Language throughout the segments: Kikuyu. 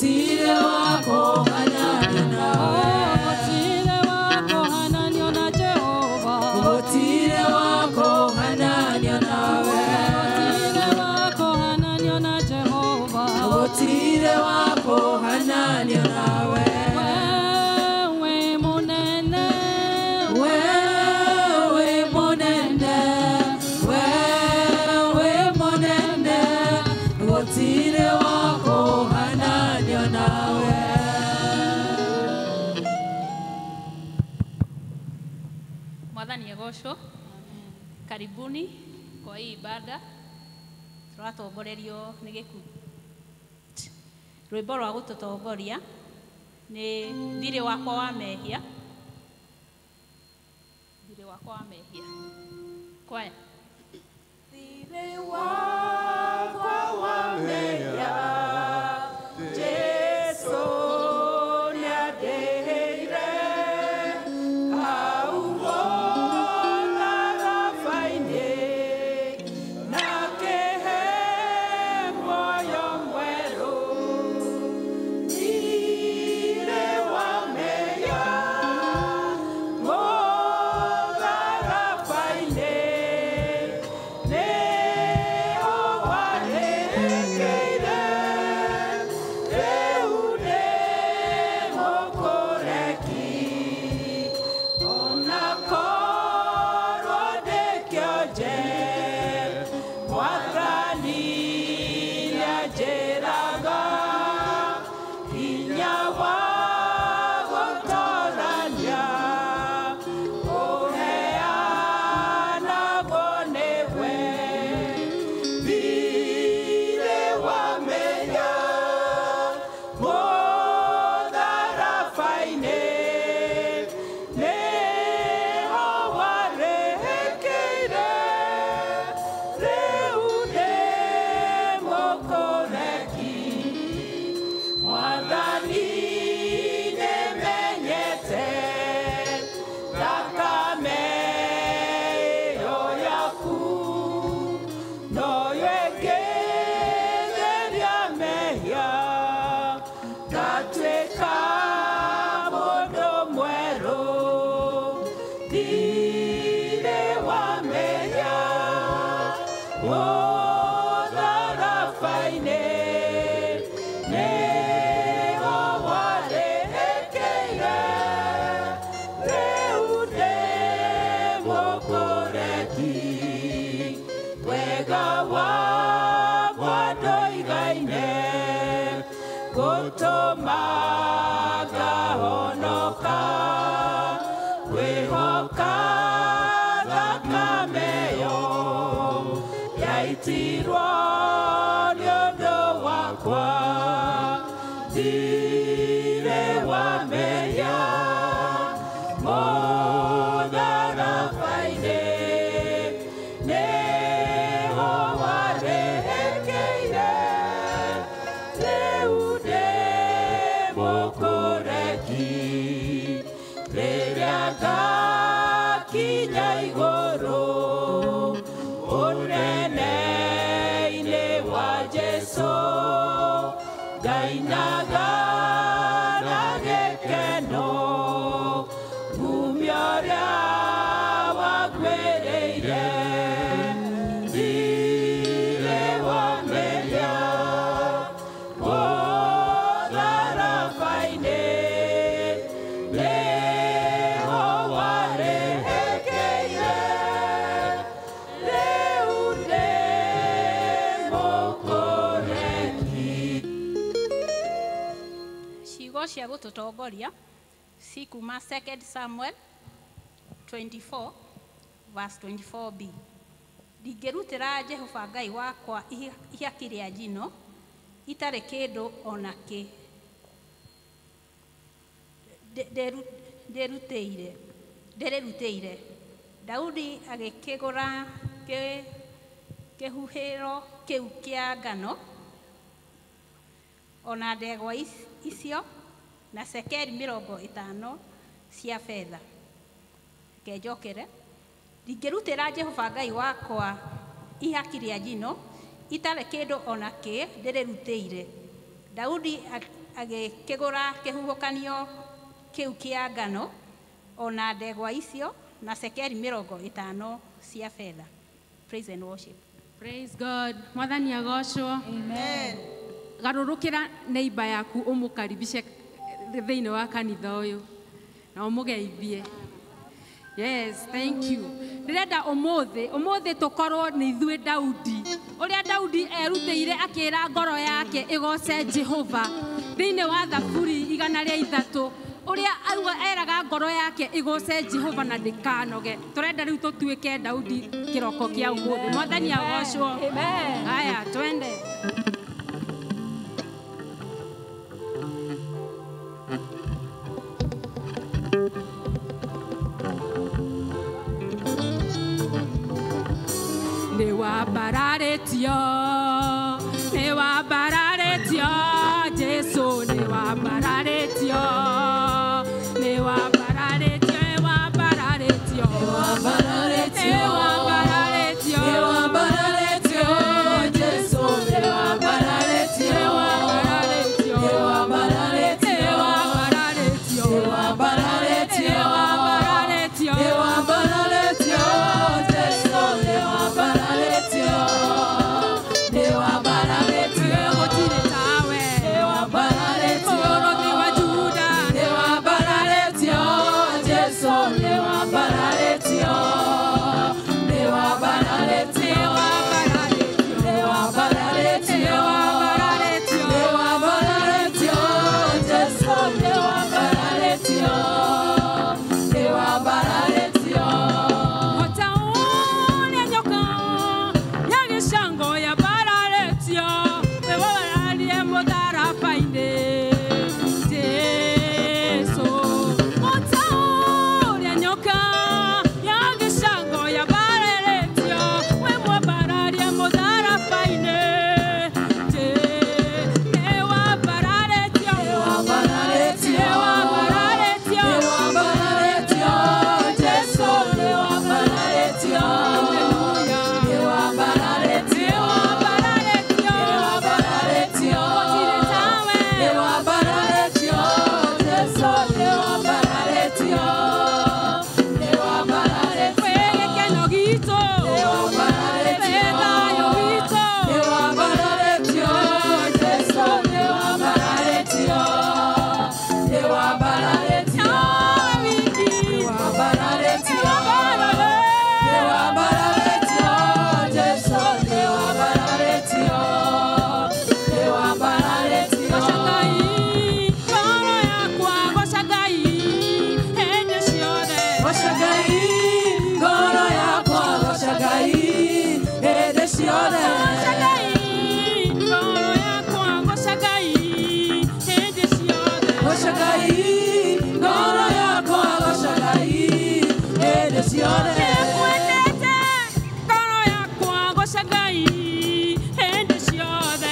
Gũtirĩ wa kũhananio nawe. Gũtirĩ wa kũhananio na Jehova. Gũtirĩ wa kũhananio nawe. Gũtirĩ wa kũhananio na Jehova. Gũtirĩ wa kũhananio nawe. Wewe mũnene. Wewe mũnene, wewe mũnene, gũtirĩ wa kũhananio nawe. Mwathani agocwo. Karibuni kwa hii ibada tũratongorerio nĩ gĩkundi. Rwĩmbo rwa gũtũtongoria nĩ thirĩ wakwa wa mehia. Thirĩ wakwa wa mehia. Kwaya. Thirĩ wakwa wa mehia, Jesũ nĩandĩhĩire hau mũtharaba-inĩ, na akĩhe muoyo mwerũ. Thirĩ wa mehia, mũtharaba-inĩ, nĩho warĩkĩire, rĩu nĩ mũkũreki. Ona korwo ndĩ kĩonje, Mwathani nĩanjĩraga hinya wa gũtũrania ũheanagwo nĩwe. Thirĩ wa mehia, mũtharaba-inĩ, nĩho warĩkĩire, rĩu nĩ mũkũreki. Mwathani nĩmenyete thakame ĩyo yaku noyo ĩngĩtheria mehia, ngatuĩka mũndũ mwerũ. Thirĩ wa mehia, mũtharaba-inĩ, nĩho warĩkĩire, rĩu nĩ mũkũreki. Wega wakwa ndũigaine, gũtũma ngahonoka, kwĩhoka thakame ĩyo yaitirwo nĩ ũndũ wakwa. Thirĩ wa mehia, mũtharaba-inĩ, nĩho warĩkĩire, rĩu ndĩ mũkũreki. Rĩrĩa ngakinya igũrũ, ũnene-inĩ wa Jesũ, ngainaga na gĩkeno, ngumia ũrĩa wanguĩrĩire. Thirĩ wa mehia, mũtharaba-inĩ, nĩho warĩkĩire, rĩu ndĩ mũkũreki. Ciugo cia gũtũtongoria cikuma 2 Samuel 24 verse 24b. Ndingĩrutĩra Jehova Ngai wakwa ihaki rĩa njino itarĩ kĩndũ ona kĩ ndĩrutĩire ndĩrĩrutĩire. Daudi agĩkĩgũra kĩhuhĩro kĩu kĩa ngano ona ndegwa icio na cekeri 50 cia betha. Reke njokere. Ndingĩrutĩra Jehova Ngai wakwa ihaki rĩa njino itarĩ kĩndũ ona kĩ ndĩrĩrutĩire. Daudi Agĩkĩgũra kĩhuhũkanio kĩu kĩa ngano ona ndegwa icio na cekeri 50 cia betha. Praise and worship. Praise God. Mwathani agocwo. Amen. Garũrũkĩra neighbor yaku ũmũkaribishe thĩinĩ wa kanitha ũyũ na ũmũgeithie. Yes, thank you. Ndĩrenda ũmũthĩ tũkorwo nĩ ithuĩ Daudi. Ũrĩa Daudi erutĩire akĩra ngoro yake ĩgoce Jehova thĩinĩ wa Thaburi 103 ũrĩa auga eraga ngoro yake ĩgoce Jehova na ndĩkanoge. Tũrenda rĩu tũtuĩke Daudi kĩroko kĩa ũmũthĩ. Mwathani agocwo. Amen. Haya, twende. Nĩwambararetio, Jesu nĩwambararetio, nĩwambararetio, nĩwambararetio, nĩwambararetio, nĩwambararetio, Jesu nĩwambararetio, nĩwambararetio, nĩwambararetio, nĩwambararetio, nĩwambararetio, nĩwambararetio, Jesu nĩwambararetio.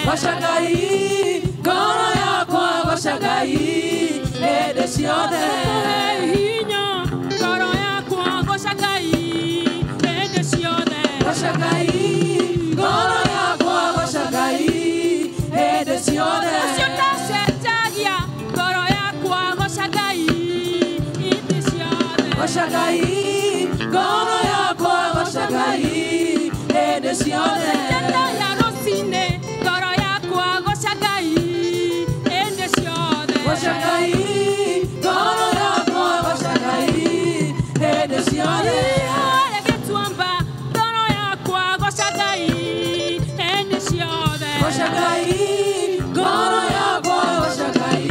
Goca ngoro yakwa goca Ngai hĩndĩ ciothe. Hinya ngoro yakwa goca Ngai hĩndĩ ciothe. Goca Ngai ngoro yakwa goca Ngai hĩndĩ ciothe. Ũcio ũtacenjagia ngoro yakwa goca Ngai hĩndĩ ciothe. Goca Ngai ngoro yakwa goca Ngai hĩndĩ ciothe. Njata ya rũcinĩ ngoro yakwa goca Ngai hĩndĩ ciothe. Goca Ngai ngoro yakwa goca Ngai hĩndĩ ciothe. Harĩa gĩtuamba ngoro yakwa goca Ngai hĩndĩ ciothe. Goca Ngai ngoro yakwa goca Ngai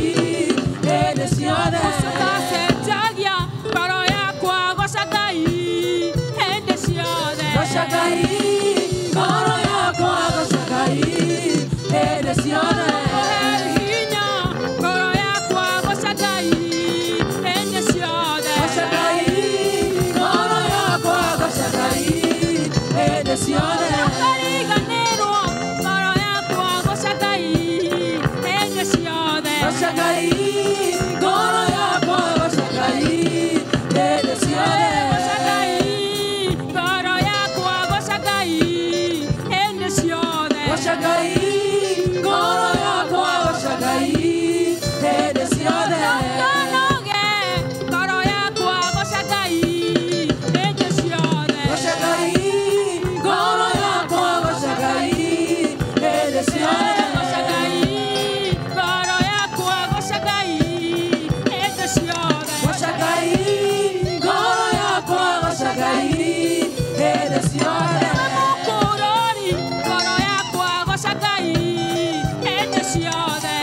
hĩndĩ ciothe. Ũcio ũtacenjagia ngoro yakwa goca Ngai hĩndĩ ciothe. Goca Ngai ngoro yakwa goca Ngai hĩndĩ ciothe. Hinya ngoro yakwa goca Ngai hĩndĩ ciothe. Goca Ngai ngoro yakwa goca Ngai hĩndĩ ciothe. Ndũkariganĩrwo ngoro yakwa goca Ngai hĩndĩ ciothe. Goca Ngai ngoro yakwa goca Ngai hĩndĩ ciothe. Goca Ngai ngoro yakwa goca Ngai hĩndĩ ciothe. Goca Ngai ngoro yakwa goca Ngai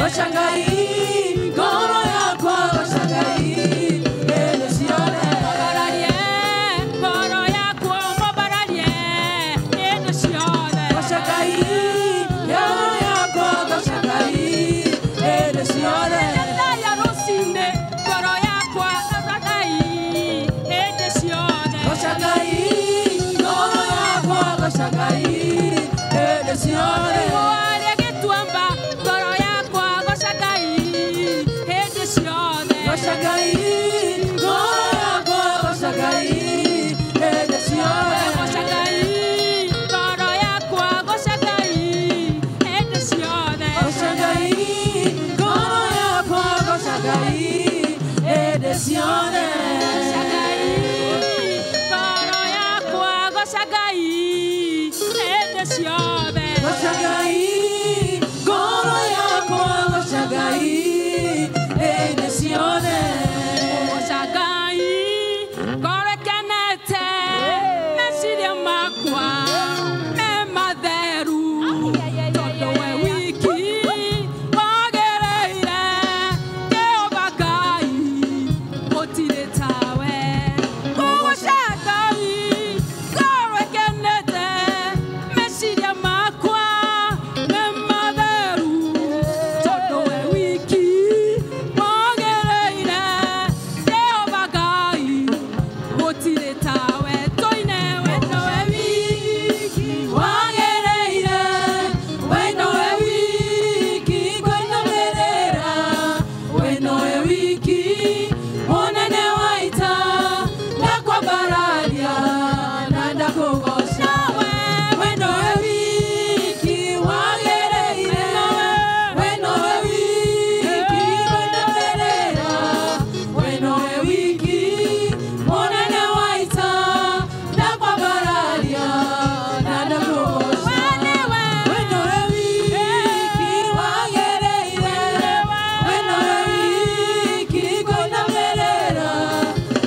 Goca Ngai ngoro yakwa goca Ngai hĩndĩ ciothe. Mũbararie ngoro yakwa mũbararie hĩndĩ ciothe. Goca Ngai ngoro yakwa goca Ngai hĩndĩ ciothe. Ndaya rũcinĩ ngoro yakwa goca Ngai hĩndĩ ciothe. Goca Ngai ngoro yakwa goca Ngai hĩndĩ ciothe. Igũa rĩa gĩtuamba ngoro yakwa goca Ngai hĩndĩ ciothe. Goca Ngai ngoro yakwa goca Ngai hĩndĩ ciothe. Goca Ngai ngoro yakwa goca Ngai hĩndĩ ciothe. Goca Ngai ngoro yakwa goca Ngai hĩndĩ ciothe. Goca Ngai ngoro yakwa goca Ngai hĩndĩ ciothe. Goca Ngai ngoro yakwa goca Ngai hĩndĩ ciothe. Goca Ngai ngoro ĩkenete meciria makwa me matheru tondũ we wiki wagĩrĩire Jehova Ngai gũtirĩ tawe. Kũgoca Ngai ngoro ĩkenete meciria makwa me matheru tondũ we wiki wagĩrĩire Jehova Ngai gũtirĩ tawe. Tũine wendo we wiki Wagĩrĩire we nowe wiki ngũinamĩrĩra we nowe wiki mũnene wa ita ndakwambararia na ndakũgoca we nowe wiki wagĩrĩire we nowe wiki ngũinamĩrĩra we nowe wiki mũnene wa ita ndakwambararia na ndakũgoca we nowe wiki wagĩrĩire we nowe wiki ngũinamĩrĩra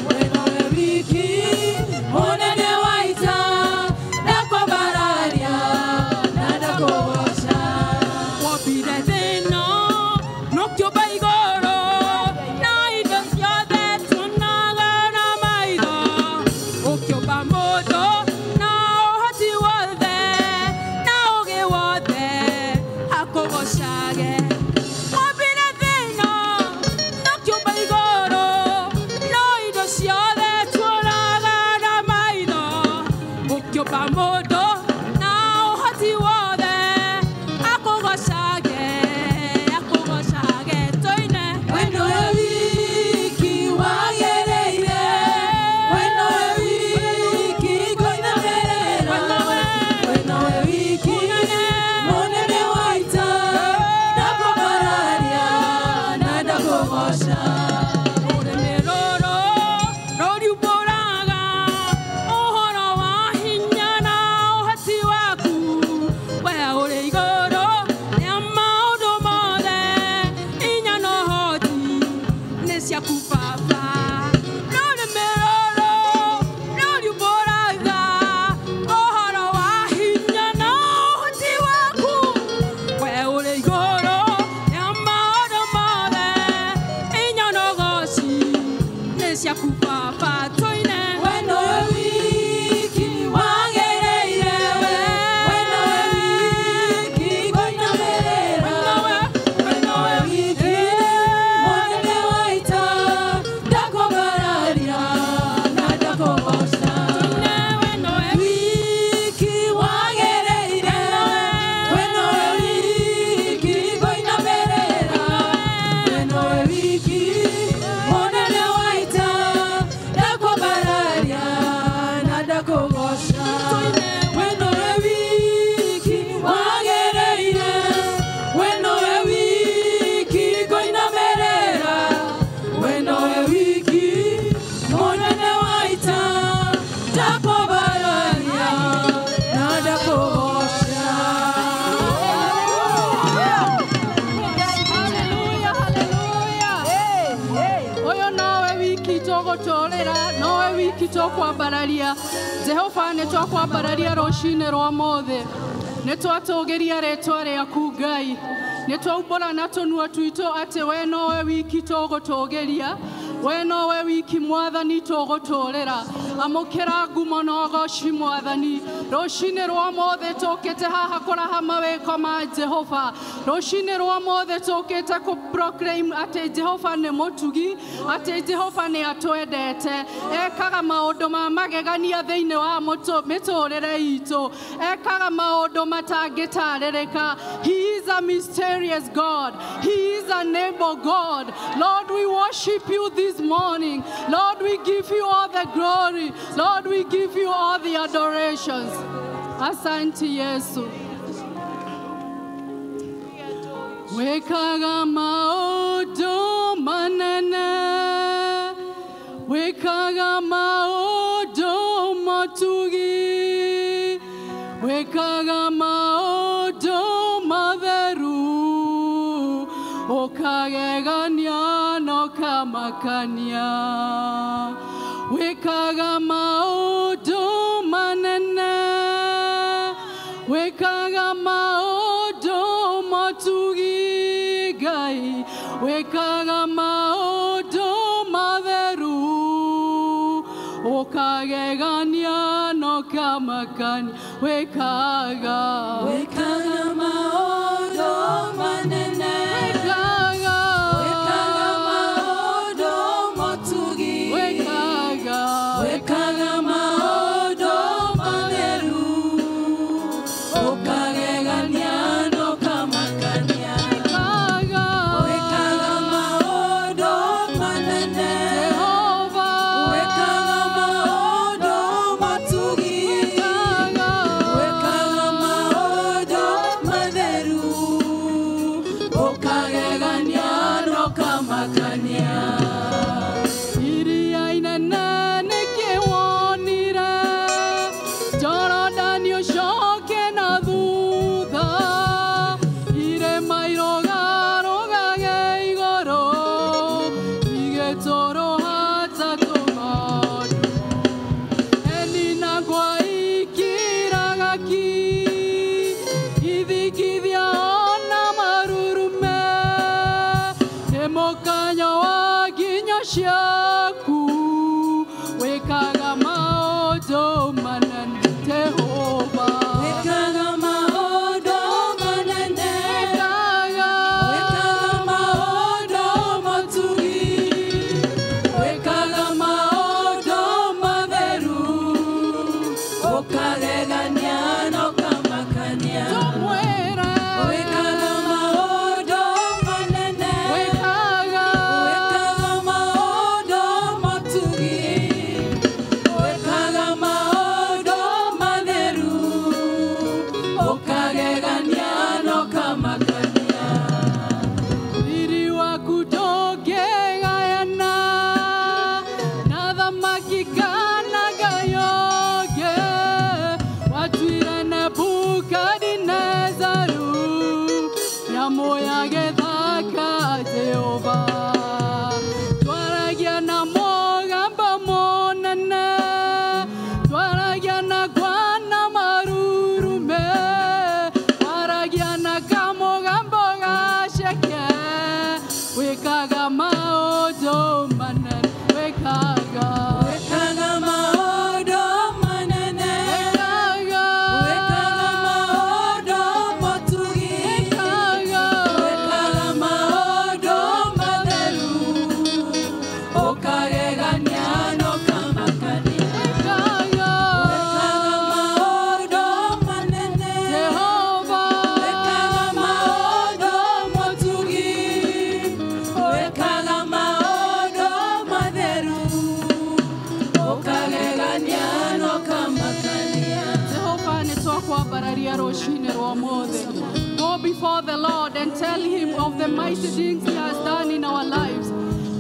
we nowe wiki mũnene wa ita ndakwambararia na ndakũgoca. Wombire thĩno nũkĩũmba igũrũ na indo ciothe tuonaga na maitho ũkĩũmba mũndũ na ũhoti wothe na ũũgĩ wothe akũgocage. Wombire thĩno nũkĩũmba igũrũ na indo ciothe tuonaga na maitho ũkĩũmba mũndũ na ũhoti wothe akũgocage akũgocage tũine. We nowe wiki wagĩrĩire we nowe wiki ngũinamĩrĩra we nowe wiki mũnene wa ita ndakwambararia na ndakũgoca. Rũrĩmĩ rũrũ rũriumbũraga ũhoro wa hinya na ũhoti waku we ũrĩ igũrũ rĩa maũndũ mothe hinya na ũhoti nĩ ciaku baba. Rũrĩmĩ rũrũ rũriumbũraga ũhoro wa hinya na ũhoti waku we ũrĩ igũrũ rĩa maũndũ mothe hinya na ũgoci nĩ ciaku baba tũine. We nowe wiki wagĩrĩire we nowe wiki ngũinamĩrĩra we nowe wiki mũnene wa ita ndakwambararia na ndakũgoca. We nowe Wiki wagĩrĩire we nowe wiki ngũinamĩrĩra we nowe wiki mũnene wa ita ndakwambararia na ndakũgoca. We nowe wiki wagĩrĩire we nowe wiki ngũinamĩrĩra we nowe wiki mũnene wa ita ndakwambararia na ndakũgoca. Haleluya, haleluya. Ũyũ nowe wiki tũgũtũrĩra nowe wiki tũkwambararia Jehova nĩ twakwambararia rũcinĩ rwa mũthĩ nĩ twatũgĩria rĩtwa rĩaku Ngai Nĩ twaumbũra na tũnua twitũ atĩ we nowe wiki tũgũtũgĩria, we nowe wiki Mwathani tũgũtũrĩra. Amũkĩra ngumo na ũgoci Mwathani. Rũcinĩ rwa ũmũthĩ tũkĩte haha kũraha mawĩko ma Jehova. Rũcinĩ rwa ũmũthĩ tũkĩte kũ proclaim atĩ Jehova nĩ mũtugi, atĩ Jehova nĩ atwendete. Ekaga maũndũ ma magegania thĩinĩ wa mĩtũrĩre itũ. Ekaga maũndũ matangĩtarĩrĩka. He is a mysterious God. He is an able God. Lord, we worship you this morning. Lord, we give you all the glory. Lord, we give you all the adorations. Asante Yesu. Wekaga maũndũ manene, wekaga maũndũ matugi, wekaga maũndũ matheru, ũkagegania na ũkamakania. Wekaga maũndũ manene, wekaga maũndũ matugi, Ngai, wekaga maũndũ matheru, ũkagegania na ũkamakania. Wekaga, Wekaga maũndũ manene, wekaga, wekaga maũndũ matugi, wekaga, wekaga maũndũ matheru, ũkagegania na ũkamakania. Wekaga, Wekaga maũndũ manene, Jehova, wekaga maũndũ matugi, wekaga, wekaga maũndũ matheru, ũkagegania na ũkamakania. Iria inene nĩkĩ wonire, Jorodani ũcoke na thutha, irĩma irũgarũgage igũrũ, igĩtũrũha ta tũng'ondu. Enina ngwa ikiraga ki, ithingithia ona marurume, nĩ mũkanyo wa nginyo ciaku, wĩkaga maũndũ manene, Jehova. Wekaga maũndũ manene, Wĩkaga, wekaga maũndũ matugi, wekaga maũndũ matheru, ũkagegania na ũkamakania. Tũmwĩre, Wekaga maũndũ manene, wĩkaga, wekaga maũndũ matugi, wekaga maũndũ matheru, ũkagegania na ũkamakania. Riri waku ndũngĩgayana na thamaki kana ngayo ĩngĩ. Watuire Nebukadinezaru nyamũ ya gĩthaka, Jehova. Twaragia na mũgambo mũnene, twaragia na ngwa na marurume, twaragia na kamũgambo gaceke, wĩkaga maũndũ manene, wĩkaga, Wekaga maũndũ manene, wĩkaga, wekaga maũndũ matugi, wĩkaga, wekaga maũndũ matheru, ũkagegania na ũkamakania. Wĩkaga, Wekaga maũndũ manene, Jehova, wekaga maũndũ matugi, wekaga maũndũ matheru, ũkagegania na ũkamakania. Jehova nĩ twakwambararia rũcinĩ rwa ũmũthĩ. Go before the Lord and tell him of the mighty things he has done in our lives.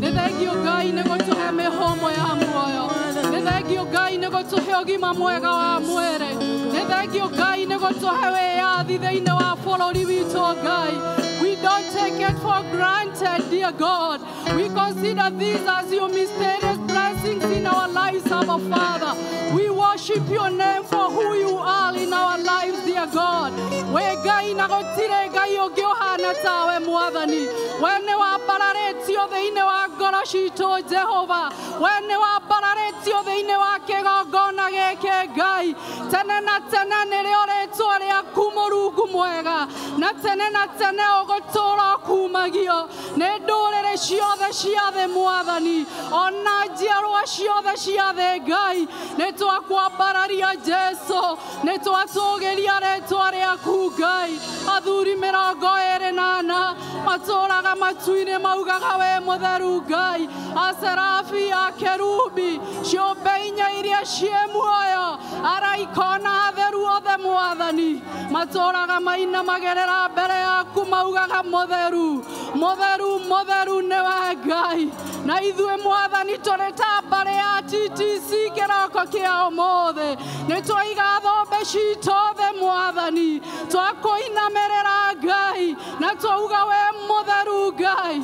Nĩ thengio Ngai nĩ gũtũhe mĩhũmũ ya muoyo. Nĩ thengio Ngai nĩ gũtũhe ũgima mwega wa mwĩrĩ. Nĩ thengio Ngai nĩ gũtũhe wĩyathi thĩinĩ wa bũrũri witũ Ngai. We don't take it for granted, dear God. We consider these as your mysterious blessings. blessings in our lives, our Father. We worship your name for who you are in our lives, dear God. We Ngai na gũtirĩ Ngai ũngĩ ũhana tawe Mwathani. We nĩ wambararĩtio thĩinĩ wa ngoro citũ, Jehova. We nĩ wambararĩtio thĩinĩ wa kĩgongona gĩkĩ, Ngai. Tene na tene nĩrĩo rĩtwa rĩaku, Mũrungu mwega, na tene na tene ũgũtũũra ũkumagio nĩ ndũrĩrĩ ciothe cia thĩ, Mwathani, ona njiarwa ciothe cia thĩ, Ngai. Nĩ twakwambararia, Jesu, nĩ twatũgĩria rĩtwa rĩaku, Ngai. Athuri 24 matũraga matu-inĩ maugaga we mũtheru, Ngai. Aserafi, akerubi, ciũmbe inya iria ciĩ muoyo, araika ona atheru othe, Mwathani, matũraga mainamagĩrĩra mbere yaku maugaga mũtheru, mũtheru, mũtheru nĩwe Ngai. Na ithuĩ, Mwathani, tũrĩ ta mbarĩ ya TTC kĩroko kĩa ũmũthĩ, nĩ twaiga thombe citũ thĩ, Mwathani, twakũinamĩrĩra, Ngai, na twauga we mũtheru, Ngai,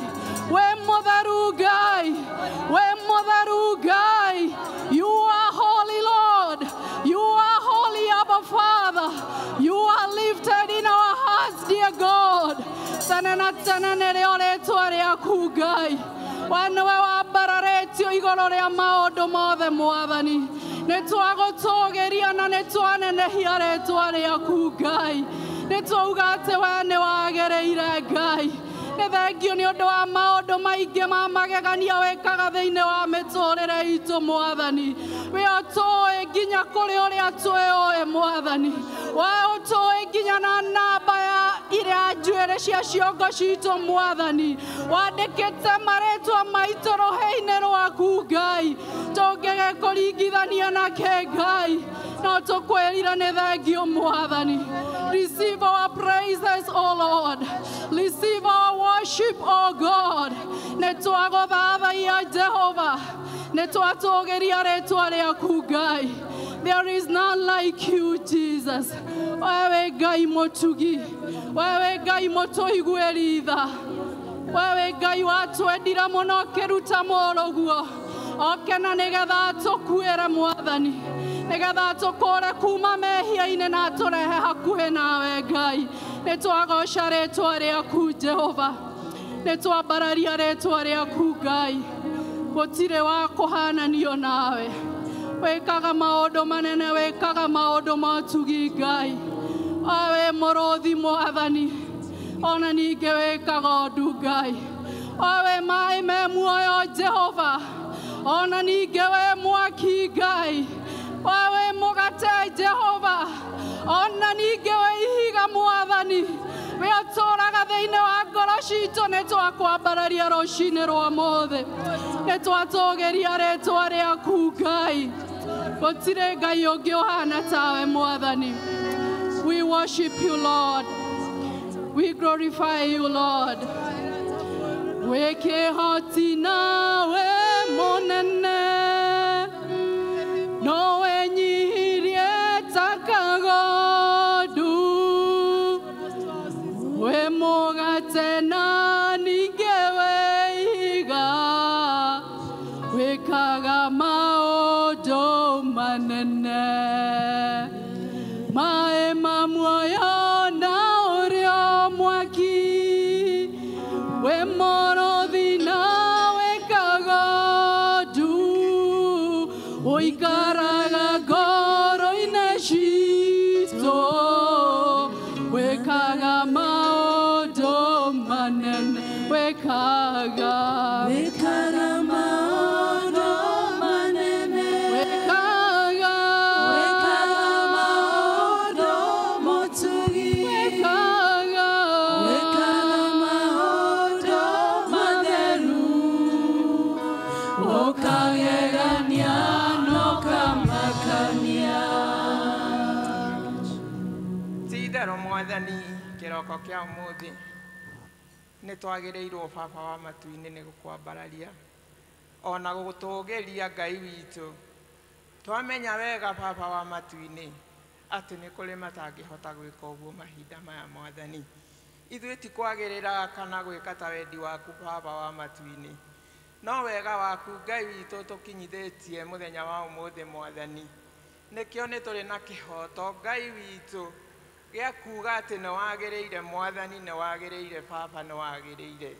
we mũtheru, Ngai, we mũtheru, Ngai. You are holy, Lord. You are holy, Abba Father. You are lifted in our hearts, dear God. Tene na tene nĩrĩo rĩtwa rĩaku, Ngai. We nĩwe wambararĩtio igũrũ rĩa maũndũ mothe, Mwathani. Nĩ twagũtũgĩria na nĩ twanenehia rĩtwa rĩaku, Ngai. Nĩ twauga atĩ we nĩ wagĩrĩire, Ngai. Nĩ thengio nĩ ũndũ wa maũndũ maingĩ ma magegania wĩkaga thĩinĩ wa mĩtũrĩre itũ, Mwathani. We ũtũĩ nginya kũrĩ ũrĩa twĩũĩ, Mwathani. We ũtũĩ nginya na namba ya iria njuĩrĩ cia ciongo citũ, Mwathani. Wandĩkĩte marĩtwa maitũ rũhĩ-inĩ rwaku, Ngai. Tũngĩgĩkũringithania nake, Ngai, no tũkwĩrire nĩ thengio, Mwathani. Receive our praises, O Lord. Receive our worship, O God. Nĩ twagũthathaiya, Jehova. Nĩ twatũgĩria rĩtwa rĩaku, Ngai. There is none like you, Jesus. Wewe Ngai mũtugi, wewe Ngai mũtũiguĩri tha, wewe Ngai watwendire mũno ũkĩruta mũrũguo oke na nĩgetha atũkuĩre, Mwathani, nĩgetha atũkũre kuma mehia-inĩ na atũrehe hakuhĩ nawe, Ngai. Nĩ twagoca rĩtwa rĩaku, Jehova. Nĩ twambararia rĩtwa rĩaku, Ngai. Gũtirĩ wa kũhananio nawe. Wĩkaga maũndũ manene, wĩkaga maũndũ ma ũtugi, Ngai. Wewe mũrũthi, Mwathani, ona ningĩ wĩkaga ũndũ, Ngai. Wewe maĩ me muoyo, Jehova, ona ningĩ we mwaki, Ngai. Wewe mũgate, Jehova, ona ningĩ we ihiga, Mwathani. We ũtũũraga thĩinĩ wa ngoro citũ. Nĩ twakwambararia rũcinĩ rwa mũthĩ, nĩ twatũgĩria rĩtwa rĩaku, Ngai. Gũtirĩ Ngai ũngĩ ũhana tawe, Mwathani. We worship you, Lord. We glorify you, Lord. Wĩ kĩhoti nawe mũnene, no wenyihirie ta kagondu. Wĩ mũgate na ningĩ wĩ ihiga, wĩkaga maũndũ manene. Maĩ ma muoyo na ũrĩo mwaki, wĩ mũrũthi na wĩ kagondu, ũikaraga ngoro-inĩ citũ, wĩkaga maũndũ manene, wĩkaga. Wĩkaga maũndũ manene. Wĩkaga. Wĩkaga maũndũ motugi. Wĩkaga. Wĩkaga maũndũ matheru. Ũkagegania na ũkamakania. Ti itherũ, Mwathani, kĩroko kĩa ũmũthĩ nĩ twagĩrĩirwo, Baba wa matu-inĩ, nĩ gũkwambararia ona gũgũtũgĩria, Ngai witũ. Twamenya wega, Baba wa matu-inĩ, atĩ nĩ kũrĩ matangĩhota gwĩka ũguo mahinda maya, Mwathani. Ithuĩ ti kwagĩrĩra kana gwĩka ta wendi waku, Baba wa matu-inĩ. No wega waku Ngai witũ tũkinyithĩtie mũthenya wa ũmũthĩ Mwathani. Nĩkĩo nĩ tũrĩ na kĩhoto Ngai witũ gĩa kuga atĩ nĩ wagĩrĩire Mwathani, nĩ wagĩrĩire Baba, nĩ wagĩrĩire.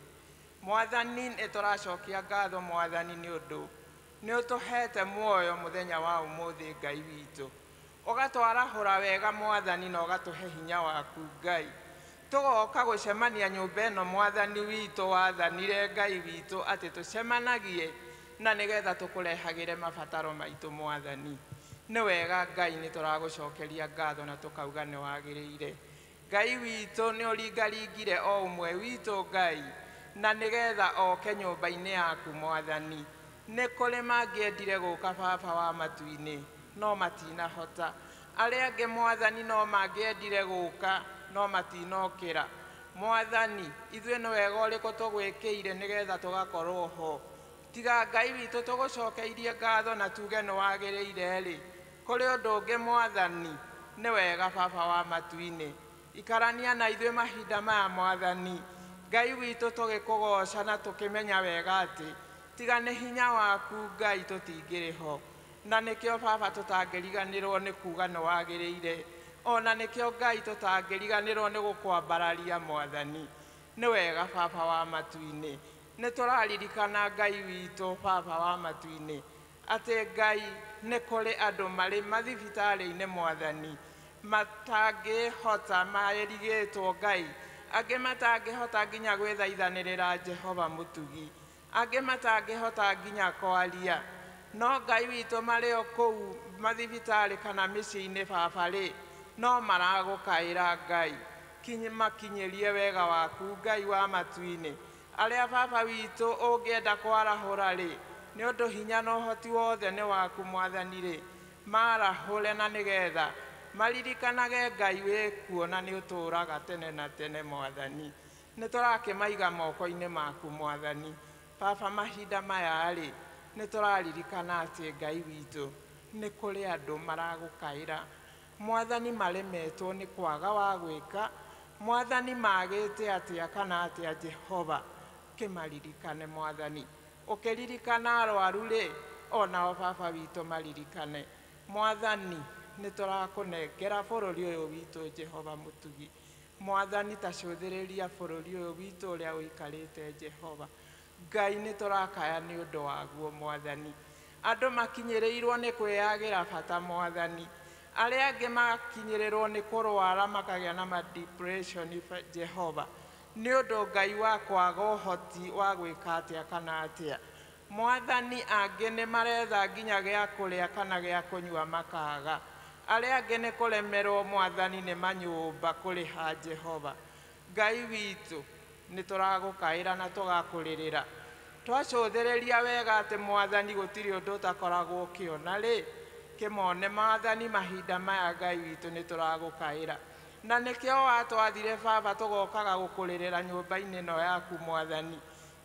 Mwathani, nĩ tũracokia ngatho Mwathani nĩ ũndũ nĩ ũtũhete muoyo mũthenya wa ũmũthĩ Ngai witũ. Ũgatwarahũra wega Mwathani na ũgatũhe hinya waku Ngai. Tũgoka gũcemania nyũmba ĩno Mwathani witũ wathanire Ngai witũ atĩ tũcemanagie na nĩgetha tũkũrehagĩre mabataro maitũ Mwathani. Nĩ wega Ngai, nĩ tũragũcokeria ngatho na tũkauga nĩ wagĩrĩire. Ngai witũ nĩ ũringaringire o ũmwe witũ Ngai na nĩgetha oke nyũmba-inĩ yaku Mwathani. Nĩ kũrĩ mangĩendire gũka Baba wa matu-inĩ no matinahota. Arĩa angĩ Mwathani no mangĩendire gũka no matinokĩra. Mwathani, ithuĩ nĩ wega ũrĩkũ tũgwĩkĩire nĩgetha tũgakorwo ho. Tiga Ngai witũ tũgũcokeirie ngatho na tuge nĩ wagĩrĩire rĩ, kũrĩ ũndũ ũngĩ Mwathani? Nĩ wega Baba wa matu-inĩ, ikarania na ithuĩ mahinda maya Mwathani. Ngai witũ tũgĩkũgoca na tũkĩmenya wega atĩ tiga nĩ hinya waku Ngai tũtingĩrĩ ho. Na nĩkĩo Baba tũtangĩriganĩrwo nĩ kuga nĩ wagĩrĩire. Ona nĩkĩo Ngai tũtangĩriganĩrwo nĩ gũkwambararia Mwathani. Nĩ wega Baba wa matu-inĩ. Nĩ tũraririkana Ngai witũ Baba wa matu-inĩ atĩ Ngai nĩ kũrĩ andũ marĩ mathibitarĩ-inĩ Mwathani matangĩhota, marigĩtwo Ngai, angĩ matangĩhota nginya gwĩthaithanĩrĩra Jehova mũtugi, angĩ matangĩhota nginya kwaria. No Ngai witũ marĩ o kũu mathibitarĩ kana mĩciĩ-inĩ Baba rĩ, no maragũkaĩra Ngai, makinyĩrie wega waku Ngai wa matu-inĩ. Arĩa Baba witũ ũngĩenda kwarahũra rĩ, nĩ ũndũ hinya na ũhoti wothe nĩ waku Mwathani rĩ, marahũre na nĩgetha maririkanage Ngai wĩ kuo na nĩ ũtũũraga tene na tene Mwathani. Nĩ tũrakĩmaiga moko-inĩ maku Mwathani. Baba mahinda maya rĩ, nĩ tũraririkana atĩ Ngai witũ nĩ kũrĩ andũ maragũkaĩra Mwathani, maremetwo nĩ kwaga wa gwĩka Mwathani, magĩte atĩa kana atĩa Jehova, kĩmaririkane Mwathani. Ũkĩririkana arwaru rĩ, onao Baba witũ maririkane Mwathani. Nĩ tũrakũnengera bũrũri ũyũ witũ Jehova mũtugi. Mwathani, ta cũthĩrĩria bũrũri ũyũ witũ ũrĩa ũikarĩte Jehova Ngai, nĩ tũrakaya nĩ ũndũ waguo Mwathani. Andũ makinyĩrĩirwo nĩ kwĩyagĩra bata Mwathani, arĩa angĩ makinyĩrĩrwo nĩ kũrwara makagĩa na ma depression Jehova, nĩ ũndũ Ngai wa kwaga ũhoti wa gwĩka atĩa kana atĩa Mwathani. Angĩ nĩ maretha nginya gĩa kũrĩa kana gĩa kũnyua makaga, arĩa angĩ nĩ kũremerwo Mwathani nĩ manyũmba kũrĩha Jehova. Ngai witũ nĩ tũragũkaĩra na tũgakũrĩrĩra. Twacũthĩrĩria wega atĩ Mwathani gũtirĩ ũndũ ũtakoragwo ũkĩona rĩ, kĩmone Mwathani mahinda maya Ngai witũ nĩ tũragũkaĩra. Na nĩkĩo watwathire Baba tũgokaga gũkũrĩrĩra nyũmba-inĩ ĩno yaku Mwathani.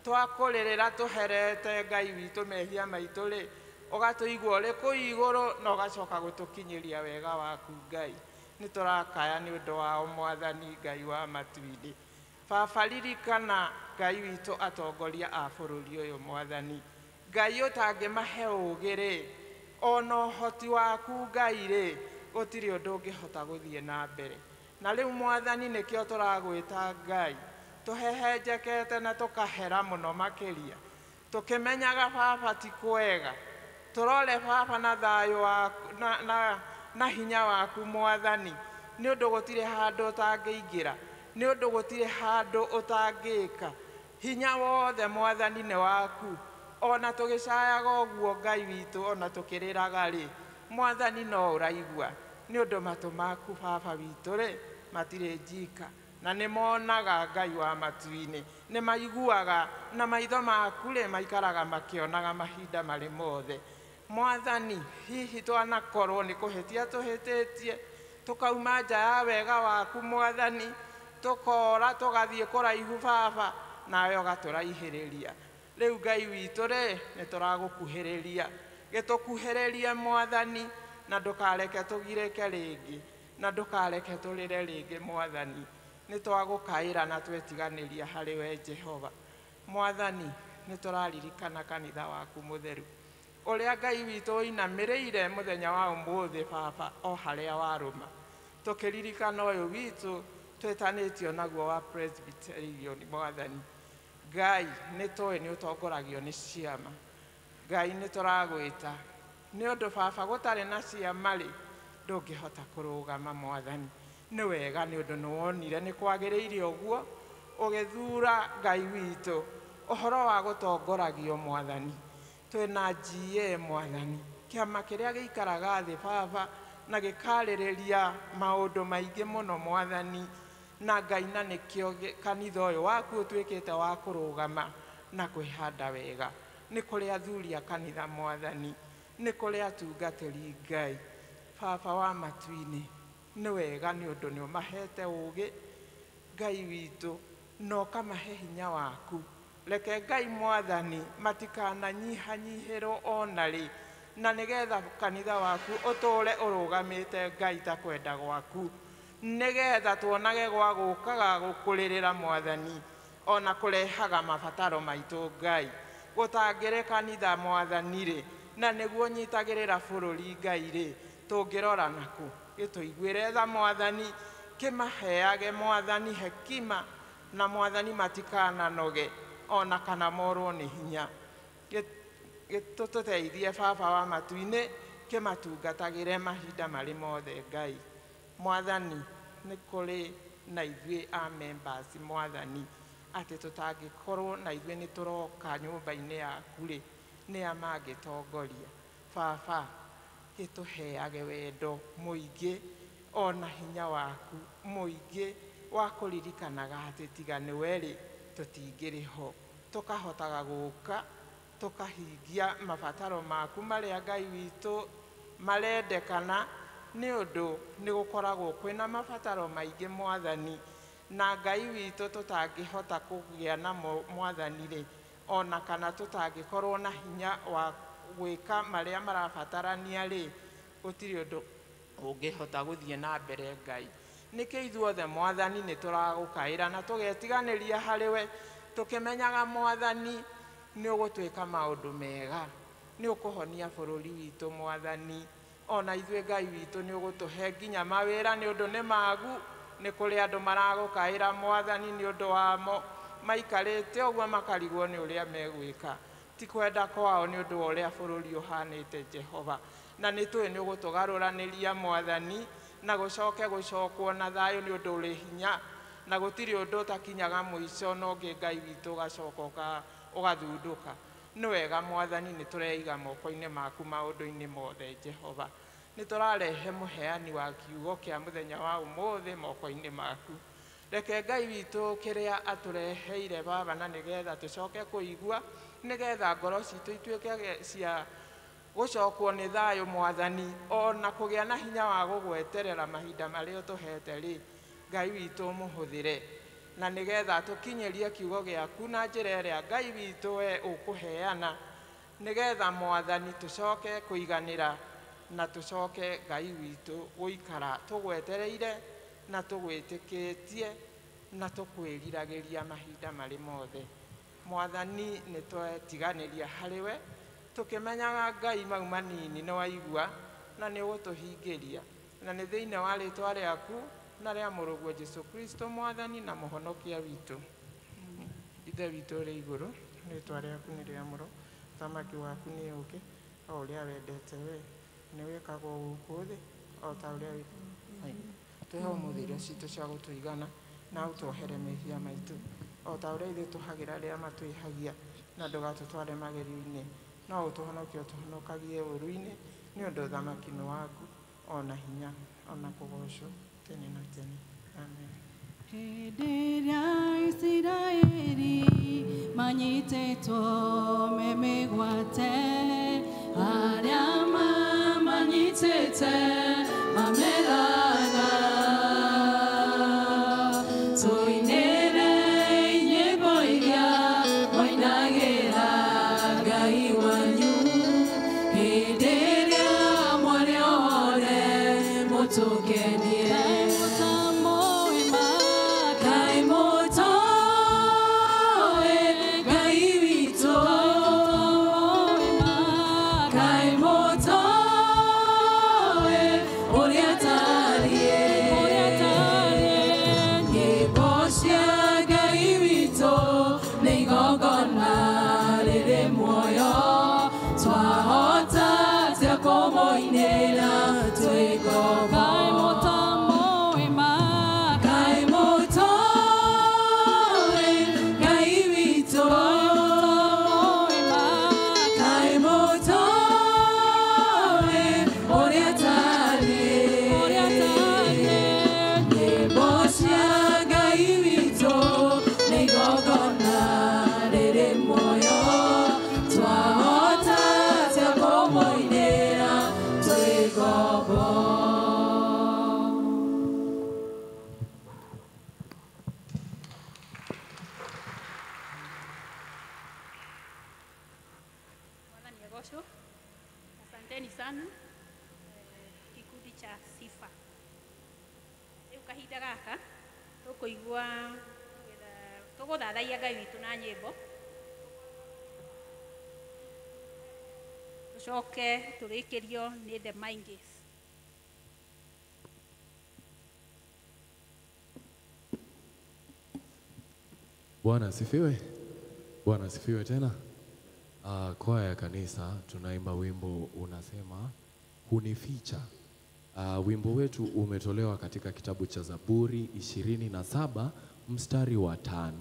Twakũrĩrĩra tũherete Ngai witũ mehia maitũ rĩ, ũgatũigua ũrĩ kũu igũrũ na ũgacoka gũtũkinyĩria wega waku Ngai. Nĩ tũrakaya nĩ ũndũ wao Mwathani Ngai wa matu-inĩ. Baba ririkana Ngai witũ atongoria a bũrũri ũyũ Mwathani. Ngai ũtangĩmahe ũũgĩ rĩ, ona ũhoti waku Ngai rĩ, gũtirĩ ũndũ ũngĩhota gũthiĩ na mbere. Na rĩu Mwathani nĩkĩo tũragwĩta Ngai, tũhehenjekete na tũkahera mũno makĩria, tũkĩmenyaga Baba ti kwega. Tũrore Baba na thayũ waku na hinya waku Mwathani, nĩ ũndũ gũtirĩ handũ ũtangĩingĩra, nĩ ũndũ gũtirĩ handũ ũtangĩka. Hinya wothe Mwathani nĩ waku. Ona tũgĩcayaga ũguo Ngai witũ, ona tũkĩrĩraga rĩ, Mwathani no ũraigua. Nĩ ũndũ matũ maku Baba witũ rĩ, matirĩ njika, na nĩ monaga Ngai wa matu-inĩ, nĩ maiguaga, na maitho maku rĩ maikaraga makĩonaga mahinda marĩ mothe. Mwathani, hihi twanakorwo nĩ kũhĩtia tũhĩtĩtie, tũkauma nja ya wega waku Mwathani, tũkora tũgathiĩ kũraihu Baba, nawe ũgatũraihĩrĩria. Rĩu Ngai witũ rĩ, nĩ tũragũkuhĩrĩria, gĩtũkuhĩrĩrie Mwathani, na ndũkareke tũgirĩke rĩngĩ, na ndũkareke tũrĩre rĩngĩ Mwathani. Nĩ twagũkaĩra na twetiganĩria harĩ we Jehova. Mwathani, nĩ tũraririkana kanitha waku mũtheru ũrĩa Ngai witũ ũinamĩrĩire mũthenya wa ũmũthĩ baba o harĩa warũma tũkĩririkana ũyũ witũ twĩtanĩtio naguo wa Presbyterian mwathani Ngai nĩ tũĩ nĩ ũtongoragio nĩ ciama Ngai nĩ tũragwĩta nĩ ũndũ baba gũtarĩ na ciama rĩ ndũngĩhota kũrũgama mwathani nĩ wega nĩ ũndũ nĩwonire nĩ kwagĩrĩire ũguo ũgĩthura Ngai witũ ũhoro wa gũtongoragio mwathani twĩna GA mwathani kĩama kĩrĩa gĩikaraga thĩ baba na gĩkarĩrĩria maũndũ maingĩ mũno mwathani na Ngai na nĩkĩo kanitha ũyũ waku ũtuĩkĩte wa kũrũgama na kwĩhanda wega nĩ kũrĩ athuri a kanitha mwathani nĩ kũrĩ atungatĩri Ngai baba wa matu-inĩ nĩ wega nĩ ũndũ nĩ ũmahete ũũgĩ Ngai witũ na ũkamahe hinya waku reke Ngai mwathani matikananyihanyihĩrwo ona rĩ na nĩgetha kanitha waku ũtũũre ũrũgamĩte Ngai ta kwenda gwaku nĩgetha tuonage gwa gũkaga gũkũrĩrĩra mwathani ona kũrehaga mabataro maitũ Ngai gũtangĩrĩ kanitha mwathani rĩ na nĩguo nyitagĩrĩra bũrũri Ngai rĩ tũngĩrora naku gĩtũiguĩre tha mwathani kĩmaheage mwathani hekima na mwathani matikananoge ona kana morwo nĩ hinya gĩtũteithie baba wa matu-inĩ kĩmatungatagĩre mahinda marĩ mothe Ngai mwathani nĩ kũrĩ na ithuĩ a members mwathani atĩ tũtangĩkorwo na ithuĩ nĩ tũroka nyũmba-inĩ yaku rĩ nĩa mangĩtongoria baba gĩtũheage wendo mũingĩ ona hinya waku mũingĩ wa kũririkanaga atĩ tiga nĩwe rĩ tũtingĩrĩ ho tũkahotaga gũka tũkahingia mabataro maku marĩa Ngai witũ marendekana nĩ ũndũ nĩ gũkoragwo kwĩna mabataro maingĩ mwathani na Ngai witũ tũtangĩhota kũgĩa namo mwathani rĩ ona kana tũtangĩkorwo na hinya wa gwĩka marĩa marabatarania rĩ gũtirĩ ũndũ ũngĩhota gũthiĩ na mbere Ngai nĩkĩo ithuothe mwathani nĩ tũragũkaĩra na tũgetiganĩria harĩ we tũkĩmenyaga mwathani nĩ ũgũtwĩka maũndũ mega nĩ ũkũhonia bũrũri witũ mwathani ona ithuĩ Ngai witũ nĩ ũgũtũhe nginya mawĩra nĩ ũndũ nĩ magu nĩ kũrĩ andũ maragũkaĩra mwathani nĩ ũndũ wamo maikarĩte ũguo makarigwo nĩ ũrĩa megwĩka ti kwenda kwao nĩ ũndũ wa ũrĩa bũrũri ũhanĩte Jehova na nĩ tũĩ nĩ ũgũtũgarũranĩria mwathani na gũcoke gũcokwo na thayũ nĩ ũndũ ũrĩ hinya na gũtirĩ ũndũ ũtakinyaga mũico no ngĩ Ngai witũ ũgacoka ũgathundũka nĩ wega mwathani nĩ tũreiga moko-inĩ maku maũndũ-inĩ mothe Jehova nĩ tũrarehe mũheani wa kiugo kĩa mũthenya wa ũmũthĩ moko-inĩ maku reke Ngai witũ kĩrĩa atũreheire baba na nĩgetha tũcoke kũigua nĩgetha ngoro citũ ituĩke cia gũcokwo nĩ thayũ mwathani ona kũgĩa na hinya wa gũgweterera mahinda marĩa ũtũhete rĩ Ngai witũ mũhũthĩre na nĩgetha tũkinyĩrie kiugo gĩaku na njĩra ĩrĩa Ngai witũ we ũkũheana nĩgetha mwathani tũcoke kũiganĩra na tũcoke Ngai witũ gũikara tũgwetereire na tũgwĩtĩkĩtie na tũkwĩriragĩria mahinda marĩ mothe mwathani nĩ twetiganĩria harĩ we tũkĩmenyaga Ngai mau manini nĩ waigua na nĩ ũgũtũhingĩria na nĩ thĩinĩ wa rĩtwa rĩaku na rĩa mũrũguo Jesu Kristo mwathani na mũhonokia witũ. Ithe witũ ũrĩ igũrũ, rĩtwa rĩaku nĩ rĩamũrwo, ũthamaki waku nĩ ũũke, o ũrĩa wendete we nĩ wĩkagwo gũkũ thĩ o ta ũrĩa wĩkagwo igũrũ. Tũhe ũmũthĩ irio citũ cia gũtũigana na ũtuohere mehia maitũ o ta ũrĩa ithuĩ tũhagĩra arĩa matwĩhagia, na ndũgatũtware magerio-inĩ no ũtũhonokie ũtũhonokagie ũũru-inĩ, nĩ ũndũ ũthamaki nĩ waku ona hinya ona kũgocwo tene na tene. Amen. Hĩndĩ ĩrĩa Isiraeli manyitĩtwo me mĩgwate, arĩa mamanyitĩte mameraga, tũinĩre nyĩmbo iria moinagĩra Ngai wanyu. Hĩndĩ ĩrĩa mwarĩ ohore mũtũkenie. Kaĩ mũtoĩ Ngai witũ muoyo twahota atĩa kũmũinĩra twĩ ngombo. Mwathani agocwo. Asanteni sana kikundi cha sifa. Rĩu kahinda gaka tũkũigua tũgũthathaiya Ngai witũ na nyĩmbo, tũcoke tũrĩkĩrio nĩ The Maingis. Bwana asifiwe. Bwana asifiwe tena. Kwaya ya kanisa tunaimba wimbo unasema hunificha. Wimbo wetu umetolewa katika kitabu cha Zaburi 27 mstari wa 5.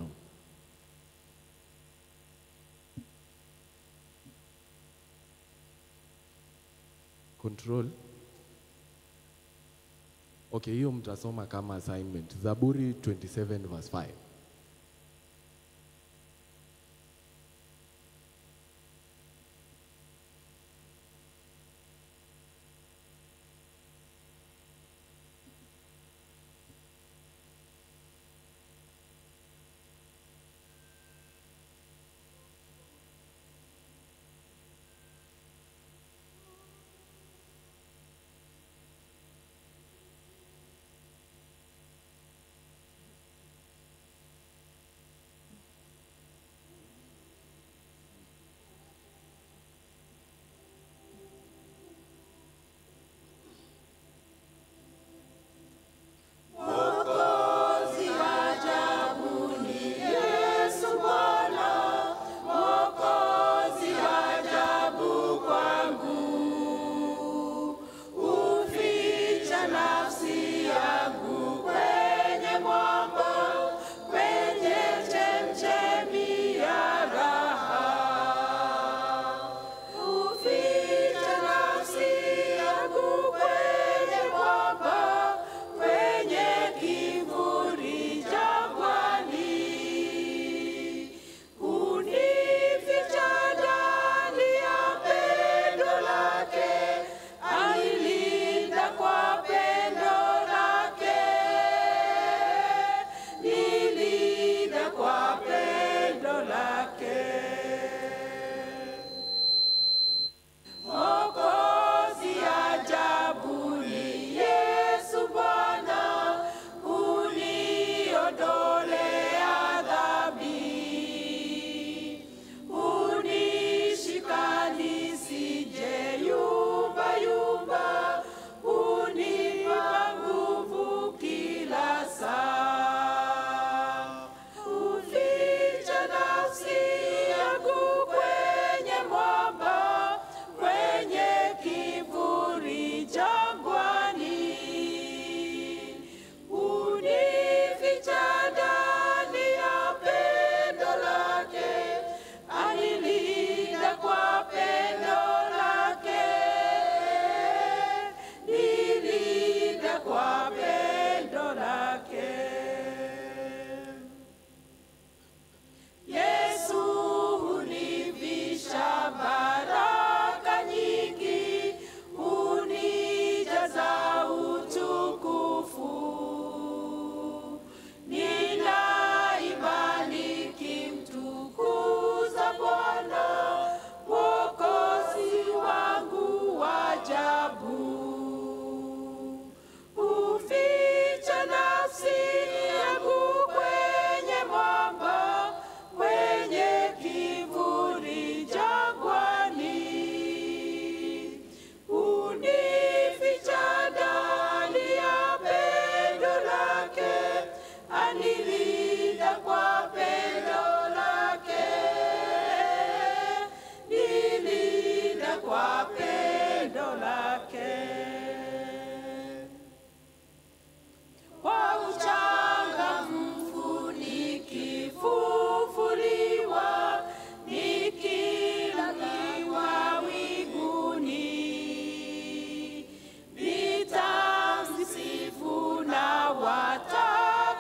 Control. Okay, hiyo mtasoma kama assignment. Zaburi 27 verse 5.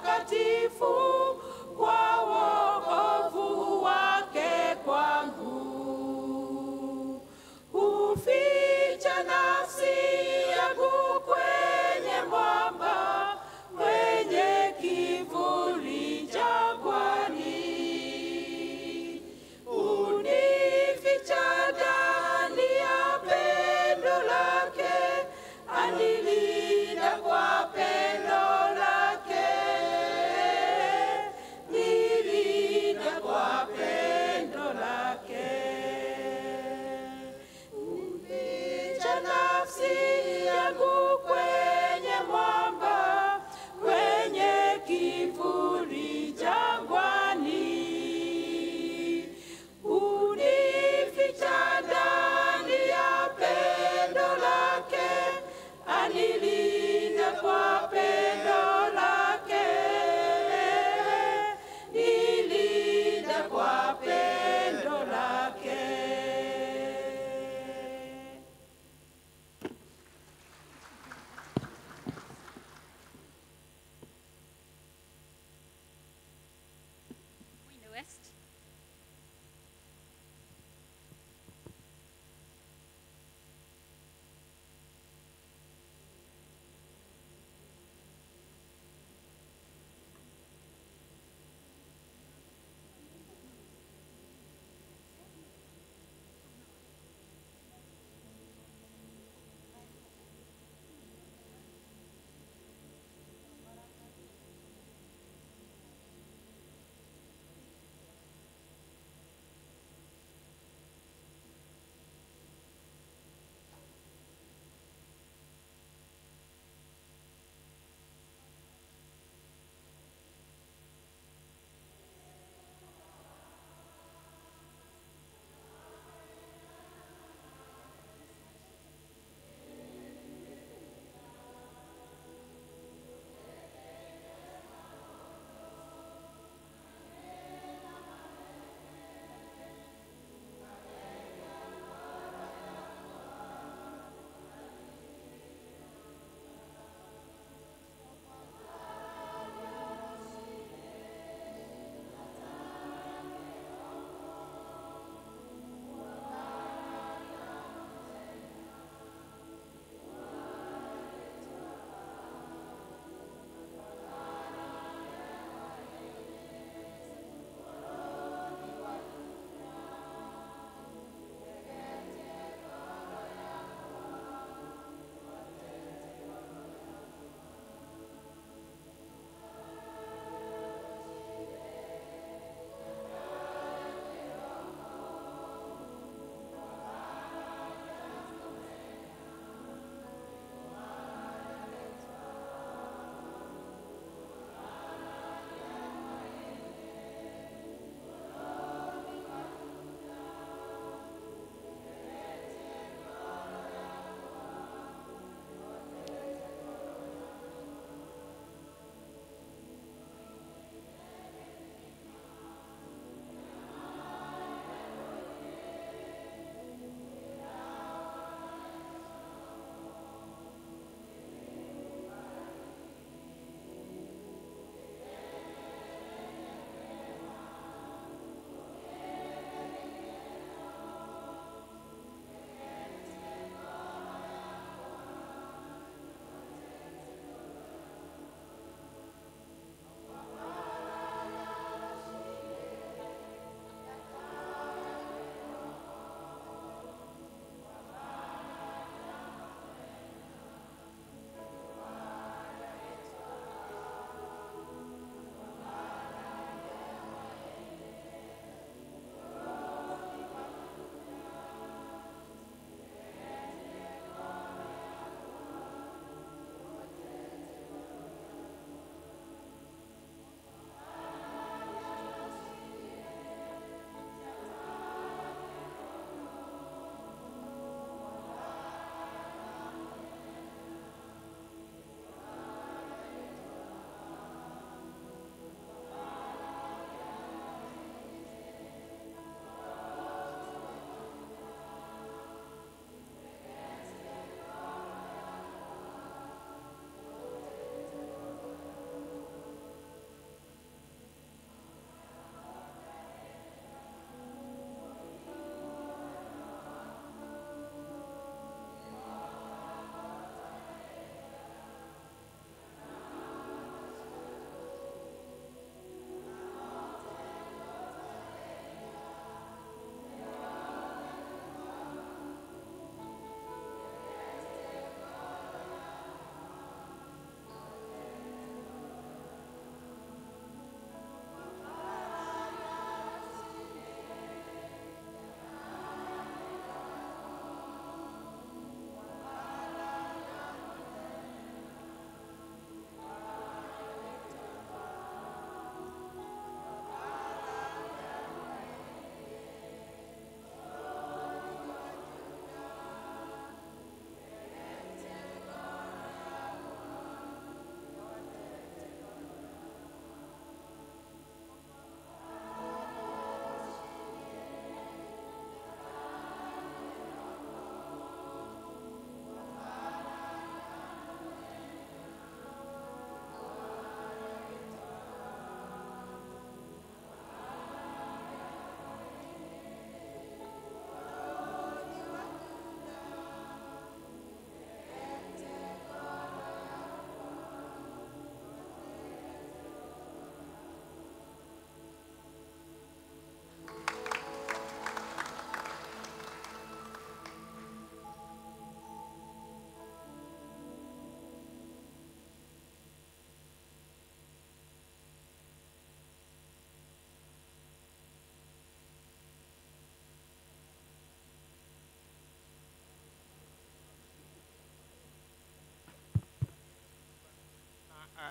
Watakatifu kwa wokovu wake.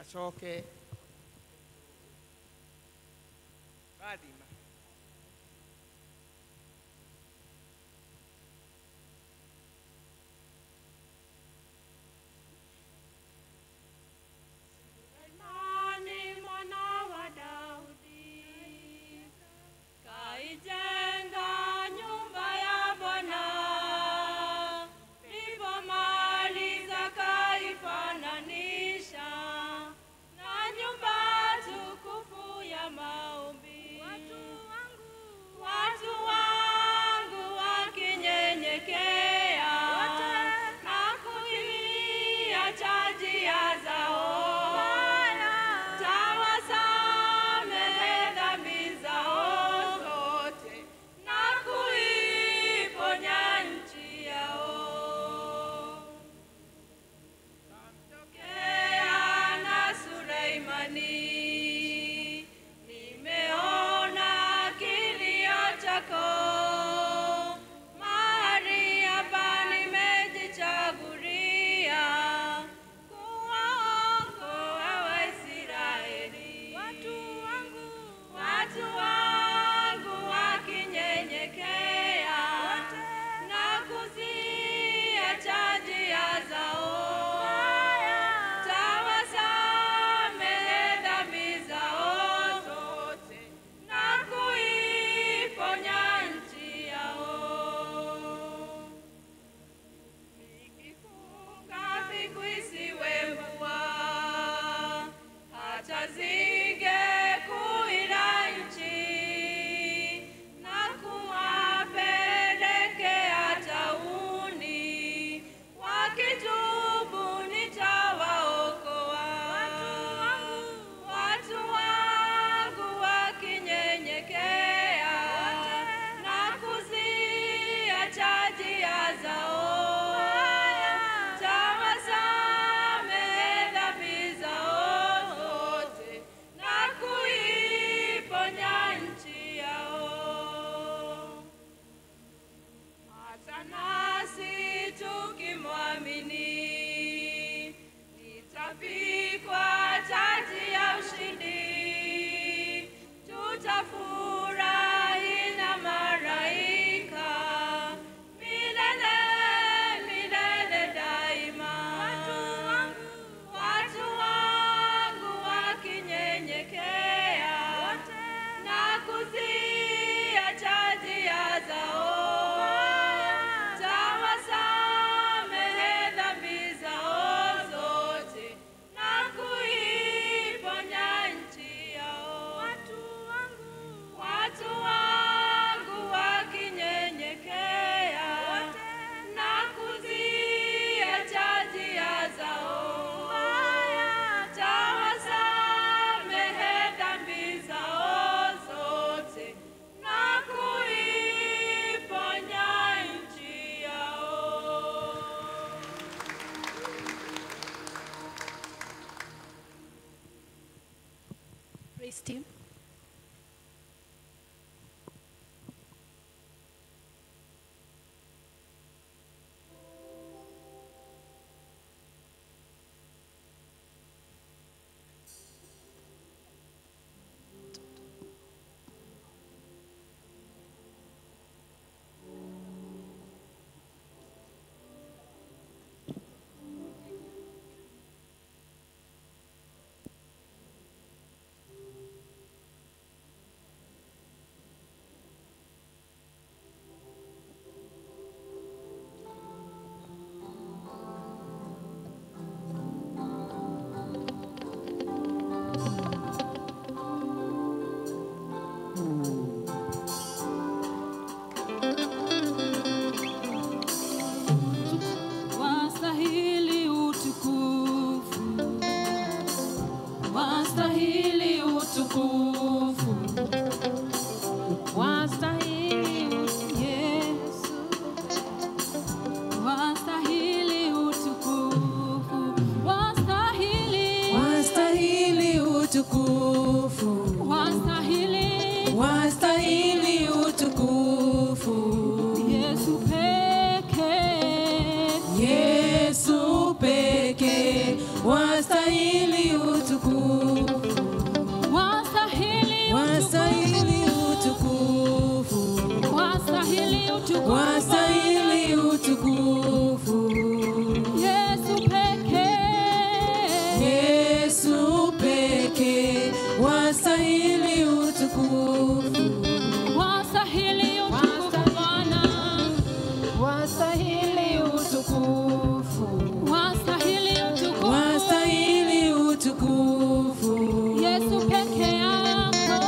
Acoke rathima. Suleimani mwana wa Daudi kaijenga nyumba ya Bwana, ilipomaliza kaifananisha na nyumba tukufu ya maombi. Watu wangu wakinyenyekea na kuiacha njia zao, tawasamehe dhambi zao zote na kuiponya nchi yao. Kamtokea na Suleimani, nimeona kilio chako, mahali hapa nimejichagulia kuwaokoa Waisraeli. Watu wangu wakinyenyekea na kuziacha njia zao, tawasamehe dhambi zao zote na kuiponya Wastahili utukufu. Wastahili Wastahili utukufu. Wastahili utukufu. Wastahili utukufu. Yesu pekee. Yesu pekee wastahili utukufu. Wastahili utukufu Bwana. Wastahili utukufu. Wastahili utukufu. Wastahili utukufu. Yesu peke yako.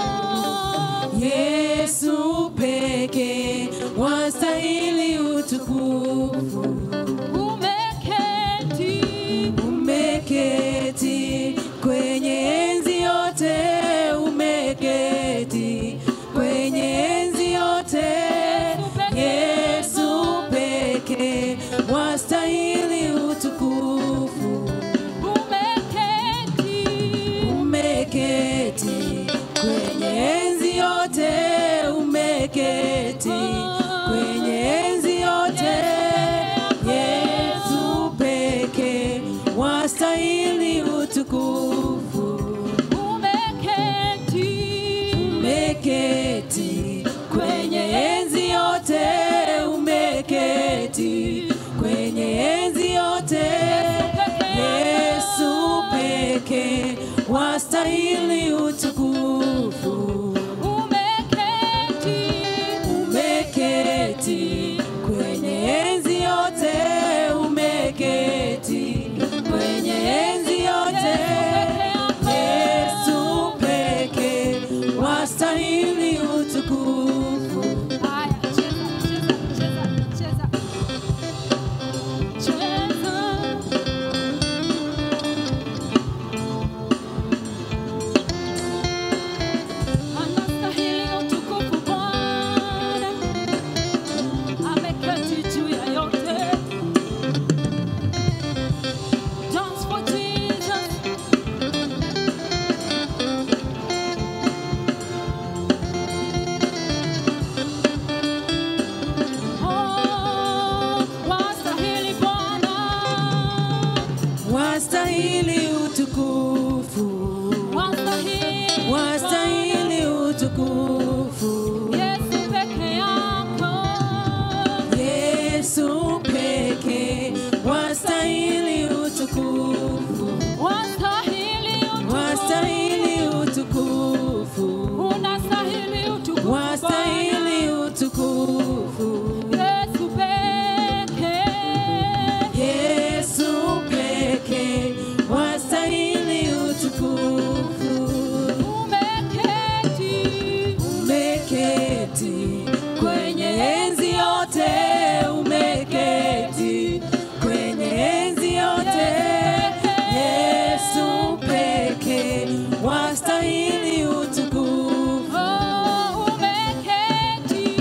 Yesu pekee wastahili utukufu. Umeketi. Umeketi kwenye enzi yote, umeketi kwenye enzi yote. Yesu pekee wastahili utukufu. Umeketi. Umeketi kwenye enzi yote, umeketi kwenye enzi yote. Yesu pekee wastahili utukufu. Umeketi. Umeketi kwenye enzi yote, umeketi kwenye enzi yote. Yesu pekee wastahili utukufu. Umeketi. Umeketi kwenye enzi yote, umeketi kwenye enzi yote. Yesu pekee wastahili utukufu. Haya, cheza, cheza, cheza, cheza. Cheza. Anastahili utukufu Bwana. Ameketi juu ya yote. Dance for Jesus. Oh, wastahili Bwana. Wastahili utukufu. Wastahili. Wastahili utukufu. Yesu peke yako. Yesu pekee wastahili utukufu. Wastahili utukufu. Wastahili utukufu. Unastahili utukufu. Wastahili utukufu. Yesu pekee. Yesu pekee wastahili utukufu. Umeketi. Umeketi kwenye enzi yote, umeketi kwenye enzi yote. Yesu pekee wastahili utukufu. Oh, umeketi.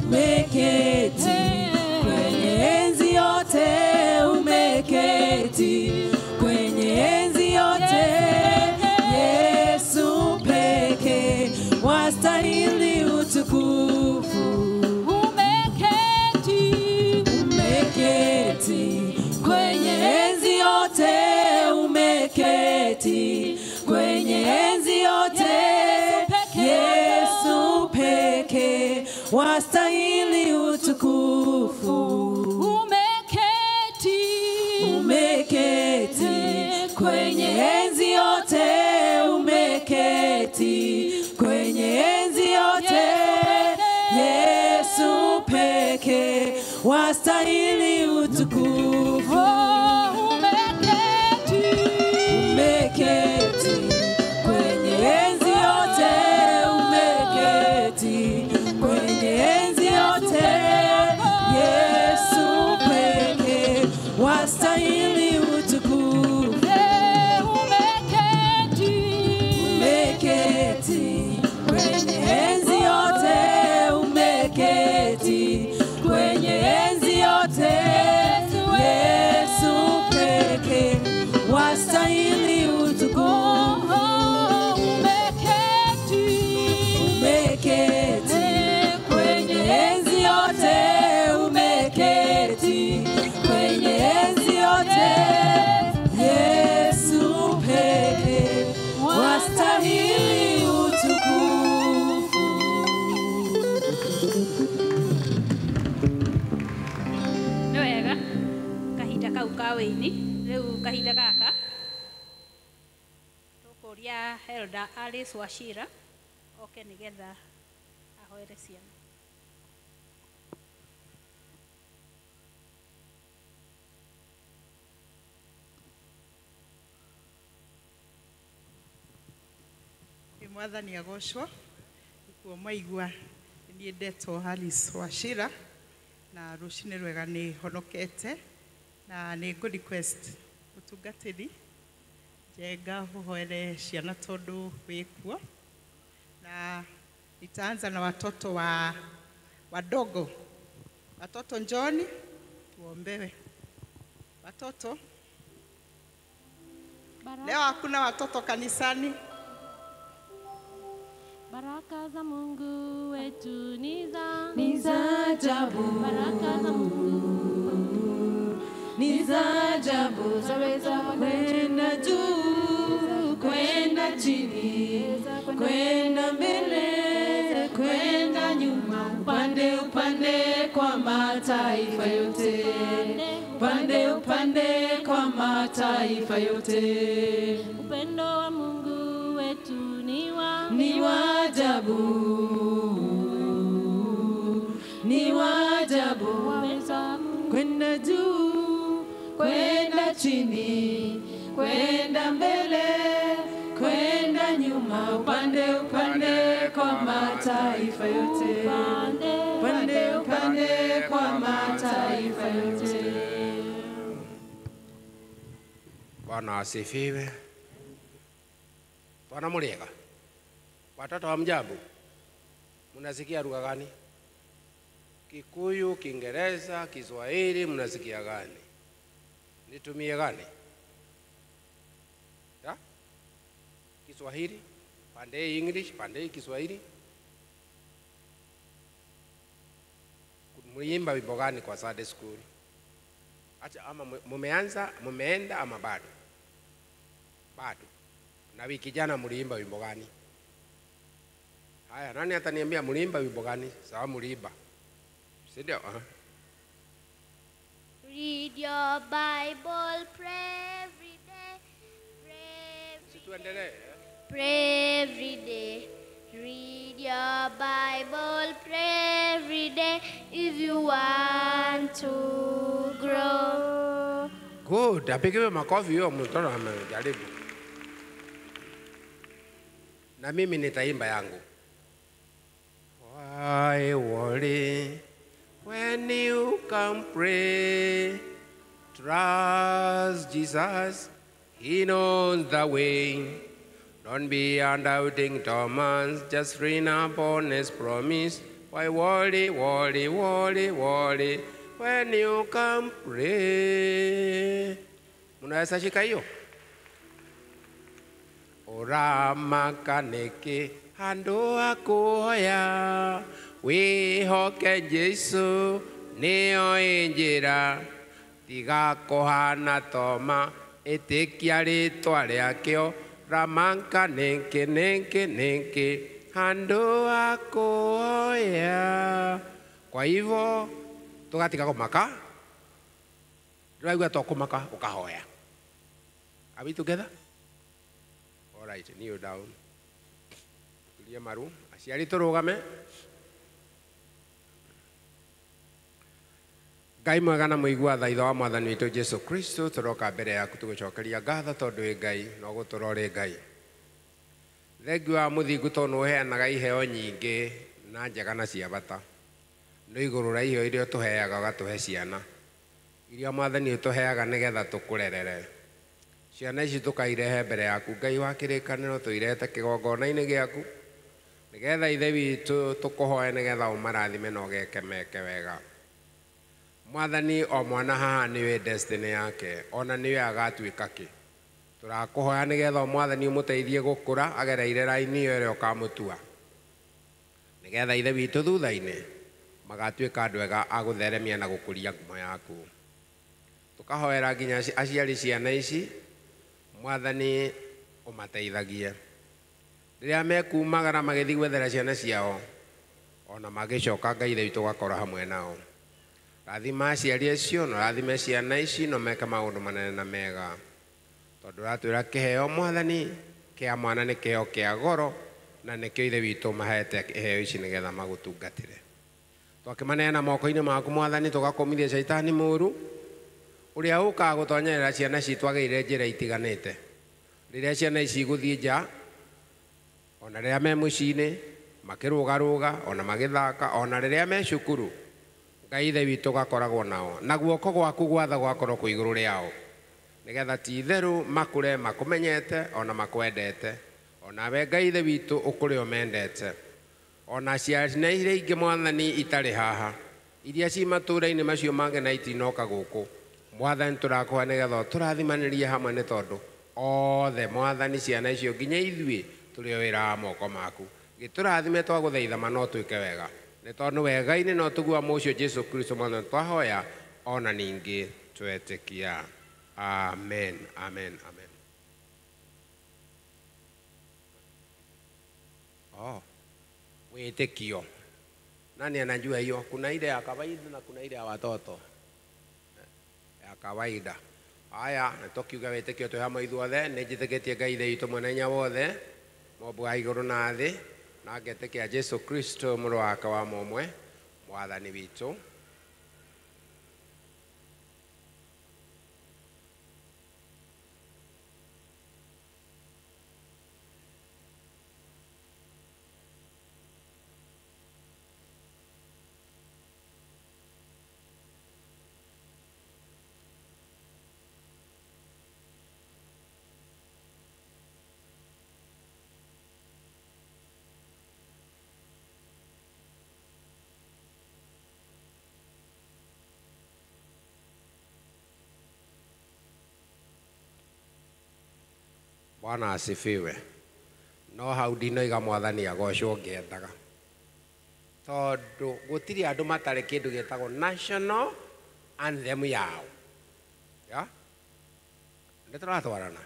Umeketi kwenye enzi yote, umeketi kwenye enzi yote. Yesu pekee wastahili utukufu. Umeketi. Umeketi kwenye enzi yote, umeketi kwenye enzi yote. Yesu pekee wastahili utukufu. Umeketi. Umeketi kwenye enzi yote, umeketi kwenye enzi yote. Yesu pekee wastahili utukufu. Oh, umeketi. Umeketi kwenye enzi yote, umeketi kwenye enzi yote. Yesu pekee wastahili utukufu. Umeketi. Umeketi kwenye enzi yote, umeketi kwenye enzi yote. Mũini. Rĩu kahinda gaka tũkũria Elder Alice Wachira oke nĩgetha ahoere ciana. Mwathani agocwo kuo maigua niĩ ndetwo Alice Wachira na rũcinĩ rwega nĩ honokete na nĩ ngũ request mũtungatĩri Njenga ũhoere ciana tondũ wĩ kuo, na nitaanza na watoto wa wadogo. Watoto njoni tuombewe. Watoto leo hakuna watoto kanisani. Baraka za Mungu wetu ni za ajabu. Baraka za Mungu ni za ajabu, zaweza kwenda juu, kwenda chini, kwenda mbele, kwenda nyuma, upande upande kwa mataifa yote, upande upande kwa mataifa yote. Upendo wa Mungu wetu ni wa ajabu, ni wa ajabu, kwenda juu, kwenda chini, kwenda mbele, kwenda nyuma, upande upande kwa mataifa yote, upande upande kwa mataifa yote. Bwana asifiwe. Bwana muliega. Watoto wa mjambo, mnasikia lugha gani? Kikuyu, Kiingereza, Kiswahili, mnasikia gani? Nitumie gani? Ya? Kiswahili, pande English, pande Kiswahili. Mliimba wimbo gani kwa Sunday school? Acha ama mumeanza, mumeenda ama bado? Bado. Na wiki jana mliimba wimbo gani? Haya, nani ataniambia mliimba wimbo gani? Sawa, mliimba. Si ndio? Read your Bible, pray every day. Pray every day. Pray every day. Read your Bible, pray every day if you want to grow. Good. Apigiwe makofi huyo mtoto amejaribu. Na mimi nitaimba yangu. Why worry when you can pray? Trust Jesus, He knows the way. Don't be a doubting Thomas, just lean upon His promise. Why worry, worry, worry, worry when you can pray? Munaweza shika hiyo? Uramakaneke handu hakuhoya, wihoke Jesu nĩyo njĩra, tiga kũhana Toma, ĩtĩkia rĩtwa rĩakĩo, ramanka nĩkĩ nĩkĩ nĩkĩ handu hakuhoya. Kwa hivyo tũgatiga kũmaka, ndĩraigua to kũmaka ũkahoya. Are we together? All right, kneel down. Tulie maru, aciari tũrũgame. Ngai mwega na mũigua tha ithe wa mwathani witũ Jesu Kristo, tũroka mbere yaku tũgũcokeria ngatho tondũ wĩ Ngai na ũgũtũra ũrĩ Ngai. Thengiũ wa mũthingu tondũ nĩũheanaga iheo nyingĩ na njega na cia bata. Nĩ igũrũ rĩa iheo iria ũtũheaga ũgatũhe ciana iria mwathani ũtũheaga nĩgetha tũkũrerere. Ciana ici tũkairehe mbere yaku Ngai wa kĩrĩkanĩro, tũirehete kĩgongona-inĩ gĩaku nĩgetha ithe witũ tũkũhoe nĩgetha ũmarathime na ũgeke meke wega. Mwathani o mwana haha nĩwe destiny yake, ona nĩwe agatuĩka kĩ. Tũrakũhoya nĩgetha mwathani ũmũteithie gũkũra agereire raini ĩyo ĩrĩa ũkamũtua, nĩgetha ithe witũ thutha-inĩ magatuĩka andũ ega a gũtheremia na gũkũria ngumo yaku. Tũkahoera nginya aciari ciana ici, mwathani ũmateithagie rĩrĩa mekumagara magĩthiĩ gwethera ciana ciao, ona magĩcoka Ngai ithe witũ ũgakorwo hamwe nao. Rathima aciari acio na rathime ciana ici no meke maũndũ manene na mega. Tondũ ũratwĩra kĩheo Mwathani kĩa mwana nĩ kĩheo kĩa goro na nĩkĩo Ithe witũ mahete iheo ici nĩgetha magũtungatĩre. Twakĩmaneana moko-inĩ maku Mwathani, tũgakũmithia caitani mũũru ũrĩa ũkaga gũtonyerera ciana citũ ageire njĩra itiganĩte. Rĩrĩa ciana ici igũthiĩ nja, ona rĩrĩa me mũciĩ-inĩ makĩrũgarũga, ona magĩthaka, ona rĩrĩa me cukuru, Ngai Ithe witũ gakoragwo nao na guoko gwaku gwatha gwakorwo kwĩ igũrũ rĩao, nĩgetha ti itherũ makũre makũmenyete ona makwendete, onawe Ngai Ithe witũ ũkũre ũmendete. Ona ciana iria ingĩ Mwathani itarĩ haha, iria ci matũũra-inĩ macio mangĩ na itinoka gũkũ, Mwathani tũrakũhe nĩgetha ũtũrathimanĩrie hamwe, nĩ tondũ othe Mwathani ciana icio nginya ithuĩ tũrĩ o wĩra wa moko maku. Gĩtũrathime twagũthaitha ma no twĩke wega, nĩ tondũ wega-inĩ no tũgua mũcio Jesu Kristo Mwathani twahoya ona ningĩ twetĩkia. Amen, amen, amen. Oh, wĩtĩkio. Nani anajua hiyo? Kuna ile ya kawaida na kuna ile ya watoto ya kawaida. Haya, nĩtũkiuga wĩtĩkio twĩ hamwe ithuothe. Nĩ njĩtĩkĩtie Ngai Ithe witũ mwene hinya wothe, mũmbi wa igũrũ na thĩ, na ngetĩkia Jesu Kristo mũrũ wake wa mũmwe Mwathani witũ. Bwana asifiwe. No hau ndinoiga Mwathani agocwo ngĩendaga, tondũ gũtirĩ andũ matarĩ kĩndũ gĩtagwo national anthem yao. Ya? Nĩ tũratwarana.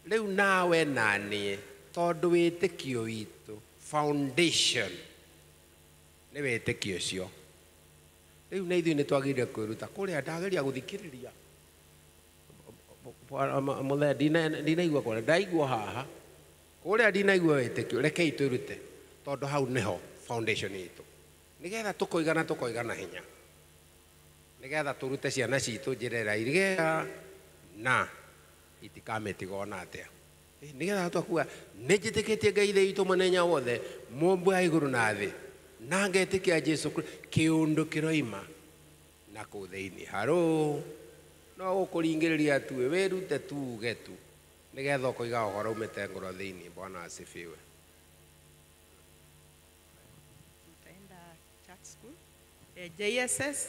Rĩu nawe na niĩ, tondũ wĩtĩkio witũ foundation nĩ wĩtĩkio ũcio. Rĩu na ithuĩ nĩ twagĩrĩire kwĩruta kũrĩa ndageria gũthikĩrĩria mũthee, ndinaigua kũrĩa ndaigua haha kũrĩa ndinaigua wĩtĩkio. Rekei twĩrute, tondũ hau nĩho foundation itũ, nĩgetha tũkoigana tũkoigana hinya, nĩgetha tũrute ciana citũ njĩra ĩrĩa irĩgega na itikamĩtiga ona atĩa. Nĩgetha twakuga nĩ njĩtĩkĩtie Ngai Ithe witũ mwene hinya wothe, mũmbi wa igũrũ na thĩ, na ngetĩkia Jesu Kristo, kĩũndũ kĩroima na kũu thĩinĩ. Harũ no gũkũringĩrĩria tu wĩrute tuge tu, nĩgetha ũkoiga ũhoro umĩte ngoro thĩinĩ. Bwana asifiwe. Tutaenda church school. JSS.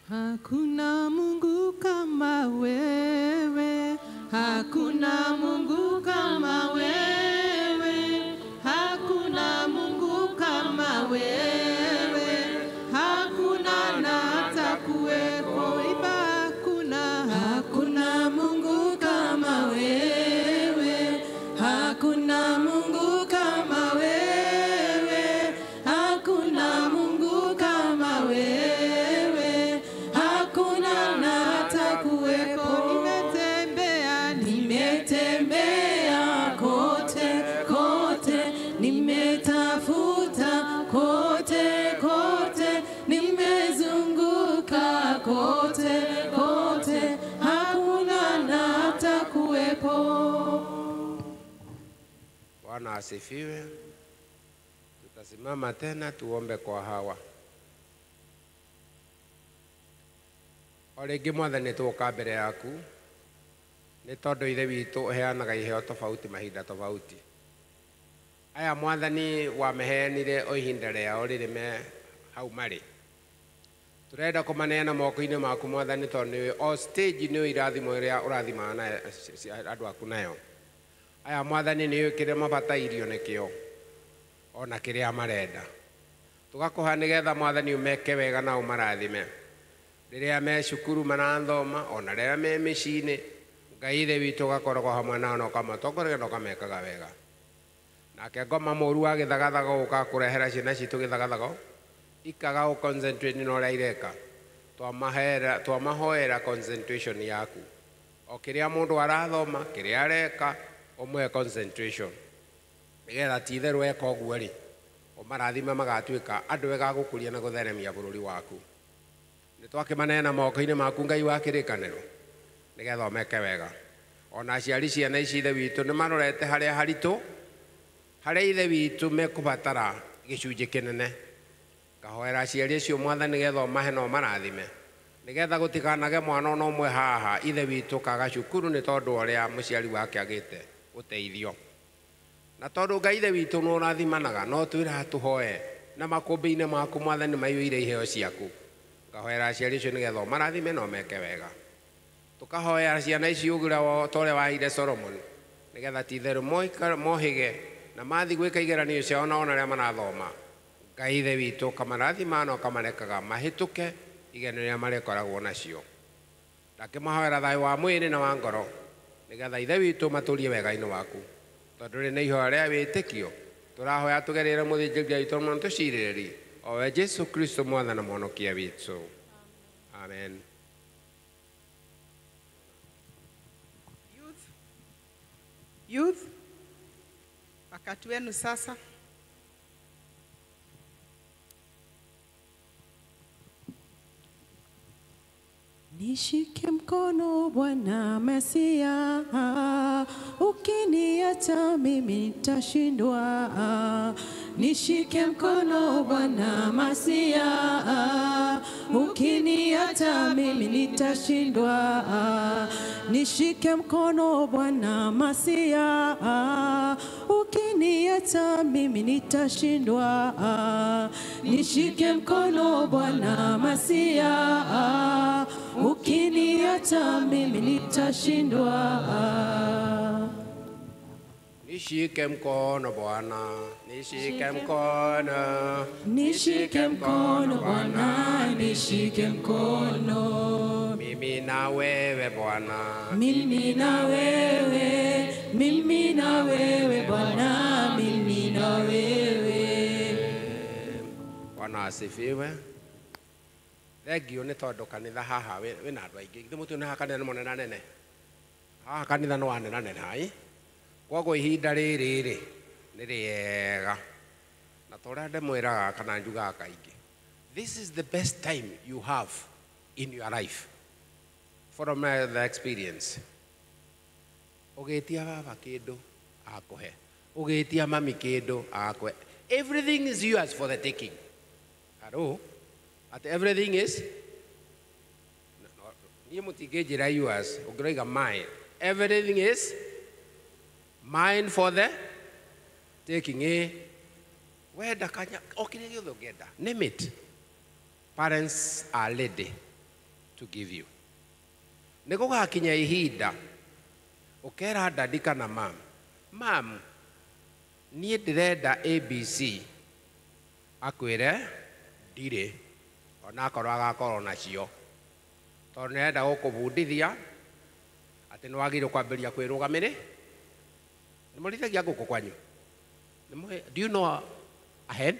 Hakuna Mungu kama wewe, hakuna Mungu kama wewe, hakuna Mungu kama wewe, hakuna na hata kuweko. Iba hakuna, hakuna Mungu kama wewe, hakuna Mungu kama wewe, hakuna Mungu kama wewe, hakuna na hata kuweko. Nimetembea, nimetembea kote kote, nimetafuta kote kote, nimezunguka kote kote, hakuna na hata kuwepo. Bwana asifiwe. Tutasimama tena tuombe kwa hawa. O rĩngĩ Mwathani tũka mbere yaku, nĩ tondũ Ithe witũ ũheanaga iheo tofauti mahinda tofauti. Aya Mwathani wameheanire o ihinda rĩao rĩrĩ me hau marĩ. Tũrenda kũmaneana moko-inĩ maku Mwathani, tondũ nĩũĩ o stage nĩũĩ irathimo ĩrĩa ũrathimaga na andũ aku nayo. Aya Mwathani nĩũĩ kĩrĩa mabatairio nĩkĩo ona kĩrĩa marenda. Tũgakũha nĩgetha Mwathani ũmeke wega na ũmarathime. Rĩrĩa me cukuru marathoma, ona rĩrĩa me mĩciĩ-inĩ, Ngai Ithe witũ ũgakoragwo hamwe nao na ũkamatongoria na ũkamekaga wega. Nake ngoma mũũru wa gĩthagathago ũka kũrehera ciana citũ gĩthagathago, Ikaga gũ concentrate na ũrĩa ireka. Twamahoera concentration yaku. O kĩrĩa mũndũ arathoma, kĩrĩa areka, ũmũhe concentration. Nĩgetha ti itherũ eka ũguo rĩ, ũmarathime magatuĩka andũ ega gũkũria na gũtheremia bũrũri waku. Nĩ twakĩmaneana moko-inĩ maku Ngai wa kĩrĩkanĩro, nĩgetha ũmeke wega. Ona aciari ciana ici ithe witũ nĩ marorete harĩa haritũ, harĩa ithe witũ mekũbatara gĩcunjĩ kĩnene. Ngahoera aciari acio Mwathani nĩgetha ũmahe na ũmarathime, nĩgetha gũtikanage mwana ona ũmwe haha ithe witũ kaga cukuru nĩ tondũ ũrĩa mũciari wake agĩte ũteithio. Na tondũ Ngai ithe witũ nĩ ũrathimanaga, no twĩraga tũhoe na makũmbĩ-inĩ maku Mwathani maiyũire iheo ciaku. Ngahoera aciari acio nĩgetha ũmarathime na ũmeke wega. Tũkahoya ciana ici ũgĩra ta ũrĩa waheire Solomon, nĩgetha ti itherũ mohĩge na mathiĩ gwĩka igeranio ciao na ona arĩa marathoma. Ngai ithe witũ ũkamarathima na ũkamarekaga mahĩtũke igeranio iria marĩkoragwo nacio. Ndakĩmahoera thayũ wa mwĩrĩ na wa ngoro, nĩgetha ithe witũ matũrie wega-inĩ waku. Tondũ rĩ nĩ ihoya rĩa wĩtĩkio tũrahoya tũgerere mũthĩnjĩri Ngai witũ na tũcirĩrĩri, o we Jesũ Kristo Mwathani na Mũhonokia witũ. Amen. Youth, wakati wenu sasa. Nishike mkono Bwana Mesia, ukiniacha mimi nitashindwa. Nishike mkono Bwana Mesia, ukiniacha mimi nitashindwa. Nishike mkono Bwana Mesia, ukiniacha mimi nitashindwa. Nishike mkono Bwana Mesia, ukiniacha mimi nitashindwa. Nishike mkono Bwana, nishike mkono, nishike mkono Bwana, nishike mkono. Mimi na wewe Bwana, mimi na wewe, mimi na wewe Bwana, mimi na wewe. Bwana asifiwe. Thengio nĩ tondũ kanitha haha wĩna andũ aingĩ. Githĩ mũtiũĩ haha kanitha nĩ mũnenanene? Haha kanitha nĩ wanenanene, ĩ? Koguo ihinda rĩrĩ rĩ nĩ rĩega. Na ta ũrĩa ndĩmwĩraga kana njugaga kaingĩ, this is the best time you have in your life from the experience. Ũgĩtia baba kĩndũ akũhe, ũgĩtia mami kĩndũ akũhe. Everything is yours for the taking. Hello? At everything is niĩ mũtingĩnjĩra yours, ũngĩroiga mine. Everything is mine for the taking. Wenda kanya o kĩrĩa gĩothe ũngĩenda, name it. Parents are ready to give you. Nĩ gũgakinya ihinda ũkera dadi kana mam, mam niĩ ndĩrenda ABC, akwĩre ndirĩ, onakorwo agakorwo nacio, tondũ nĩarenda gũkũbundithia atĩ nĩ wagĩrĩirwo kwambĩrĩria kwĩrũgamĩrĩra. Nĩ mũrĩithagia ngũkũ kwanyu? Do you know a hen?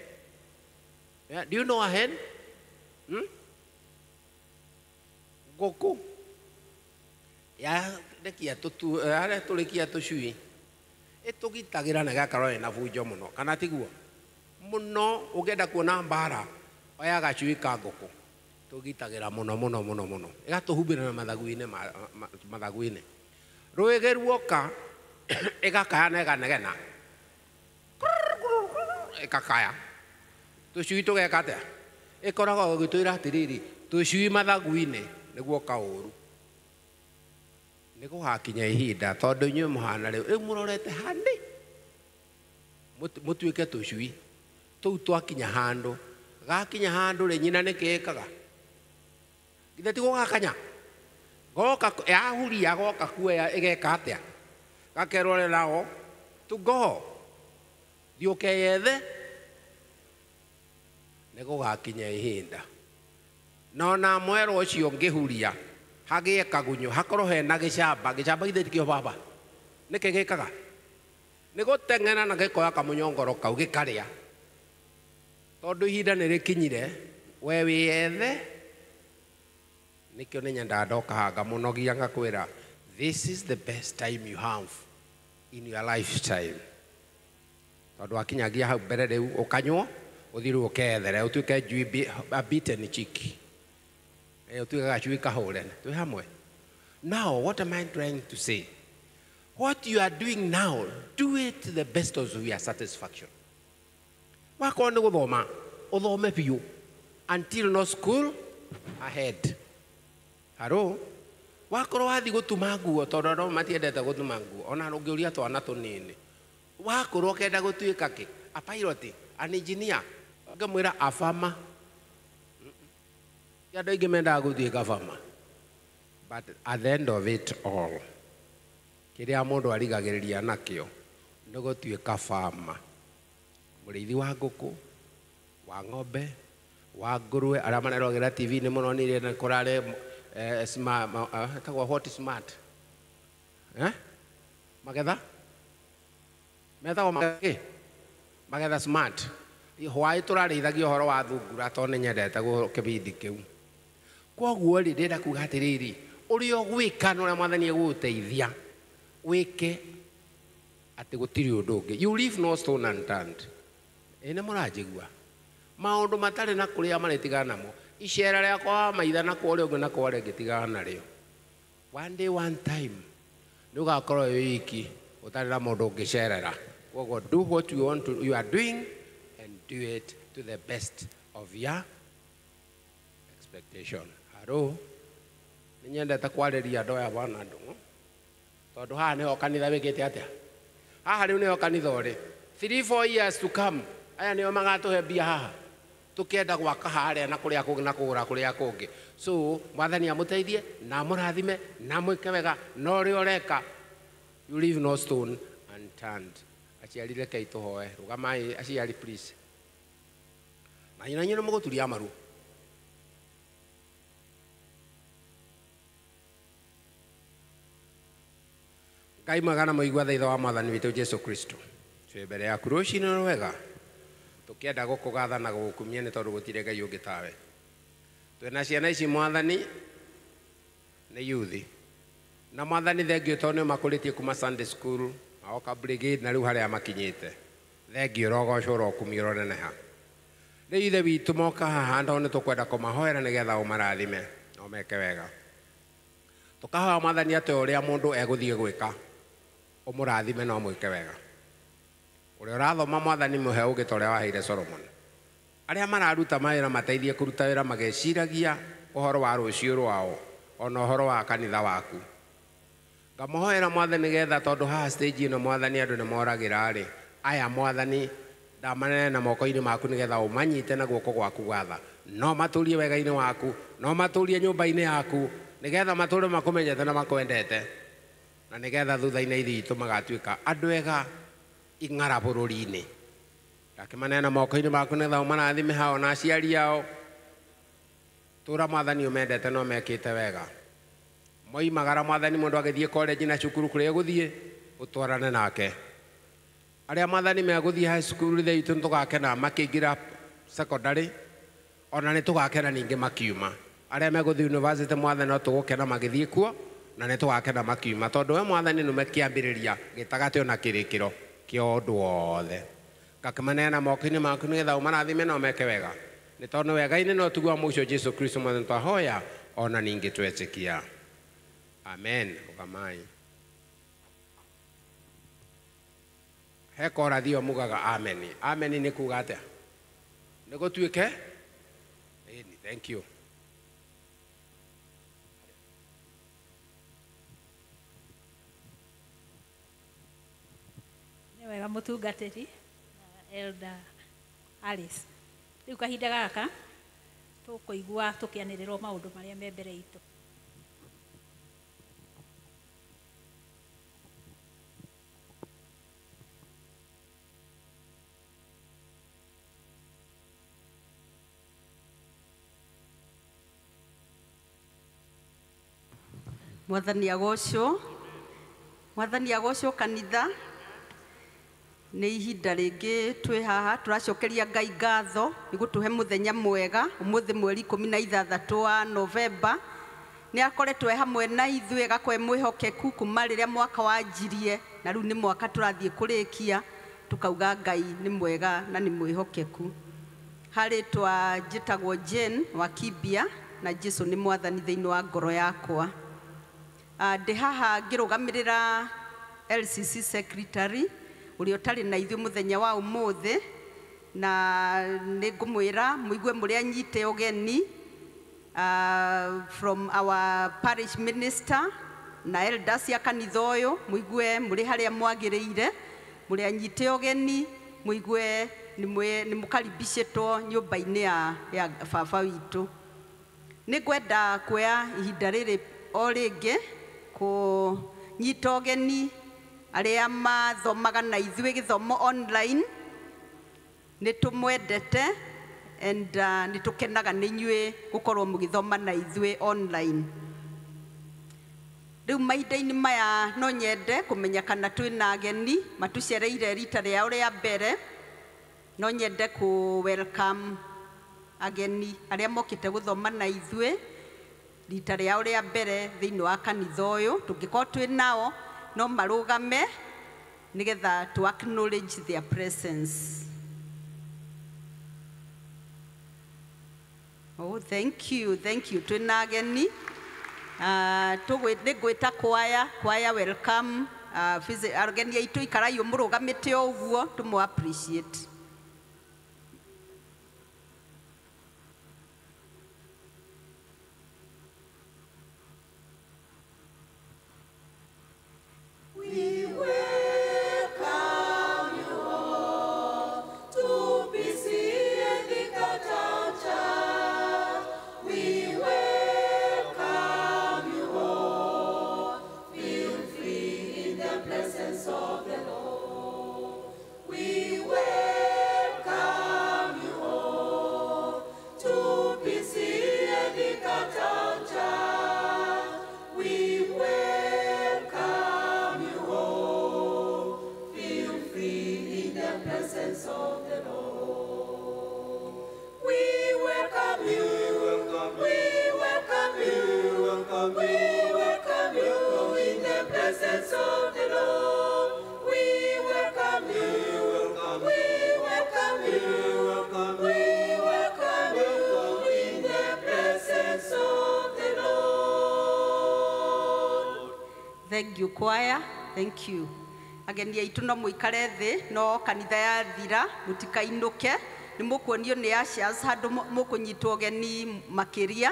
Yeah, do you know a hen? Ngũkũ yarekia tũrĩkia tũcui ĩtũgitagĩra na ĩgakorwo ĩna bunjo mũno, kana tiguo? Mũno. Ũngĩenda kuona mbara, oya gacui ka ngũkũ, tũgitagĩra mũno mũno mũno mũno, ĩgatũhumbĩra na mathagu-inĩ mathagu-inĩ. Rwĩgĩ ruoka ĩgakaya na ĩganegena, ĩgakaya. Tũcui tũgeka atĩa? Ĩkoragwo ĩgĩtwĩra atĩrĩrĩ, tũcui mathagu-inĩ nĩguo kaũru. Nĩ gũgakinya ihinda tondũ inyuĩ mũhana rĩu, rĩu mũrorete handĩ mũtuĩke tũcui tũu twakinya handũ, gakinya handũ rĩ, nyina nĩ kĩĩkaga? Githĩ ti gũgakanya? Goka yahuria goka kuoya ĩgeka atĩa? Gakerwo rĩ nao to go, thiĩ ũkeyethe. Nĩ gũgakinya ihinda na ona mwerũ ũcio ũngĩhuria hagĩe kagunyũ, hakorwo hena gĩcamba. Gĩcamba githĩ tikĩo baba? Nĩkĩ gĩkaga? Nĩ gũteng'era na gĩkoya kamũnyongoro kau gĩkarĩa. Tondu ihinda nĩ rĩkinyire we wĩyethe. Nĩkĩo nĩ nyendaga ndoka haha ngamũnogia ngakwĩra this is the best time you have in your lifetime. Tondu wakinyagia hau mbere rĩu ũkanywo ũthiĩ rĩu ũkeyethere ũtuĩke njui a beaten chick. Ũtuĩke gacui kahũre. Twĩ hamwe. Now, what am I trying to say? What you are doing now, do it to the best of your satisfaction. Wakorwo nĩ gũthoma, ũthome biũ until no school ahead. Haro, wakorwo wathiĩ gũtuma nguo, tondũ andũ matiendete gũtuma nguo, ona ũngĩũria twana tũnini. Wakorwo ũkenda gũtuĩka kĩ? A pilot, an engineer, ũngamwĩra a farmer. Ti andũ aingĩ mendaga gũtuĩka farmer. But at the end of it all, kĩrĩa mũndũ arigagĩrĩria nakĩo nĩ gũtuĩka farmer. Mũrĩithi wa ngũkũ, wa ng'ombe, wa ngũrwe, arĩa marerogera TV nĩ mũno nire na kũrarĩ etagwo what smart? Magetha? Metagwo magetha? Magetha smart. Hwaĩ tũrarĩithagia ũhoro wa thungura tondũ nĩ nyendete kĩbindi kĩu. Kwoguo rĩ, ndĩrenda kuga atĩrĩrĩ, ũrĩa ũgwĩka na ũrĩa Mwathani egũgũteithia, wĩke atĩ gũtirĩ ũndũ ũngĩ. You leave no stone unturned. Ĩ nĩ mũranjigua? Maũndũ matarĩ na kũrĩa marĩtigana namo. Icera rĩakwa wa maitha na kwa ũrĩa ũngĩ na kwa ũrĩa ũngĩ tigana narĩo. One day, one time, nĩ ũgakorwo wĩ wiki ũtarĩ na mũndũ ũngĩcerera. Kwoguo do what you want to, you are doing and do it to the best of your expectation. Haro, nĩ nyendete kwarĩria andũ aya bwana Ndung'u, tondũ haha nĩho kanitha wĩkĩte atĩa? Haha rĩu nĩho kanitha ũrĩ. 3-4 years to come, aya nĩo magatũhe mbia haha. Tũkĩenda gwaka harĩa na kũrĩa kũngĩ na kũgũra kũrĩa kũngĩ. So, Mwathani amũteithie na amũrathime na amwĩke wega na ũrĩa ũreka, you leave no stone unturned. Aciari rekei tũhoe. Rũgamai aciari please. Na inyuĩ nĩ mũgũturia maru. Ngai mwega na mũigua tha wa Mwathani witũ Jesu Kristo. Twĩ mbere yaku rũcinĩ rwega. Tũkĩenda gũkũgatha na gũgũkumia nĩ tondũ gũtirĩ Ngai ũngĩ tawe. Twĩna ciana ici Mwathani nĩ yuthi. Na Mwathani thengiũ tondũ nĩ makũrĩtie kuma Sunday school, magoka brigade na rĩu harĩa makinyĩte. Thengiũ ũrogocwo ũrokumio ũroneneha. Rĩu Ithe witũ moka haha tondũ nĩ tũkwenda kũmahoera nĩgetha ũmarathime na ũmeke wega. Tũkahoya Mwathani atĩ ũrĩa mũndũ egũthiĩ gwĩka, ũmũrathime na ũmwĩke wega. Ũrĩa ũrathoma Mwathani mũhe ũũgĩ ta ũrĩa waheire Solomon. Arĩa mararuta mawĩra mateithie kũruta wĩra mageciragia ũhoro wa rũciũ rwao ona ũhoro wa kanitha waku. Ngamũhoera Mwathani nĩgetha tondũ haha stage ĩno Mwathani andũ nĩmoragĩra rĩ, aya Mwathani ndamanene na moko-inĩ maku nĩgetha ũmanyite na guoko gwaku gwatha. No matũrie wega-inĩ waku, no matũrie nyũmba-inĩ yaku, nĩgetha matũre makũmenyete na makwendete. Na nĩgetha thutha-inĩ ithe itũ magatuĩka andũ ega ing'ara bũrũri-inĩ. Ndakĩmaneana moko-inĩ maku nĩgetha ũmarathime hao na aciari ao. Tũra Mwathani ũmendete na ũmekĩte wega. Moimagara Mwathani mũndũ agĩthiĩ college na cukuru kũrĩa egũthiĩ, ũtwarane nake. Arĩa Mwathani megũthiĩ high school ithe itũ nĩtũgakena makĩingĩra secondary, ona nĩtũgakena ningĩ makiuma. Arĩa megũthiĩ university Mwathani no tũgũkena magĩthiĩ kuo, na nĩtũgakena makiuma. Tondũ we Mwathani nĩwe kĩambĩrĩria gĩtagatĩ ona kĩrĩkĩro kĩa ũndũ wothe. Ngakĩmaneana moko-inĩ maku nĩgetha ũmarathime na ũmeke wega. Nĩ tondũ wega-inĩ no tiguo mũico Jesu Kristo Mwathani twahoya ona ningĩ twetĩkia. Amen. Rũgamai. He korathi ĩyo mugaga amen. Amen nĩ kuga atĩa? Nĩ gũtuĩke? Ĩni, thank you. Nĩ wega mũtungatĩri Elder Alice. Rĩu kahinda gaka tũkũigua tũkĩanĩrĩrwo maũndũ marĩa me mbere itũ. Mwathani agocwo. Mwathani agocwo kanitha. Nĩ ihinda rĩngĩ twĩ haha tũracokeria Ngai ngatho nĩ gũtũhe mũthenya mwega ũmũthĩ mweri 16 wa Novemba. Nĩ akoretwo e hamwe na ithuĩ agakorwo e mwĩhokeku kuma rĩrĩa mwaka wanjirie, na rĩu nĩ mwaka tũrathiĩ kũrĩkia tukauga Ngai nĩ mwega na nĩ mwĩhokeku. Harĩ twa njĩtagwo Jane wa Kibia na Jesu nĩ mwathani thĩinĩ wa ngoro yakwa. Ndĩ haha ngĩrũgamĩrĩra LCC secretary ũrĩa ũtarĩ na ithuĩ mũthenya wa ũmũthĩ, na nĩ ngũmwĩra mũigue mũrĩ anyite ũgeni from our parish minister na elders ya kanitha ũyũ, mũigue mũrĩ harĩa mwagĩrĩire, mũrĩ anyite ũgeni, mũigue nĩ mũkaribicĩtwo nyũmba-inĩ ya baba witũ. Nĩ ngwenda kuoya ihinda rĩrĩ o rĩngĩ kũnyita ũgeni arĩa mathomaga na ithuĩ gĩthomo online. Nĩ tũmwendete and nĩ tũkenaga nĩ inyuĩ gũkorwo mũgĩthoma na ithuĩ online. Rĩu mahinda-inĩ maya no nyende kũmenya kana twĩna ageni matũcereire rita rĩao rĩa mbere. No nyende kũ welcome ageni arĩa mokĩte gũthoma na ithuĩ rita rĩao rĩa mbere thĩinĩ wa kanitha ũyũ. Tũngĩkorwo twĩ nao no marũgame nĩgetha to acknowledge their presence. Oh, thank you, thank you. Twĩna ageni. Nĩ ngwĩta kwaya, kwaya welcome. Ageni aitũ ikarai mũrũgamĩte o ũguo tũmũ appreciate. We welcome you all to PCEA Thika Town Church. We welcome you all. Feel free in the presence of the Lord. We welcome you all to PCEA Thika Town Church. We welcome you all. Feel free in the presence of the Lord. We welcome you. We welcome you. We welcome you in the presence of the Lord. We welcome you. We welcome you. We welcome you in the presence of the Lord. Thank you, choir. Thank you. Ageni aitũ no mũikare thĩ, no kanitha yathira mũtikainũke, nĩ mũkuonio nĩ ushers handũ mũkũnyitwo ũgeni makĩria,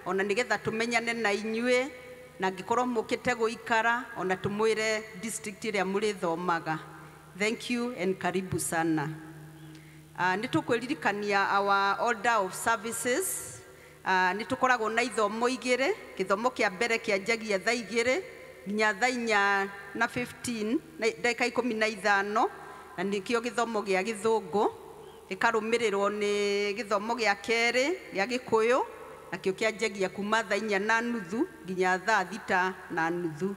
ona nĩgetha tũmenyane na inyuĩ, na angĩkorwo mũkĩte gũikara ona tũmwĩre district ĩrĩa mũrĩthomaga. Thank you and karibu sana. Nĩ tũkwĩririkania our order of services. Nĩ tũkoragwo na ithomo igĩrĩ. Gĩthomo kĩa mbere kĩanjagia thaa 2 nginya thaa 4:15, ndagĩka 15, na nĩkĩo gĩthomo gĩa Gĩthũngũ. Gĩkarũmĩrĩrwo nĩ gĩthomo gĩa kerĩ gĩa Gĩkũyũ, nakĩo kĩanjagia kuma thaa 4:30 nginya thaa 6:30.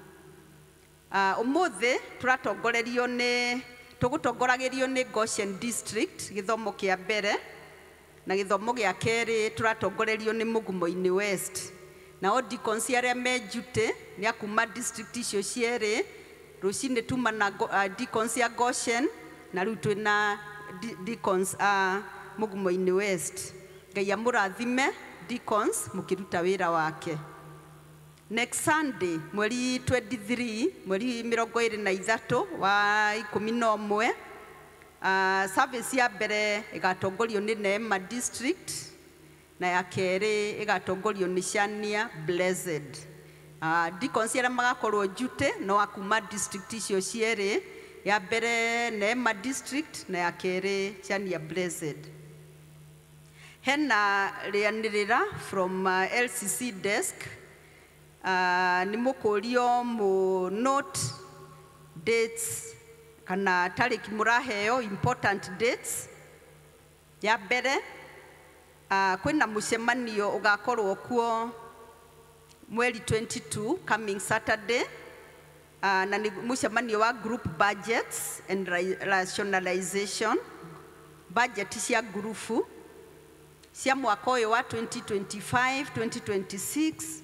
Ũmũthĩ tũratongorerio nĩ tũgũtongoragĩrio nĩ Goshen District gĩthomo kĩa mbere, na gĩthomo gĩa kerĩ tũratongorerio nĩ Mugumo-inĩ West. Nao deacons arĩa me duty nĩ a kuma district icio cierĩ. Rũcinĩ tuma na deacons ya Goshen, na rĩu twĩna deacons a Mugumo-inĩ West. Ngai amũrathime deacons mũkĩruta wĩra wake. Next Sunday mweri 23, mweri 23 wa 11, service ya mbere ĩgatongorio nĩ Neema District na ya kerĩ ĩgatongorio nĩ Shania Blessed. Deacons arĩa magakorwo duty no a kuma district icio cierĩ, ya mbere Neema District na ya kerĩ Shania Blessed. Hena rĩanĩrĩra from LCC desk. Nĩ mũkũrio mũ note dates kana tarĩki mũraheo important dates. Ya mbere, kwĩna mũcemanio ũgakorwo kuo mweri 22 coming Saturday. Na nĩ mũcemanio wa group budgets and rationalization, budget cia ngurubu cia mwaka ũyũ wa 2025 2026,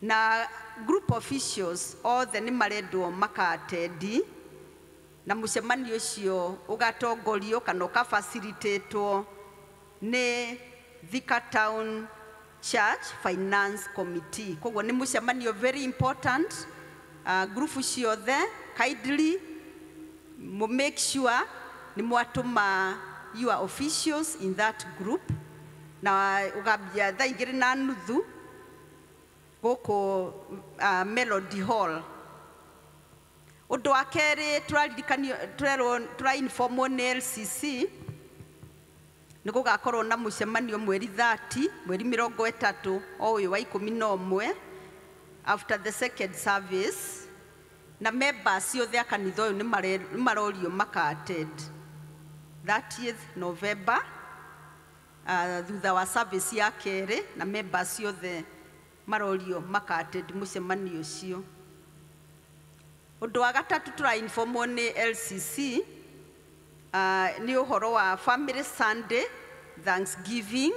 na group officials othe nĩ marendwo maka-attend, na mũcemanio ũcio ũgatongorio kana ũkafacilitatwo nĩ Thika Town Church Finance Committee. Koguo nĩ mũcemanio very important. Group ciothe, kindly mu make sure nĩ mwatũma your officials in that group, na ũgambia thaa 2:30 gũkũ Melody Hall. Ũndũ wa kerĩ tũraririkanio, tũrerwo, tũrainformwo nĩ LCC nĩ gũgakorwo na mũcemanio mweri 30, mweri 30 o ũyũ wa 11, after the second service, na members ciothe a kanitha ũyũ nĩ marorio maka-attend 30th November, thutha wa service ya kerĩ, na members ciothe marorio maka-attend mũcemanio ũcio. Ũndũ wa gatatũ tũrainformwo nĩ LCC nĩ ũhoro wa Family Sunday, Thanksgiving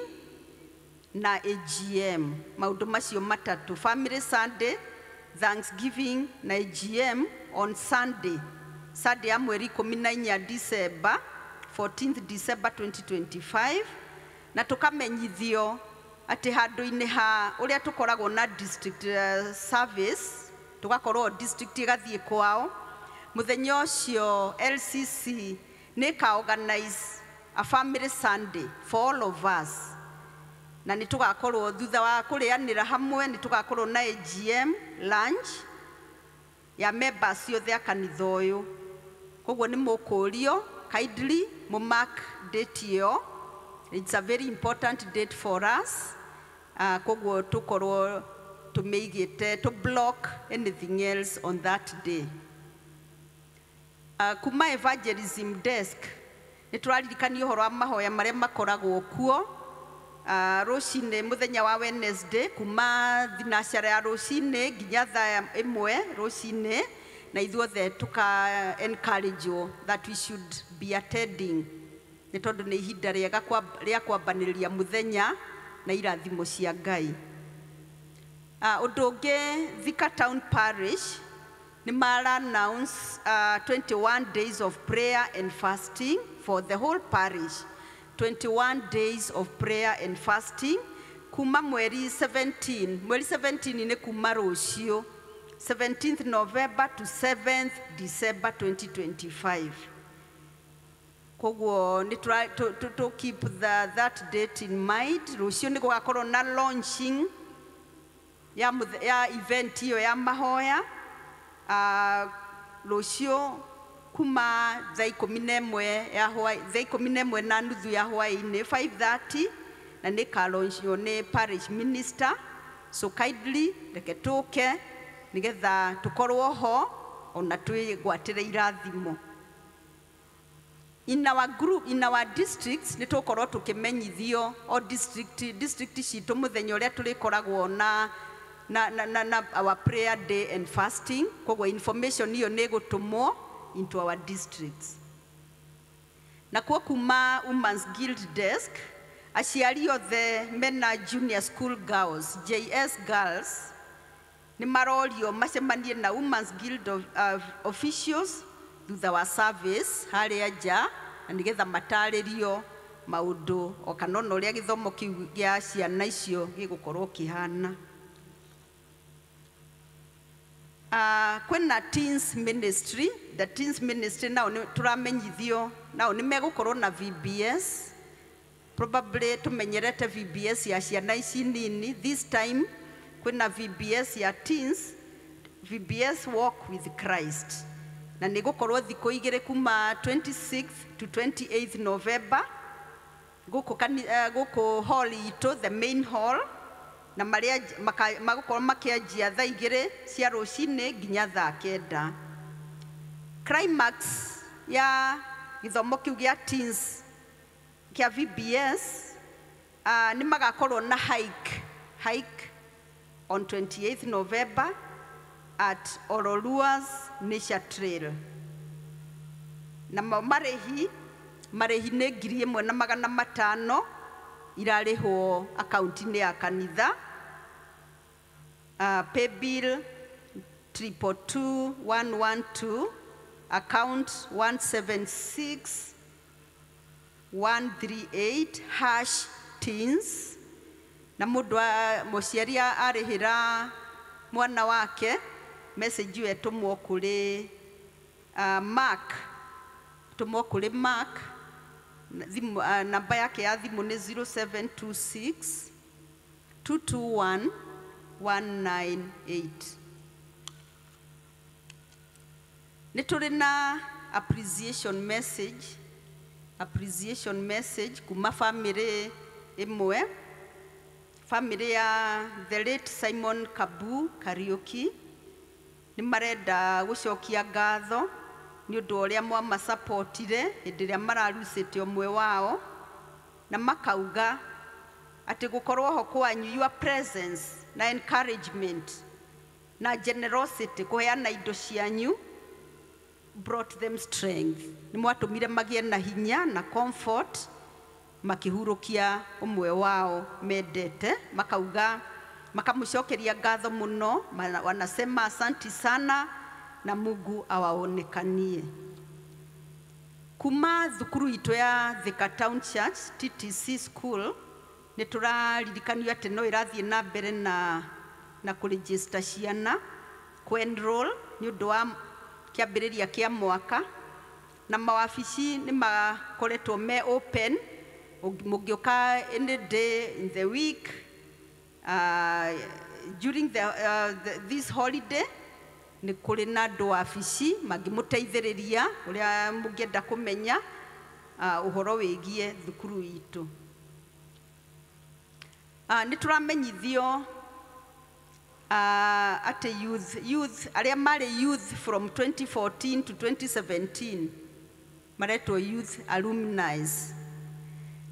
na AGM. Maũndũ macio matatũ, Family Sunday, Thanksgiving na AGM on Sunday, Sunday ya mweri 14 December, 14th December 2025, na tũkamenyithio atĩ handũ-inĩ ha ũrĩa tũkoragwo na district service, tũgakorwo district ĩgathiĩ kwao mũthenya ũcio, LCC nĩ ĩka organize a Family Sunday for all of us, na nĩ tũgakorwo thutha wa kũrĩanĩra hamwe nĩ tũgakorwo na AGM lunch ya members ciothe a kanitha ũyũ. Koguo nĩ mũkũrio kindly mũ mark date ĩyo. It's a very important date for us. Koguo tũkorwo tũmĩigĩte to block anything else on that day. Kuma evangelism desk nĩ tũraririkanio ũhoro wa mahoya marĩa makoragwo kuo rũcinĩ mũthenya wa Wednesday kuma thinacara ya rũcinĩ nginya thaa 1 rũcinĩ, na ithuothe tũka encourage that we should be attending, nĩ tondũ nĩ ihinda rĩega rĩa kwambanĩrĩria mũthenya na irathimo cia Ngai. Ũndũ ũngĩ, Thika Town Parish nĩ mara announce 21 days of prayer and fasting for the whole parish. 21 days of prayer and fasting kuma mweri 17, mweri 17 nĩ kuma rũciũ, 17th November to 7th December 2025. Koguo nĩ to keep that date in mind. Rũciũ nĩ gũgakorwo na launching ya event iyo ya mahoya rũciũ kuma thaa 11 ya hwaĩ, thaa 11:30 ya hwaĩ-inĩ, 5:30, na nĩ kaloncio nĩ parish minister. So kindly reke tũke nĩgetha tũkorwo ho ona twĩgwatĩre irathimo. In our group, in our districts, nĩ tũgũkorwo tũkĩmenyithio o district citũ mũthenya ũrĩa tũrĩkoragwo na our prayer day and fasting. Koguo information iyo nĩ ĩgũtũmwo into our districts. Nakuo kuma Women's Guild desk, aciari othe mena junior school girls, JS girls, nĩ marorio macemanie na Women's Guild of officials thutha wa service harĩa nja, na nĩgetha matarĩrio maũndũ o kana ona ũrĩa gĩthomo kĩu gĩa ciana icio gĩgũkorwo kĩhana. Kwĩna teens ministry. The teens ministry nao nĩ tũramenyithio nao nĩ megũkorwo na VBS. Probably tũmenyerete VBS ya ciana ici nini. This time kwĩna VBS ya teens, VBS Walk with Christ, na nĩ gũkorwo thikũ 2 kuma 26th to 28th November gũkũ gũkũ hall itũ, the main hall, na marĩa magũkorwo makĩanjia thaa 2 cia rũcinĩ nginya thaa 9. Climax ya gĩthomo kĩu gĩa teens kĩa VBS, nĩ magakorwo na hike on 28th November. at Ororua's Nature Trail. Na marĩhi marĩhi nĩ 1500 irarĩhwo akaunti-inĩ ya kanitha. Pay bill 222112, account 176138 hash teens. Na mũndũ mũciari arĩhĩra mwana wake, message ĩyo ĩtũmwo kũrĩ Mark, tũmwo kũrĩ Mark. Thimũ, namba yake ya thimũ nĩ 0726 221 198. Nĩ tũrĩ na appreciation message kuma family ĩmwe, family ya the late Simon Kabu Kariuki. Nĩ marenda gũcokia ngatho nĩ ũndũ wa ũrĩa mwamasapotire hĩndĩ ĩrĩa mararucĩte ũmwe wao, na makauga atĩ gũkorwo ho kwanyu, your presence na encouragement na generosity, kũheana indo cianyu, brought them strength. Nĩ mwatũmire magĩe na hinya na comfort makĩhurũkia ũmwe wao mendete. Makauga makamũcokeria ngatho mũno, wanasema asanti sana na Mungu awaonekanie. Kuma thukuru itũ ya Thika Town Church TTC School, nĩ tũraririkanio atĩ no ĩrathiĩ na mbere na kũregister ciana, kũ-enroll nĩ ũndũ wa kĩambĩrĩria kĩa mwaka, na mawabici nĩ makoretwo me open. Mũngĩũka any day in the week during this holiday, nĩ kũrĩ na andũ wabici mangĩmũteithĩrĩria ũrĩa mũngĩenda kũmenya ũhoro wĩgiĩ thukuru itũ. Nĩ tũramenyithio atĩ youth arĩa marĩ youth from 2014 to 2017, maretwo youth alumni,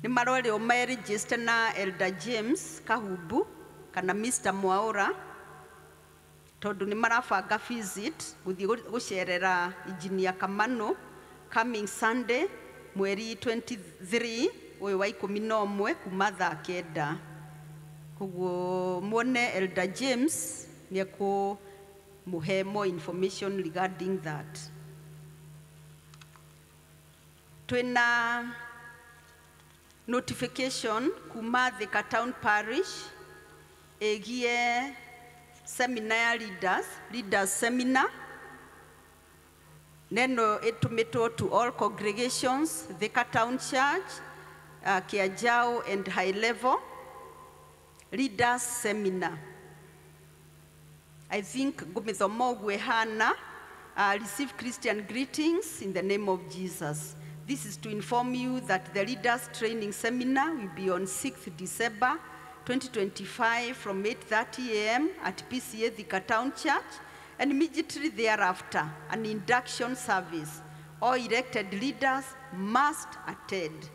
nĩ marorĩo meregister na Elder James Kahumbu kana Mr. Mwaura, tondũ nĩ marabanga visit gũthiĩ gũcerera Engineer Kamano coming Sunday, mweri 23 ũyũ wa 11, kuma thaa 9. Koguo muone Elder James, nĩ ekũmũhe more information regarding that. Twĩna notification kuma Thika Town Parish ĩgiĩ seminar ya leaders seminar. Neno ĩtũmĩtwo to all congregations, Thika Town Church, Kiajao and High Level leaders seminar. I think ngũmĩthoma ũguo ĩhana. Receive Christian greetings in the name of Jesus. This is to inform you that the leaders training seminar will be on 6th December 2025 from 8:30 a.m. at PCEA Thika Town Church, and immediately thereafter an induction service. All elected leaders must attend.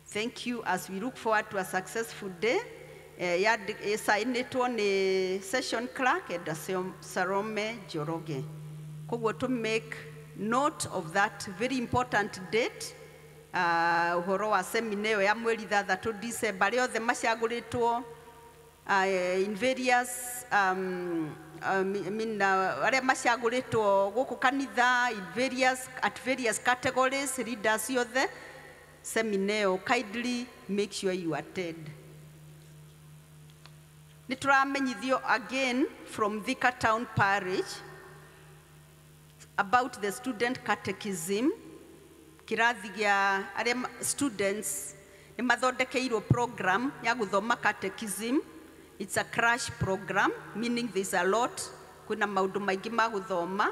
Thank you as we look forward to a successful day. Ĩsainĩtwo nĩ session clerk Eda Salome Njoroge. Koguo to make note of that very important date, ũhoro wa seminar ĩyo ya mweri 6 December, arĩa othe macagũrĩtwo in various I mean, arĩa macagũrĩtwo gũkũ kanitha in various, at various categories, leaders othe, seminar ĩyo, kindly make sure you attend. Nĩ tũramenyithio again from Thika Town Parish about the student catechism, kĩrathi gĩa arĩa students nĩ mathondekeirwo program ya gũthoma catechism. It's a crash program, meaning there's a lot, kwĩna maũndũ maingĩ ma gũthoma.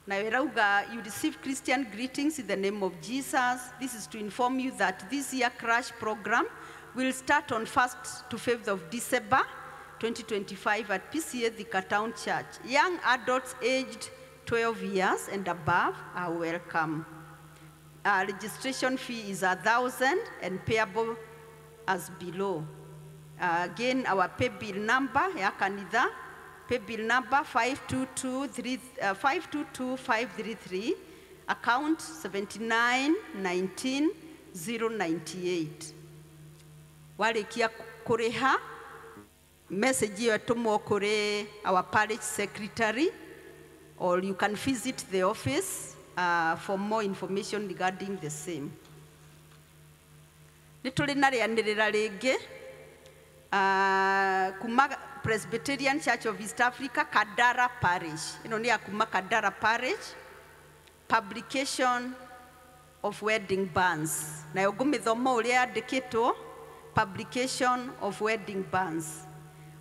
Nayo ĩrauga, you receive Christian greetings in the name of Jesus. This is to inform you that this year crash program will start on 1st to 5th of December 2025 at PCEA Thika Town Church. Young adults aged 12 years and above are welcome. Registration fee is 1,000 and payable as below. Again, our pay bill number ya kanitha, Paybill number 5223, 522533, account 7919098. Warĩkia kũrĩha, message ĩyo ĩtũmwo kũrĩ our parish secretary, or you can visit the office for more information regarding the same. Nĩ tũrĩ na rĩanĩrĩra rĩngĩ kuma Presbyterian Church of East Africa, Kandara Parish. Ĩno nĩ ya kuma Kandara Parish, publication of wedding banns. Nayo ngũmĩthoma ũrĩa yandĩkĩtwo, publication of wedding banns.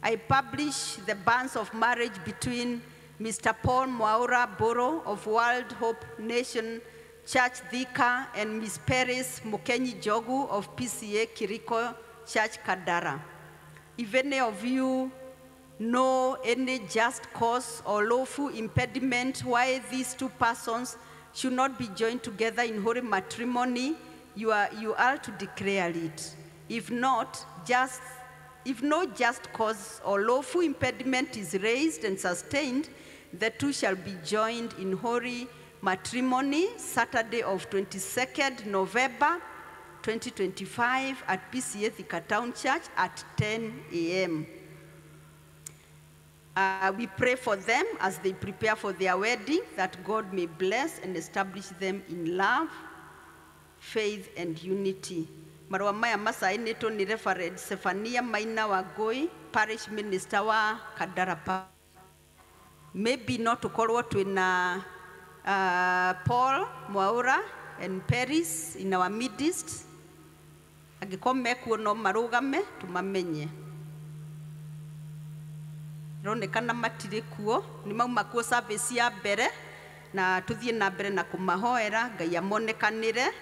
I publish the banns of marriage between Mr. Paul Mwaura Boro of World Hope Nation Church Thika and Ms. Paris Mukenyi Jogu of PCA Kiriko Church Kandara. If any of you know any just cause or lawful impediment why these two persons should not be joined together in holy matrimony, you are to declare it. If not, if no just cause or lawful impediment is raised and sustained, the two shall be joined in holy matrimony Saturday of 22nd November 2025 at PCA Thika Town Church at 10 a.m. We pray for them as they prepare for their wedding, that God may bless and establish them in love, faith, and unity. Marũa maya macainĩtwo nĩ Reverend Zephania Maina Wangũi, parish minister wa Kandara. Maybe no tũkorwo twĩna Paul Mwaura and Paris in our midst. Angĩkorwo mekuo no marũgame tũmamenye. Ronekana matirĩ kuo, nĩ mauma kuo service ya mbere, na tũthiĩ na mbere na kũmahoera Ngai amonekanĩre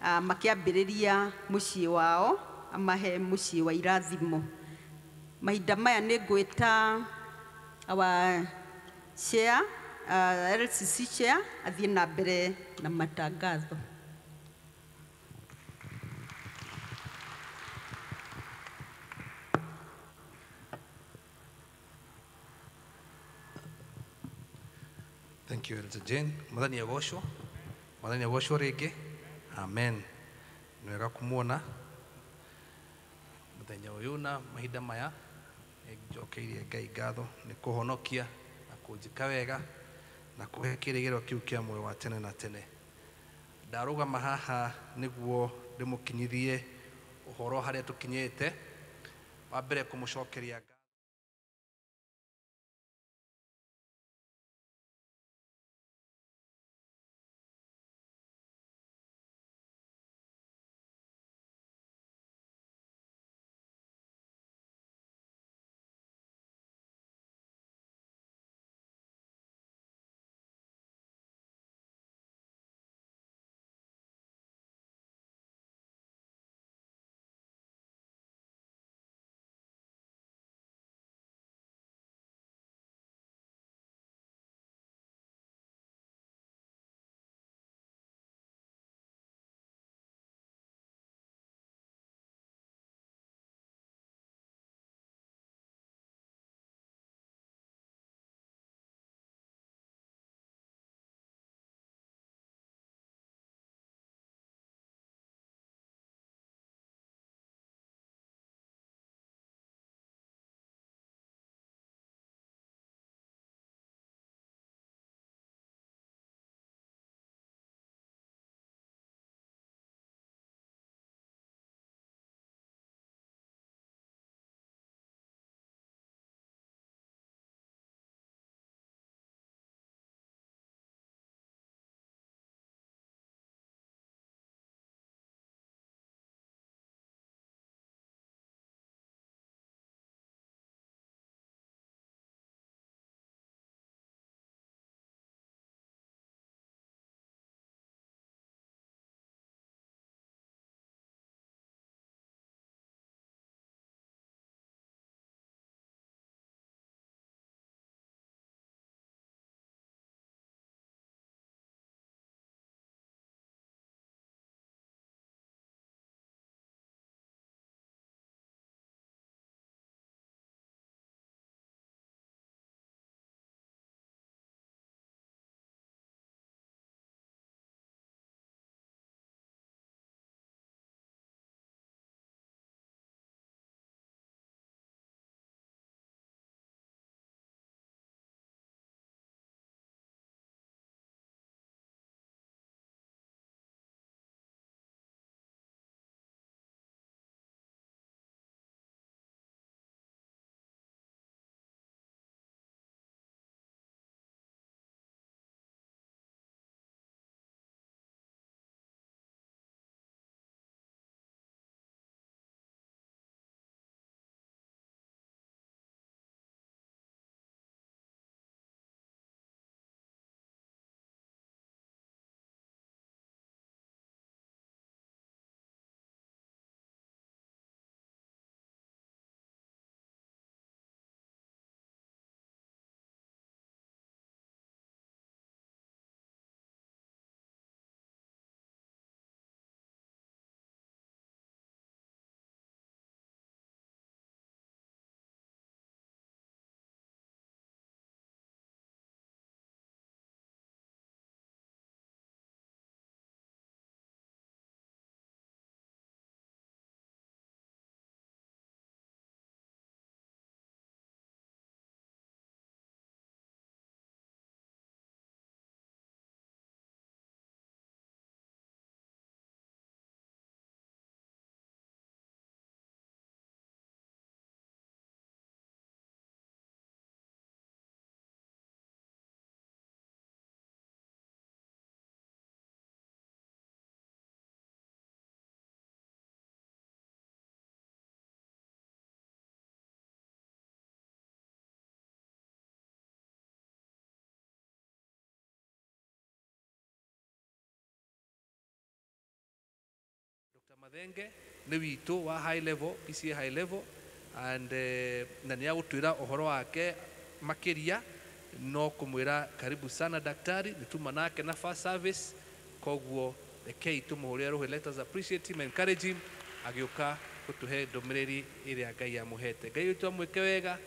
makĩambĩrĩria mũciĩ wao, amahe mũciĩ wa irathimo. Mahinda maya nĩ ngwĩta our chair, LCC chair, athiĩ na mbere na matangatho. Thank you, Elder Jane. Mwathani agocwo. Mwathani agocwo rĩngĩ. Amen. Nĩ wega kũmuona mũthenya ũyũ na mahinda maya. Nĩ njokeirie Ngai ngatho nĩ kũhonokia na kũnjĩka wega na kũhe kĩrĩgĩrĩro kĩu kĩa muoyo wa tene na tene. Ndarũgama haha nĩguo ndĩmũkinyithie ũhoro harĩa tũkinyĩte. Wa mbere kũmũcokeria Mathenge nĩ witũ wa high level, PCA high level, and na nĩ agũtwĩra ũhoro wake makĩria, no kũmwĩra karibu sana daktari, nĩ tuma nake na first service, koguo rekei tũmũhũrĩre rũhĩ, let us appreciate him, encourage him agĩũka gũtũhe ndũmĩrĩri ĩrĩa Ngai amũhete. Ngai witũ amwĩke wega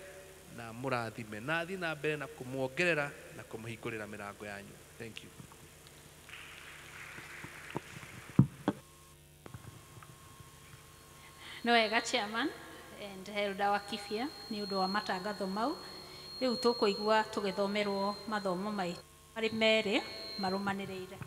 na mũrathime na athiĩ na mbere na kũmuongerera na kũmũhingũrĩra mĩrango yanyu. Thank you. Nĩ wega chairman and Elder wa Kibia nĩ ũndũ wa matangatho mau. Rĩu tũkũigua tũgĩthomerwo mathomo maitũ marĩ merĩ marũmanĩrĩire.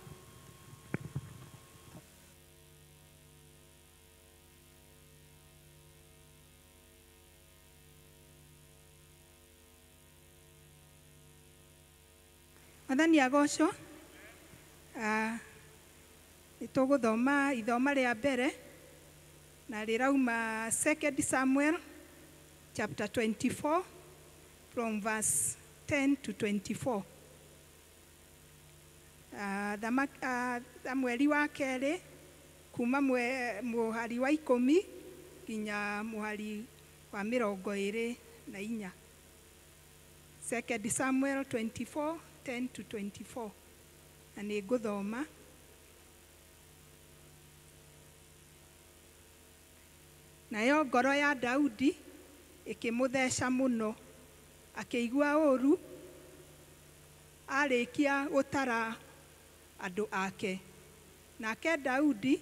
Mwathani agocwo. Nĩ tũgũthoma ithoma rĩa mbere na rĩrauma 2 Samuel chapter 24 from verse 10 to 24. Samueli wa kerĩ kuma mũhari wa 10 nginya mũhari wa 24. 2 Samuel 24 10 to 24. Na nĩ ngũthoma. Nayo ngoro ya Daudi ĩkĩmũtheca mũno, akĩigua ũũru arĩkia gũtara andũ ake. Nake Daudi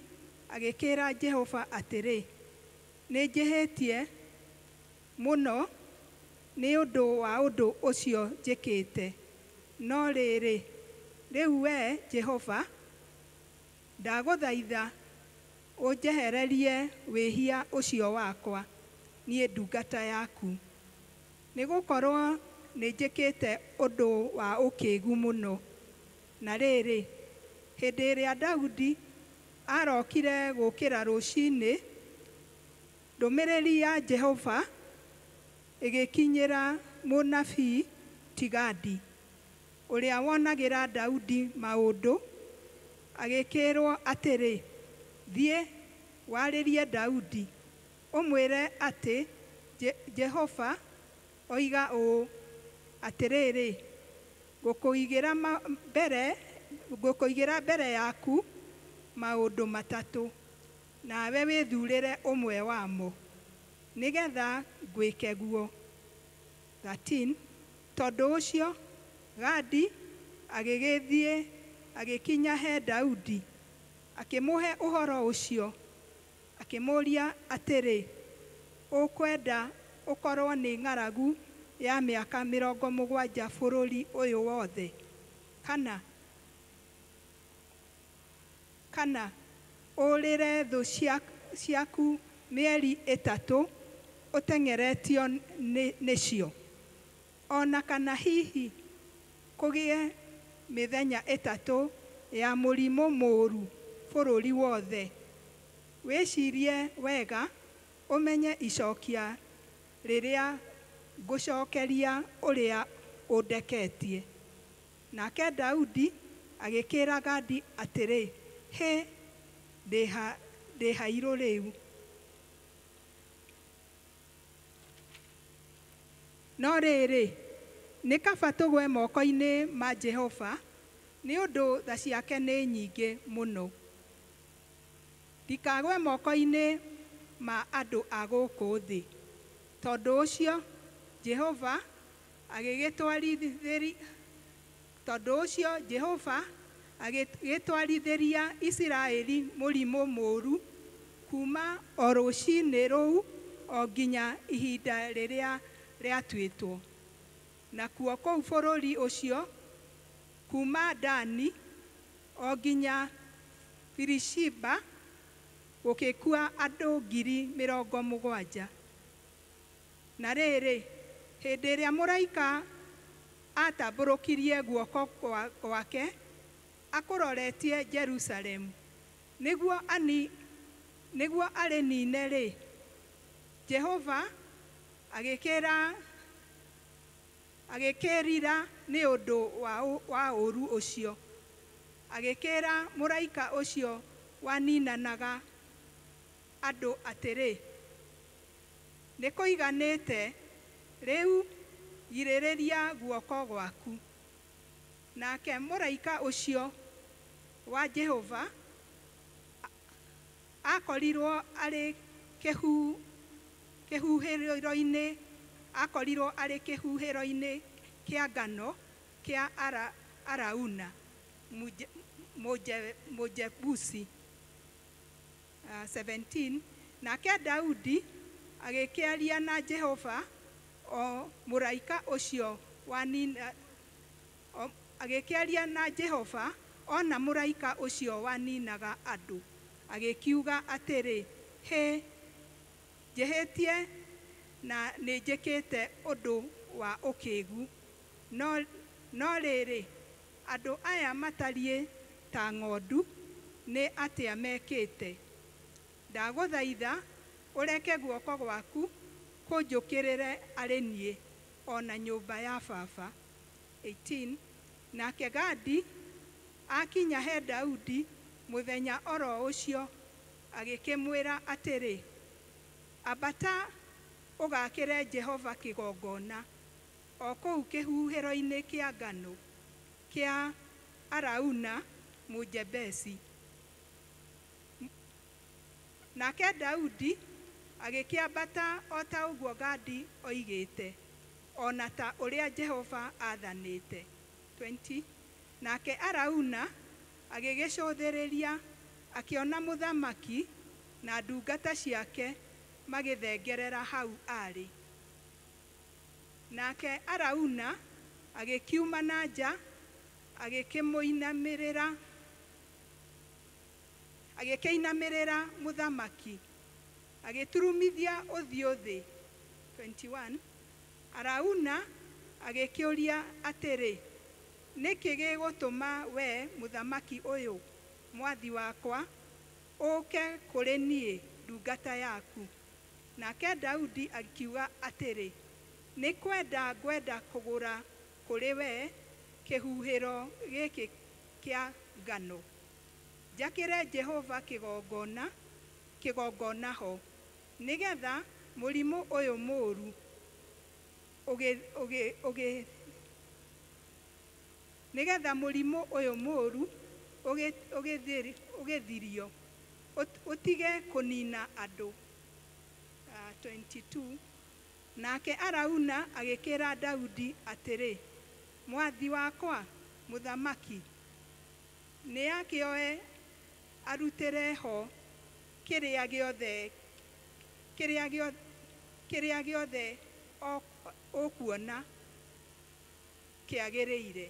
agĩkĩra Jehova atĩrĩ, nĩ njĩhĩtie mũno nĩ ũndũ wa ũndũ ũcio njĩkĩte. No rĩrĩ, rĩu we Jehova, ndagũthaitha ũnjehererie wĩhia ũcio wakwa, niĩ ndungata yaku, nĩgũkorwo nĩnjĩkĩte ũndũ wa ũkĩĩgu mũno. Na rĩrĩ, hĩndĩ ĩrĩa Daudi arokire gũkĩra rũcinĩ, ndũmĩrĩri ya Jehova ĩgĩkinyĩra mũnabii ti Gadi, ũrĩa wonagĩra Daudi maũndũ, agĩkĩrwo atĩrĩ, thiĩ warĩrie Daudi, ũmwĩre atĩ Jehova oiga ũũ, atĩrĩrĩ, ngũkũigĩra mbere yaku maũndũ matatũ, nawe wĩthurĩre ũmwe wamo, nĩgetha ngwĩke guo. 13. Tondũ ũcio Gadi agĩgĩthiĩ agĩkinya he Daudi, akĩmũhe ũhoro ũcio, akĩmũũria atĩrĩ, ũkwenda ũkorwo nĩ ng'aragu ya mĩaka 70 bũrũri ũyũ wothe, kana ũrĩre thũ ciaku mĩeri 3 ũteng'eretio nĩcio, ona kana hihi kũgĩe mĩthenya 3 ya mũrimũ mũũru bũrũri wothe. Wĩcirie wega ũmenye icokia rĩrĩa ngũcokeria ũrĩa ũndeketie. Nake Daudi agĩkĩra Gadi atĩrĩ, hĩ, ndĩ hairũ rĩu. No rĩrĩ, nĩ kaba tũgwe moko-inĩ ma Jehova, nĩ ũndũ tha ciake nĩ nyingĩ mũno. Ndikagwe moko-inĩ ma andũ a gũkũ thĩ. Tondũ ũcio Jehova agĩgĩtwarithĩria Isiraeli mũrimũ mũũru kuma o rũcinĩ rũu o nginya ihinda rĩrĩa rĩatuĩtwo. Nakuo kũu bũrũri ũcio kuma Dani o nginya Birishiba gũgĩkua andũ 70,000. Na rĩrĩ, hĩndĩ ĩrĩa mũraika atambũrũkirie guoko gwake akũroretie Jerusalemu nĩguo arĩnine-rĩ, Jehova agĩkĩrira nĩ ũndũ wa ũũru ũcio, agĩkĩra mũraika ũcio waninanaga andũ atĩrĩ, nĩ kũiganĩte, rĩu girĩrĩria guoko gwaku. Nake mũraika ũcio wa Jehova akorirwo arĩ kĩhuhĩro-inĩ, akorirwo arĩ kĩhuhĩro-inĩ kĩa ngano kĩa Arauna Mũjebusi. 17 Nake Daudi agĩkĩaria na Jehova o mũraika ũcio wanina, agĩkĩaria na Jehova ona mũraika ũcio waninaga andũ, agĩkiuga atĩrĩ, hĩ, njĩhĩtie na nĩnjĩkĩte ũndũ wa ũkĩgu, no rĩrĩ, andũ aya matariĩ ta ng'ondu nĩ atĩa mekĩte? Ndagũthaitha ũreke guoko gwaku kũnjũkĩrĩre arĩ niĩ o na nyũmba ya baba. 18 Nake Gadi akinya he Daudi mũthenya oro ũcio, agĩkĩmwĩra atĩrĩ, ambata ũgakĩre Jehova kĩgongona o kũu kĩhuhĩro-inĩ kĩa ngano kĩa Arauna Mũjebesi. Nake Daudi agĩkĩambata o ta ũguo Gadi oigĩte, o na ta ũrĩa Jehova aathanĩte. 20 Nake Arauna agĩgĩcũthĩrĩria, akĩona mũthamaki na ndungata ciake magĩthengerera hau aarĩ. Nake Arauna agĩkiuma na nja, agĩkĩmũinamĩrĩra, agĩkĩinamĩrĩra mũthamaki, agĩturumithia ũthiũ thĩ. 21 Arauna agĩkĩũria atĩrĩ, nĩkĩ gĩgũtũma we mũthamaki ũyũ mwathi wakwa ũũke kũrĩ niĩ ndungata yaku? Nake Daudi akiuga atĩrĩ, nĩ kwenda ngwenda kũgũra kũrĩ we kĩhuhĩro gĩkĩ kĩa ngano, njakĩre Jehova kĩgongona ho, nĩgetha mũrimũ ũyũ mũũru nĩgetha mũrimũ ũyũ mũũru ũgĩthirio, ũtige kũnina andũ. 22 Nake Arauna agĩkĩra Daudi atĩrĩ, mwathi wakwa mũthamaki nĩakĩoe arutĩre ho kĩrĩa gĩothe ũkuona kĩagĩrĩire.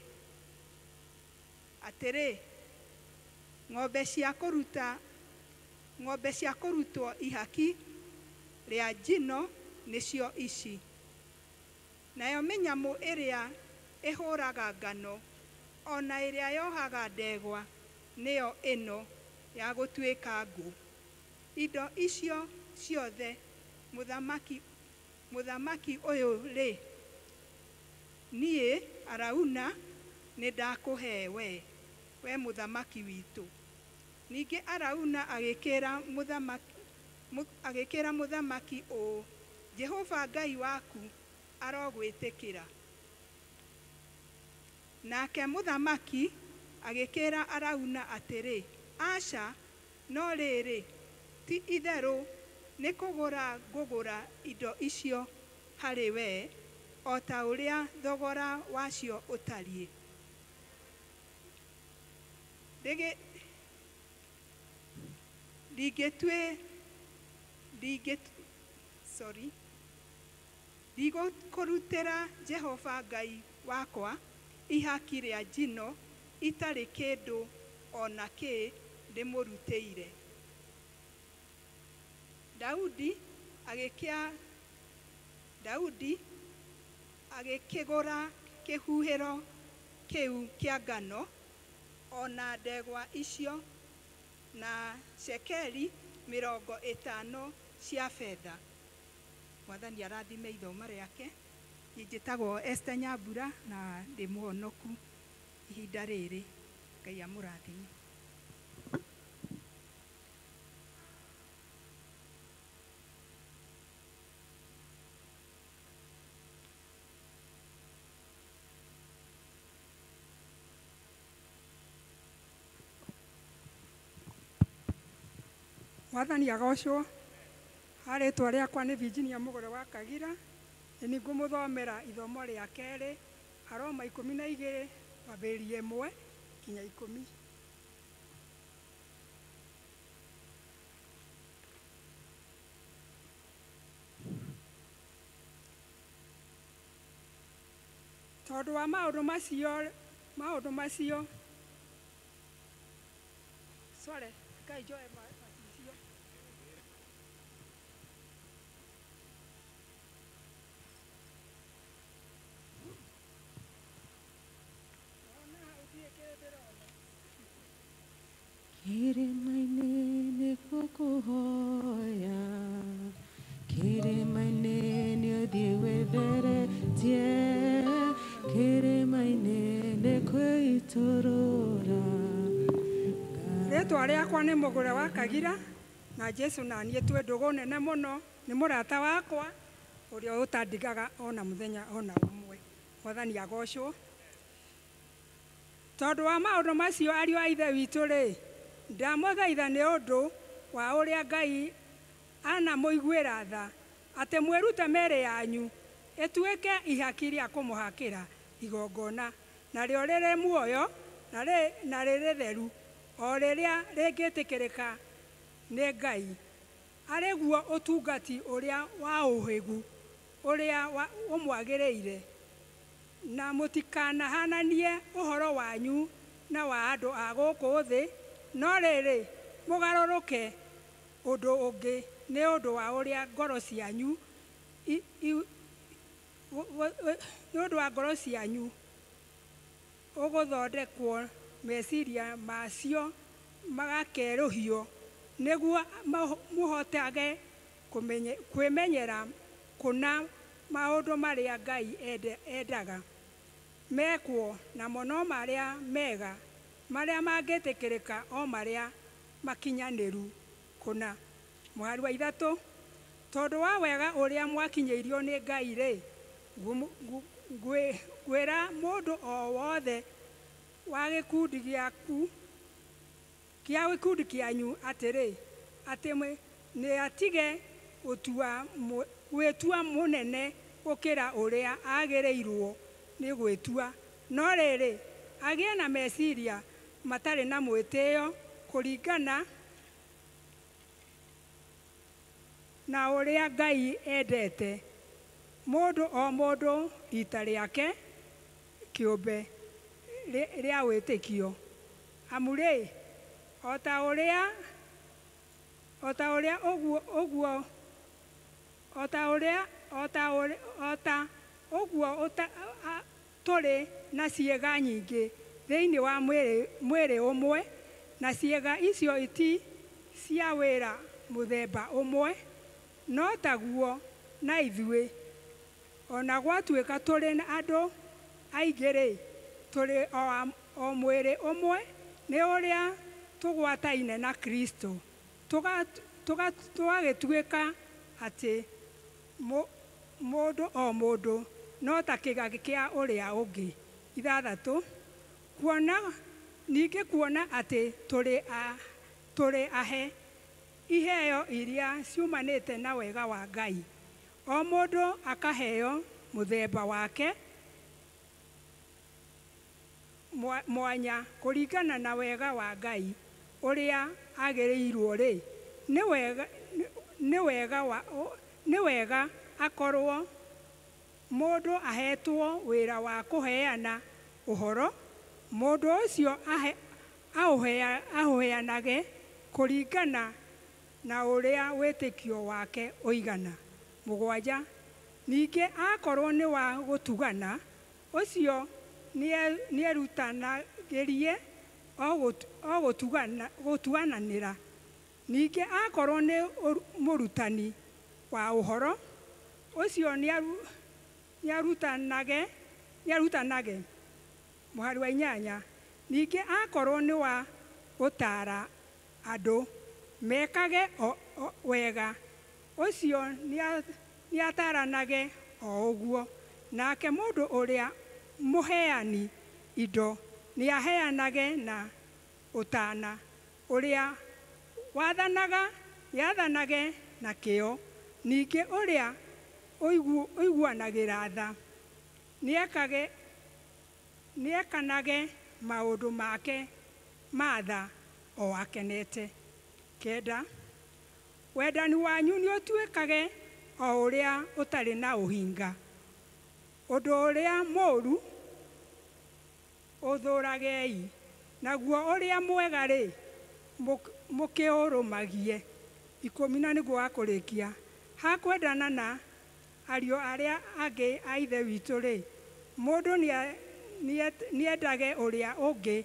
Atĩrĩ, ng'ombe cia kũrutwo ihaki rĩa njino nĩcio ici, nayo mĩnyamũ ĩrĩa ĩhũraga ngano o na ĩrĩa yohaga ndegwa nĩyo ĩno ya gũtuĩka ngũ. Indo icio ciothe mũthamaki ũyũ rĩ, niĩ Arauna nĩndakũhe we mũthamaki witũ. Ningĩ Arauna agĩkĩra mũthamaki ũũ, Jehova Ngai waku arogwĩtĩkĩra. Nake mũthamaki agĩkĩra Arauna atĩrĩ, aca, no rĩrĩ, ti itherũ nĩ kũgũra ngũgũra indo icio harĩ we o ta ũrĩa thogora wacio ũtariĩ. Ndigũkũrutĩra Jehova Ngai wakwa ihaki rĩa njino itarĩ kĩndũ o na kĩ ndĩmũrutĩire. Daudi agĩkĩgũra kĩhuhĩro kĩu kĩa ngano o na ndegwa icio na cekeri 50 cia betha. Mwathani arathime ithoma rĩake. Niĩ njĩtagwo Esther Nyambura na ndĩ mũhonoku ihinda rĩrĩ. Ngai amũrathime. Mwathani agocwo. Rĩtwa rĩakwa nĩ Virginia Mũgũre wa Kagira. Nĩ ngũmũthomera ithomo rĩa kerĩ Aroma 12 kwambĩrĩria 1 nginya 10. Tondũ wa maũndũ macio sorry, Ngai njoe macicio. Kĩrĩma-inĩ nĩkuo kũhoya, kĩrĩma-inĩ nĩ ũthiĩ wĩtheretie, kĩrĩma-inĩ nĩ kwĩitũrũra. Rĩtwa rĩakwa nĩ Mũgũre wa Kagira na Jesu na niĩ twĩ ndũgũ nene mũno, nĩ mũrata wakwa ũrĩa ũtandigaga ona mũthenya ona ũmwe. Mwathani agocwo. Tondũ wa maũndũ macio ariũ a Ithe witũ rĩ, ndamũthaitha nĩ ũndũ wa ũrĩa Ngai anamũiguĩra tha atĩ mwĩrute mĩĩrĩ yanyu ĩtuĩke ihaki rĩa kũmũhakĩra igongona, narĩo rĩrĩ muoyo na rĩrĩ theru, o rĩrĩa rĩngĩtĩkĩrĩka nĩ Ngai, arĩ guo ũtungati ũrĩa wa ũhĩgu ũrĩa ũmwagĩrĩire. Na mũtikanahananie ũhoro wanyu na wa andũ a gũkũ thĩ, no rĩrĩ mũgarũrũke ũndũ ũngĩ nĩ ũndũ wa ũrĩa ngoro cianyu nĩ ũndũ wa ngoro cianyu ũgũthondekwo meciria macio magakerũhio, nĩguo mũhotage kwĩmenyera kũna maũndũ marĩa Ngai endaga mekwo, namo no marĩa mega, marĩa mangĩtĩkĩrĩka, o marĩa makinyanĩru kũna. Mũhari wa 3, tondũ wa wega ũrĩa mwakinyĩirio nĩ Ngai rĩ, ngwĩra mũndũ o wothe wa gĩkundi gĩaku kĩa gĩkundi kĩanyu atĩrĩ, atĩ nĩ atige gwĩtua mũnene gũkĩra ũrĩa agĩrĩirwo nĩ gwĩtua, no rĩrĩ agĩe na meciria matarĩ na mwĩtĩo kũringana na ũrĩa Ngai endete mũndũ o mũndũ rita rĩake kĩũmbe rĩa wĩtĩkio. Amu rĩ, o ta ũrĩa ũguo o ta ũrĩa o ta ũguo tũrĩ na ciĩga nyingĩ thĩinĩ wa mwĩrĩ ũmwe, na ciĩga icio iti cia wĩra mũthemba ũmwe, no taguo na ithuĩ ona gwatuĩka tũrĩ na andũ aingĩ rĩ, tũrĩ o mwĩrĩ ũmwe nĩ ũrĩa tũgwataine na Kristo, tũgagĩtuĩka atĩ mũndũ o mũndũ no ta kĩga kĩa ũrĩa ũngĩ. 6, kuona ningĩ kuona atĩ tũrĩ ahe iheo iria ciumanĩte na wega wa Ngai, o mũndũ akaheo mũthemba wake mwanya kũringana na wega wa Ngai ũrĩa agĩrĩirwo rĩ, nĩ wega akorwo mũndũ ahetwo wĩra wa kũheana ũhoro, mũndũ ũcio aũheanage kũringana na ũrĩa wĩtĩkio wake ũigana. 7, ningĩ akorwo nĩ wa gũtugana, ũcio nĩerutanagĩrie o gũtuananĩra. Ningĩ akorwo nĩ mũrutani wa ũhoro, ũcio nĩarutanage. Mũhari wa 8, ningĩ akorwo nĩ wa gũtaara andũ mekage wega, ũcio nĩataranage o ũguo. Nake mũndũ ũrĩa mũheani indo nĩaheanage na ũtana, ũrĩa wathanaga nĩathanage na kĩyo, ningĩ ũrĩa ũiguanagĩra tha nĩekanage maũndũ make ma tha o akenete. 9, wendani wanyu nĩũtuĩkage o ũrĩa ũtarĩ na ũhinga, ũndũ ũrĩa mũũru ũthũragei, naguo ũrĩa mwega-rĩ mũkĩũrũmagie. 10 na nĩguo wa kũrĩkia, hakwendana na ariũ arĩa angĩ a Ithe witũ-rĩ, mũndũ nĩendage ũrĩa ũngĩ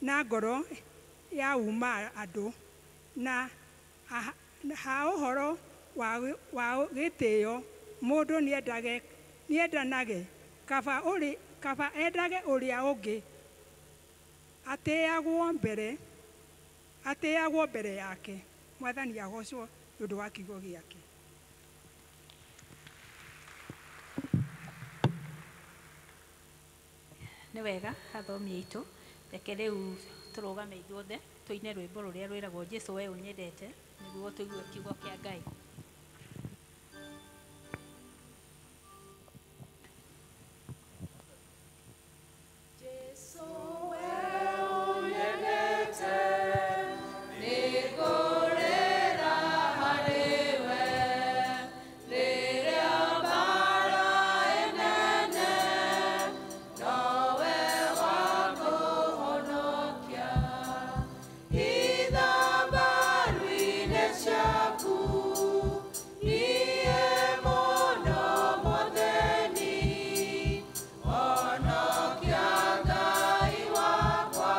na ngoro ya uma andũ, na ha ũhoro wa gĩtĩo mũndũ nĩendanage, kaba endage ũrĩa ũngĩ atĩagwo mbere yake. Mwathani agocwo nĩ ũndũ wa kiugo gĩake. Nĩ wega athomi aitũ, reke rĩu tũrũgame ithuothe tũine rwĩmbo rũrĩa rwĩragwo Jesũ we ũnyendete, nĩguo tũigue kiugo kĩa Ngai. Jesũ we ũnyendete, nĩngũrĩra harĩ we, rĩrĩa mbaara ĩnene, nowe wa kũhonokia. Hitha mbaru-inĩ ciaku, niĩ mũno Mwathani, honokia Ngai wakwa,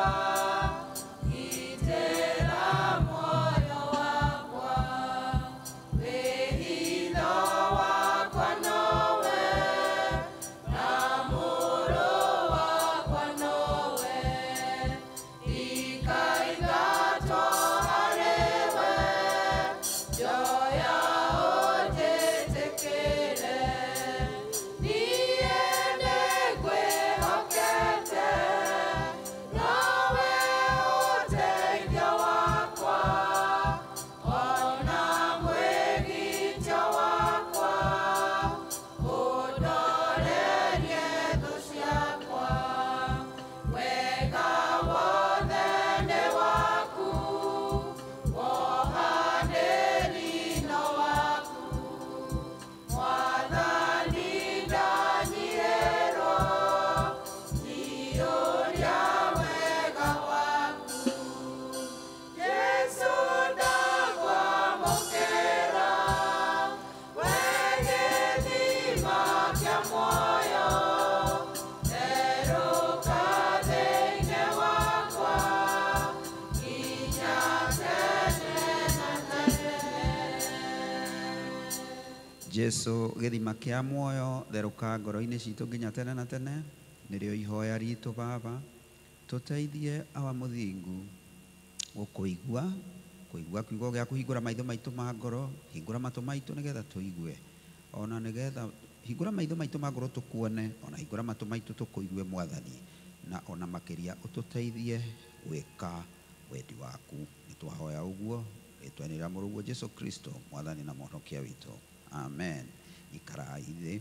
gitĩra muoyo wakwa. Wĩhitho wakwa nowe, na mũrũ wakwa nowe, ndikaingatwo harĩwe, njoya ũnjĩtĩkĩre. Niĩ nĩngwĩhokete, nowe ũteithio wakwa, ona mwĩgitio wakwa, ũndorerie thũ ciakwa. Wega wothe nĩ waku, wohanĩri no waku, Mwathani ndanyihĩrwo, njiyũria wega waku. Jesũ ndakwamũkĩra, we gĩthima kĩa muoyo, therũka thĩinĩ wakwa, nginya tene na tene. Jesu gĩthima kĩa muoyo therũka ngoro-inĩ citũ nginya tene na tene, nĩrĩo ihoya ritũ Baba. Tũteithie awa mũthingu gũkũigua, kũigua kiugo gĩa kũhingũra maitho maitũ ma ngoro, hingũra matũ maitũ nĩgetha tũigue, ona nĩgetha hingũra maitho maitũ ma ngoro tũkuone, ona hingũra matũ maitũ tũkũigue Mwathani, na ona makĩria ũtũteithie gwĩka wendi waku. Nĩ twahoya ũguo rĩtwa-inĩ rĩa Mũrũguo Jesu Kristo Mwathani na Mũhonokia witũ, amen. Ikarai thĩ.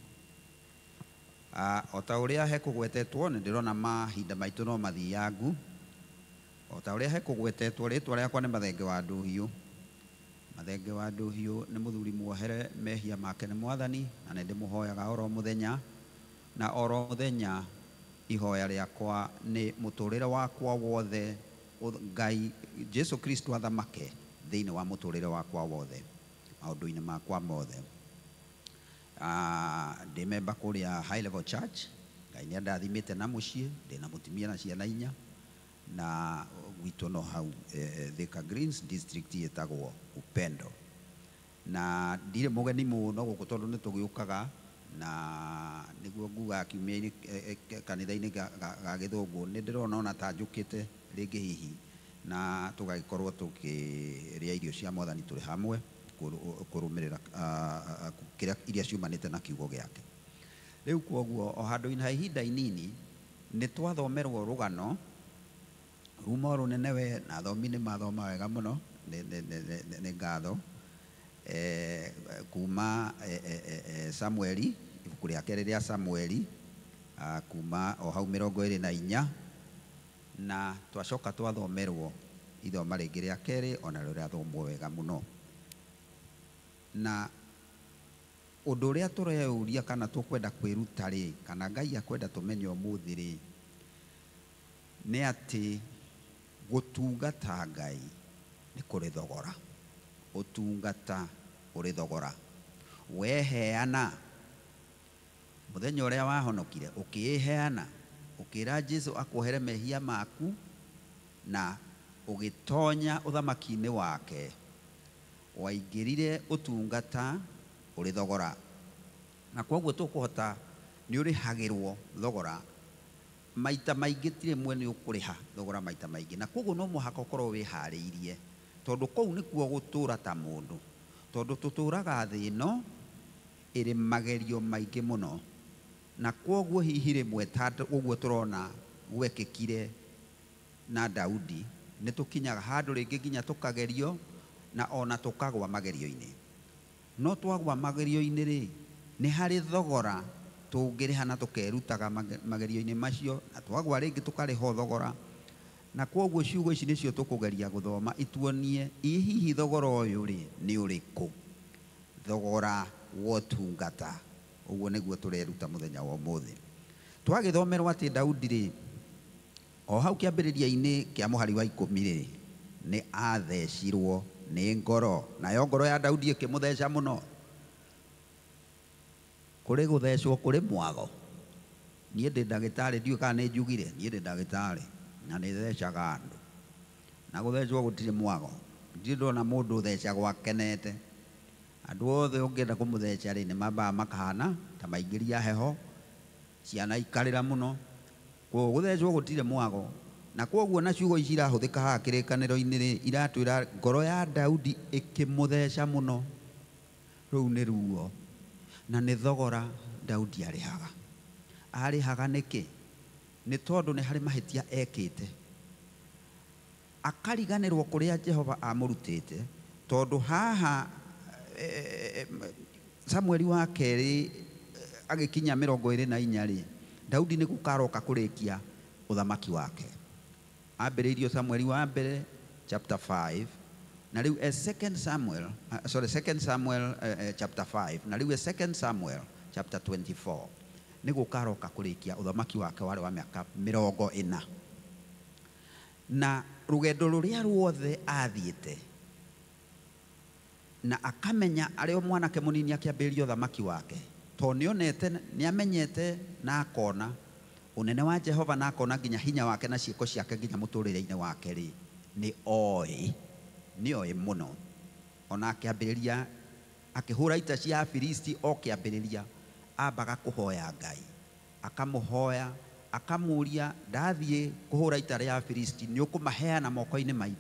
O ta ũrĩa hekũgwetetwo, nĩ ndĩrona mahinda maitũ no mathiangu. O ta ũrĩa hekũgwetetwo, rĩtwa rĩakwa nĩ Mathenge wa Ndũhiũ. Mathenge wa Ndũhiũ nĩ mũthuri muohere mehia make nĩ Mwathani, na nĩ ndĩmũhoyaga oro mũthenya, na oro mũthenya ihoya rĩakwa nĩ mũtũrĩre wakwa wothe, Ngai Jesu Kristo athamake thĩinĩ wa mũtũrĩre wakwa wothe, maũndũ-inĩ makwa mothe. Ndĩ memba kũrĩa High Level Church. Ngai nĩ andathimĩte na mũciĩ, ndĩna mũtumia na ciana 4, na gwitũ no hau Thika Greens district ĩtagwo Upendo. Na ndirĩ mũgeni mũno gũkũ tondũ nĩ tũgĩũkaga, na nĩguo ngugaga kiumia-inĩ kanitha-inĩ ga Gĩthũngũ, nĩ ndĩrona ona ta njũkĩte rĩngĩ hihi, na tũgagĩkorwo tũkĩrĩa irio cia Mwathani tũrĩ hamwe, kũrũmĩrĩra kĩrĩa iria ciumanĩte na kiugo gĩake. Rĩu kwoguo o handũ-inĩ ha ihinda inini nĩ twathomerwo rũgano ruma rũnene we, na athomi nĩ mathoma wega mũno, nĩ ngatho. kuma Samueli, ibuku rĩa kerĩ rĩa Samueli, kuma o hau 24, na twacoka twathomerwo ithoma rĩngĩ rĩa kerĩ onarĩo rĩathomwo wega mũno. Na ũndũ ũrĩa tũreyũria kana tũkwenda kwĩruta rĩ, kana Ngai akwenda tũmenye ũmũthĩ rĩ, nĩ atĩ gũtungata Ngai nĩ kũrĩ thogora. Ũtungata ũrĩ thogora. Weheana mũthenya ũrĩa wahonokire, ũkĩĩheana, ũkĩra Jesu akuohere mehia maku na ũgĩtonya ũthamaki-inĩ wake, waingĩrire ũtungata ũrĩ thogora. Na kwoguo tũkũhota nĩ ũrĩhagĩrwo thogora maita maingĩ, ti rĩmwe nĩ ũkũrĩha thogora maita maingĩ, na kwoguo no mũhaka ũkorwo wĩharĩirie, tondũ kũu nĩkuo gũtũũra ta mũndũ, tondũ tũtũũraga thĩ ĩno ĩrĩ magerio maingĩ mũno, na kwoguo hihi rĩmwe ta ũguo tũrona gwekĩkire na Daudi, nĩ tũkinyaga handũ rĩngĩ nginya tũkagerio na ona tũkagwa magerio-inĩ. No twagwa magerio-inĩ rĩ, nĩ harĩ thogora tũngĩrĩha na tũkerutaga magerio-inĩ macio, na twagwa rĩngĩ tũkarĩha thogora. Na kwoguo ciugo ici nĩcio tũkũgeria gũthoma ituonie ĩ hihi thogora ũyũ rĩ nĩ ũrĩkũ, thogora wa ũtungata. Ũguo nĩguo tũreruta mũthenya wa ũmũthĩ. Twagĩthomerwo atĩ Daudi rĩ, o hau kĩambĩrĩria-inĩ kĩa mũhari wa 10 rĩ, nĩ athecirwo nĩ ngoro, nayo ngoro ya Daudi ĩkĩmũtheca mũno. Kũrĩ gũthecwo kũrĩ mwago. Niĩ ndĩ ndagĩtarĩ, ndiũĩ kana nĩ njugire, niĩ ndĩ ndagĩtarĩ na nĩ thecaga andũ, na gũthecwo gũtirĩ mwago. Ndirĩ ndona mũndũ ũthecagwo akenete. Andũ othe ũngĩenda kũmũtheca rĩ, nĩ mambaga makahana ta maingĩria heho, ciana ikarĩra mũno. Kwoguo gũthecwo gũtirĩ mwago. Na kwoguo na ciugo ici irahũthĩka haha kĩrĩkanĩro-inĩ rĩ, iratwĩra ngoro ya Daudi ĩkĩmũtheca mũno. Rũu nĩ ruo na nĩ thogora Daudi arĩhaga. Arĩhaga nĩkĩ? Nĩ tondũ nĩ harĩ mahĩtia ekĩte, akariganĩrwo kũrĩa Jehova amũrutĩte, tondũ haha Samueli wa kerĩ agĩkinya 24 rĩ, Daudi nĩ gũkaroka kũrĩkia ũthamaki wake. Ambĩrĩirio Samueli wa mbere chapter 5, na rĩu second Samuel, second Samuel chapter 5, na rĩu second Samuel chapter 24 nĩ gũkaroka kũrĩkia ũthamaki wake warĩ wa mĩaka 40. Na rũgendo rũrĩa ruothe athiĩte na akamenya arĩ o mwanake mũnini akĩambĩrĩria ũthamaki wake, tondũ nĩonete, nĩamenyete na akona ũnene wa Jehova na akona nginya hinya wake na ciĩko ciake nginya mũtũrĩre-inĩ wake rĩ, nĩ oĩ mũno. Ona akĩambĩrĩria akĩhũra ita cia Afilisti, o kĩambĩrĩria ambaga kũhoya Ngai, akamũhoya, akamũria, ndathiĩ kũhũra ita rĩa Afilisti nĩ ũkũmaheana moko-inĩ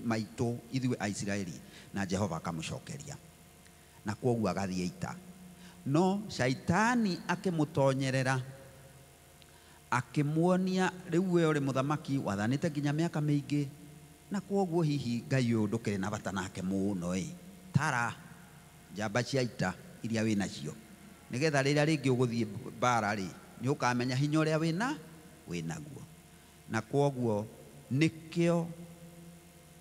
maitũ ithuĩ Aisiraeli, na Jehova akamũcokeria, na kwoguo agathiĩ ita. No Shaitani akĩmũtonyerera, akĩmuonia rĩu we ũrĩ mũthamaki wathanĩte nginya mĩaka mĩingĩ, na kwoguo hihi Ngai ũyũ ndũkĩrĩ na bata nake mũno ĩ, tara njamba cia ita iria wĩ nacio, nĩgetha rĩrĩa rĩngĩ ũgũthiĩ mbara rĩ, nĩ ũkamenya hinya ũrĩa wĩ naguo. Na kwoguo nĩkĩo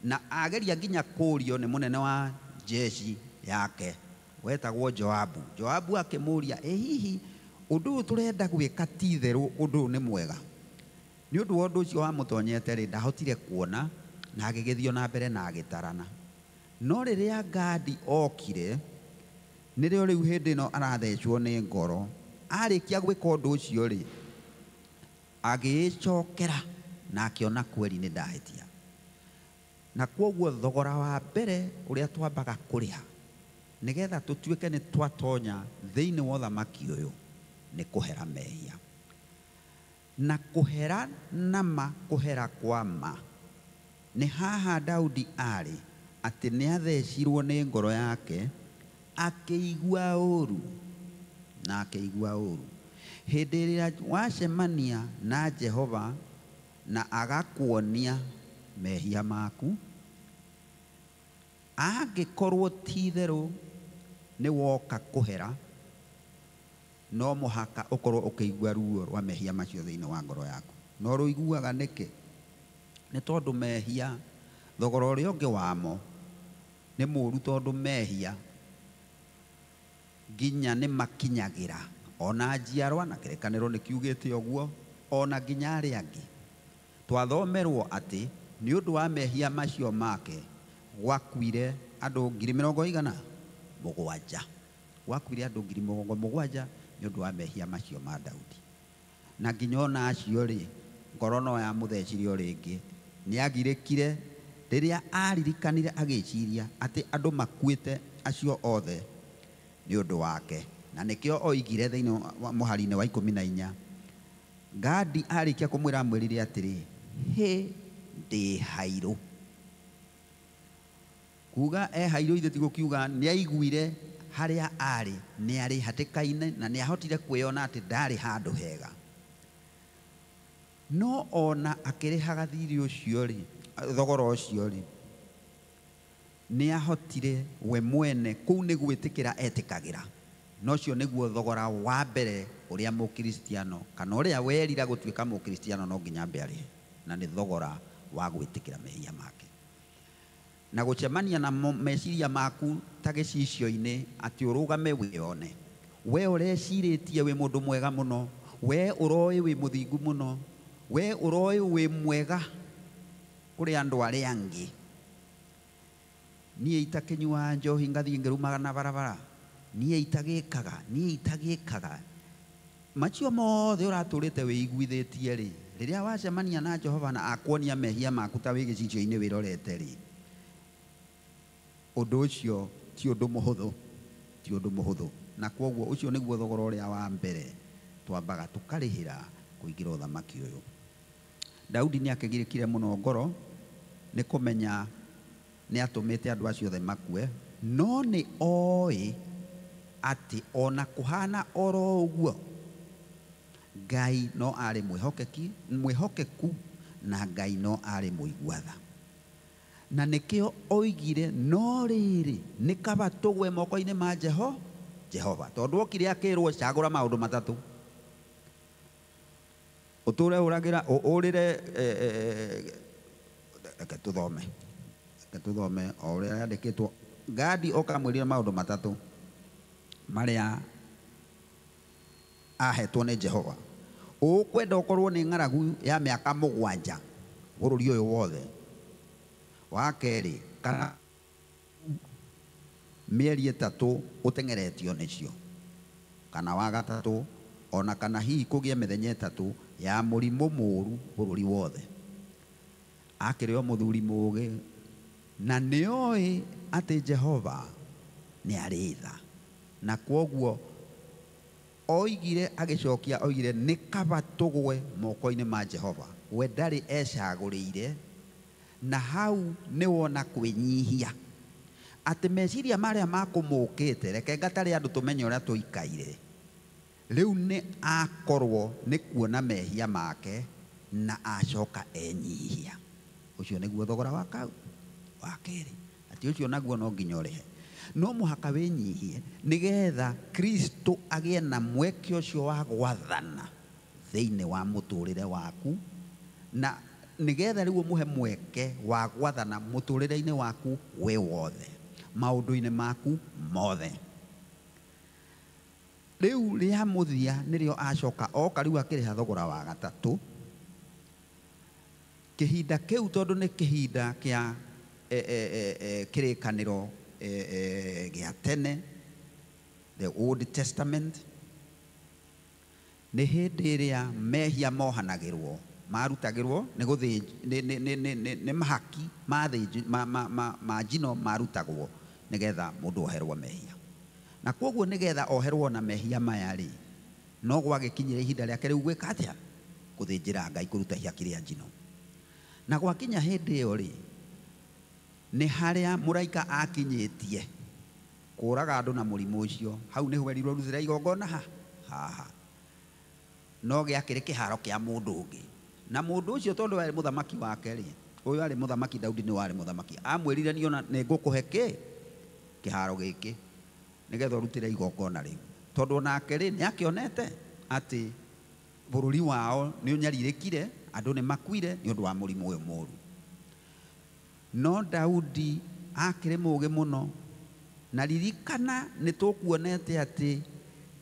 na ageria nginya kũũrio nĩ mũnene wa jeshi yake wetagwo Joabu. Joabu akĩmũũria, ĩ hihi ũndũ ũyũ tũrenda gwĩka ti itherũ ũndũ ũyũ nĩ mwega? Nĩ ũndũ wa ũndũ ũcio wamũtonyete rĩ, ndahotire kuona na agĩgĩthiĩ na mbere na agĩtarana. No rĩrĩa Gadi okire, nĩrĩo rĩu hĩndĩ ĩno arathecwo nĩ ngoro. Arĩkia gwĩka ũndũ ũcio rĩ, agĩĩcokera na akĩona kweri nĩ ndahĩtia. Na kwoguo thogora wa mbere ũrĩa twambaga kũrĩha nĩgetha tũtuĩke nĩ twatonya thĩinĩ wa ũthamaki ũyũ nĩ kũhera mehia. Na kũhera nama, kũhera kwa ma, nĩ haha Daudi arĩ atĩ nĩ athecirwo nĩ ngoro yake, akĩigua ũru na akĩigua ũru. Hĩndĩ ĩrĩa wacemania na Jehova na agakuonia mehia maku, Angĩkorwo ti itherũ nĩ woka kũhera, no mũhaka ũkorwo ũkĩigua ruo rwa mehia macio thĩinĩ wa ngoro yaku. No rũiguaga nĩkĩ? Nĩ tondũ mehia, thogora ũrĩa ũngĩ wamo nĩ mũũru, tondũ mehia nginya nĩ makinyagĩra ona njiarwa, na kĩrĩkanĩro nĩ kiugĩte ũguo, ona nginya arĩa angĩ. Twathomerwo atĩ nĩ ũndũ wa mehia macio make gwakuire andũ 70,000. Gwakuire andũ 70,000 nĩ ũndũ wa mehia macio ma Daudi. Na nginya ona acio rĩ, ngoro no yamũthecire o rĩngĩ. Nĩ agirĩkire rĩrĩa aririkanire agĩciria atĩ andũ makuĩte acio othe nĩ ũndũ wake. Na nĩkĩo oigire thĩinĩ wa mũhari-inĩ wa 14, Gadi arĩkia kũmwĩra amwĩrire atĩrĩ, hĩ ndĩ hairũ. Kuga e hairũ ithe ti gũkiuga nĩ aiguire harĩa arĩ nĩ arĩ hatĩka-inĩ na nĩ ahotire kwĩona atĩ ndarĩ handũ hega. No ona akĩrĩhaga thirĩ ũcio rĩ, thogora ũcio rĩ, nĩ ahotire we mwene kũu nĩ gwĩtĩkĩra etĩkagĩra. Na ũcio nĩguo thogora wa mbere ũrĩa mũkristiano kana ũrĩa werira gũtuĩka mũkristiano no nginya ambe arĩhe, na nĩ thogora wa gwĩtĩkĩra mehia make. Na gũcemania na meciria maku ta gĩcicio-inĩ atĩ ũrũgame wĩyone. We ũrecirĩtie wĩ mũndũ mwega mũno, we ũroĩ wĩ mũthingu mũno, we ũroĩ wĩ mwega kũrĩ andũ arĩa angĩ. Niĩ itakĩnyuaga njohi ngathiĩ ngĩrumaga na barabara, niĩ itagĩkaga, niĩ itagĩkaga. Macio mothe ũratũrĩte wĩiguithĩtie rĩ, rĩrĩa wacemania na Jehova na akuonia mehia maku ta wĩ gĩcicio-inĩ wĩrorete rĩ, ũndũ ũcio ti ũndũ mũhũthũ, ti ũndũ mũhũthũ. Na kwoguo ũcio nĩguo thogora ũrĩa wa mbere twambaga tũkarĩhĩra kũingĩra ũthamaki ũyũ. Daudi nĩ akĩgirĩkire mũno ngoro nĩ kũmenya nĩ atũmĩte andũ acio othe makue, no nĩ oĩ atĩ ona kũhana oro ũguo Ngai no arĩ mwĩhokeku na Ngai no arĩ mũigua tha. Na nĩkĩo oigire no rĩrĩ nĩ kaba tũgwe moko-inĩ ma Jehova, tondũ okire akĩrwo cagũra maũndũ matatũ, ũtũre ũragĩra ũrĩre. Reke tũthome, reke tũthome o ũrĩa yandĩkĩtwo. Gadi oka amwĩrire maũndũ matatũ marĩa ahetwo nĩ Jehova. Ũkwenda ũkorwo nĩ ng'aragu ya mĩaka 7 bũrũri ũyũ wothe. Wa kerĩ, kana mĩeri 3 ũteng'eretio nĩcio. Kana wa gatatũ, ona kana hihi kũgĩe mĩthenya 3 ya mũrimũ mũũru bũrũri wothe. Akĩrĩ o mũthuri mũũgĩ na nĩoĩ atĩ Jehova nĩ arĩ tha, na kwoguo oigire agĩcokia oigire nĩ kaba tũgwe moko-inĩ ma Jehova. We ndarĩ ecagũrĩire, na hau nĩ wona kwĩnyihia atĩ meciria marĩa makũmũkĩte, reke ngatarĩ andũ tũmenye ũrĩa tũikaire. Rĩu nĩ akorwo nĩ kuona mehia make na acoka enyihia. Ũcio nĩguo thogora wa kau wa kerĩ, atĩ ũcio naguo no nginya ũrĩhe. No mũhaka wĩnyihie nĩgetha Kristo agĩe na mweke ũcio wa gwathana thĩinĩ wa mũtũrĩre waku, na nĩgetha rĩu ũmũhe mweke wa gwathana mũtũrĩre-inĩ waku wĩ wothe, maũndũ-inĩ maku mothe. Rĩu rĩa mũthia nĩrĩo acoka oka rĩu akĩrĩha thogora wa gatatũ. Kĩhinda kĩu tondũ nĩ kĩhinda kĩa kĩrĩkanĩro gĩa tene, the Old Testament, nĩ hĩndĩ ĩrĩa mehia mohanagĩrwo, marutagĩrwo nĩ gũthĩnj nĩ mahaki ma njino marutagwo nĩgetha mũndũ oherwo mehia. Na kwoguo nĩgetha oherwo na mehia maya rĩ, no gwagĩkinyire ihinda rĩake rĩu gwĩka atĩa? Gũthĩnjĩra Ngai, kũruta ihaki rĩa njino. Na gwakinya hĩndĩ ĩyo rĩ, nĩ harĩa mũraika akinyĩtie kũraga andũ na mũrimũ ũcio. Hau nĩho erirwo rutĩra igongona haha, no gĩakĩrĩ kĩharo kĩa mũndũ ũngĩ. Na mũndũ ũcio tondũ arĩ mũthamaki wake rĩ, Ũyũ arĩ mũthamaki, Daudi nĩ warĩ mũthamaki. Amwĩrire niĩ ona nĩ ngũkũhe kĩ kĩharo gĩkĩ nĩgetha ũrutĩre igongona rĩu, tondũ onake rĩ nĩ akĩonete atĩ bũrũri wao nĩ ũnyarirĩkire, andũ nĩ makuire nĩ ũndũ wa mũrimũ ũyũ mũru. No Daudi akĩrĩ mũũgĩ mũno, na ririkana nĩ tũkuonete atĩ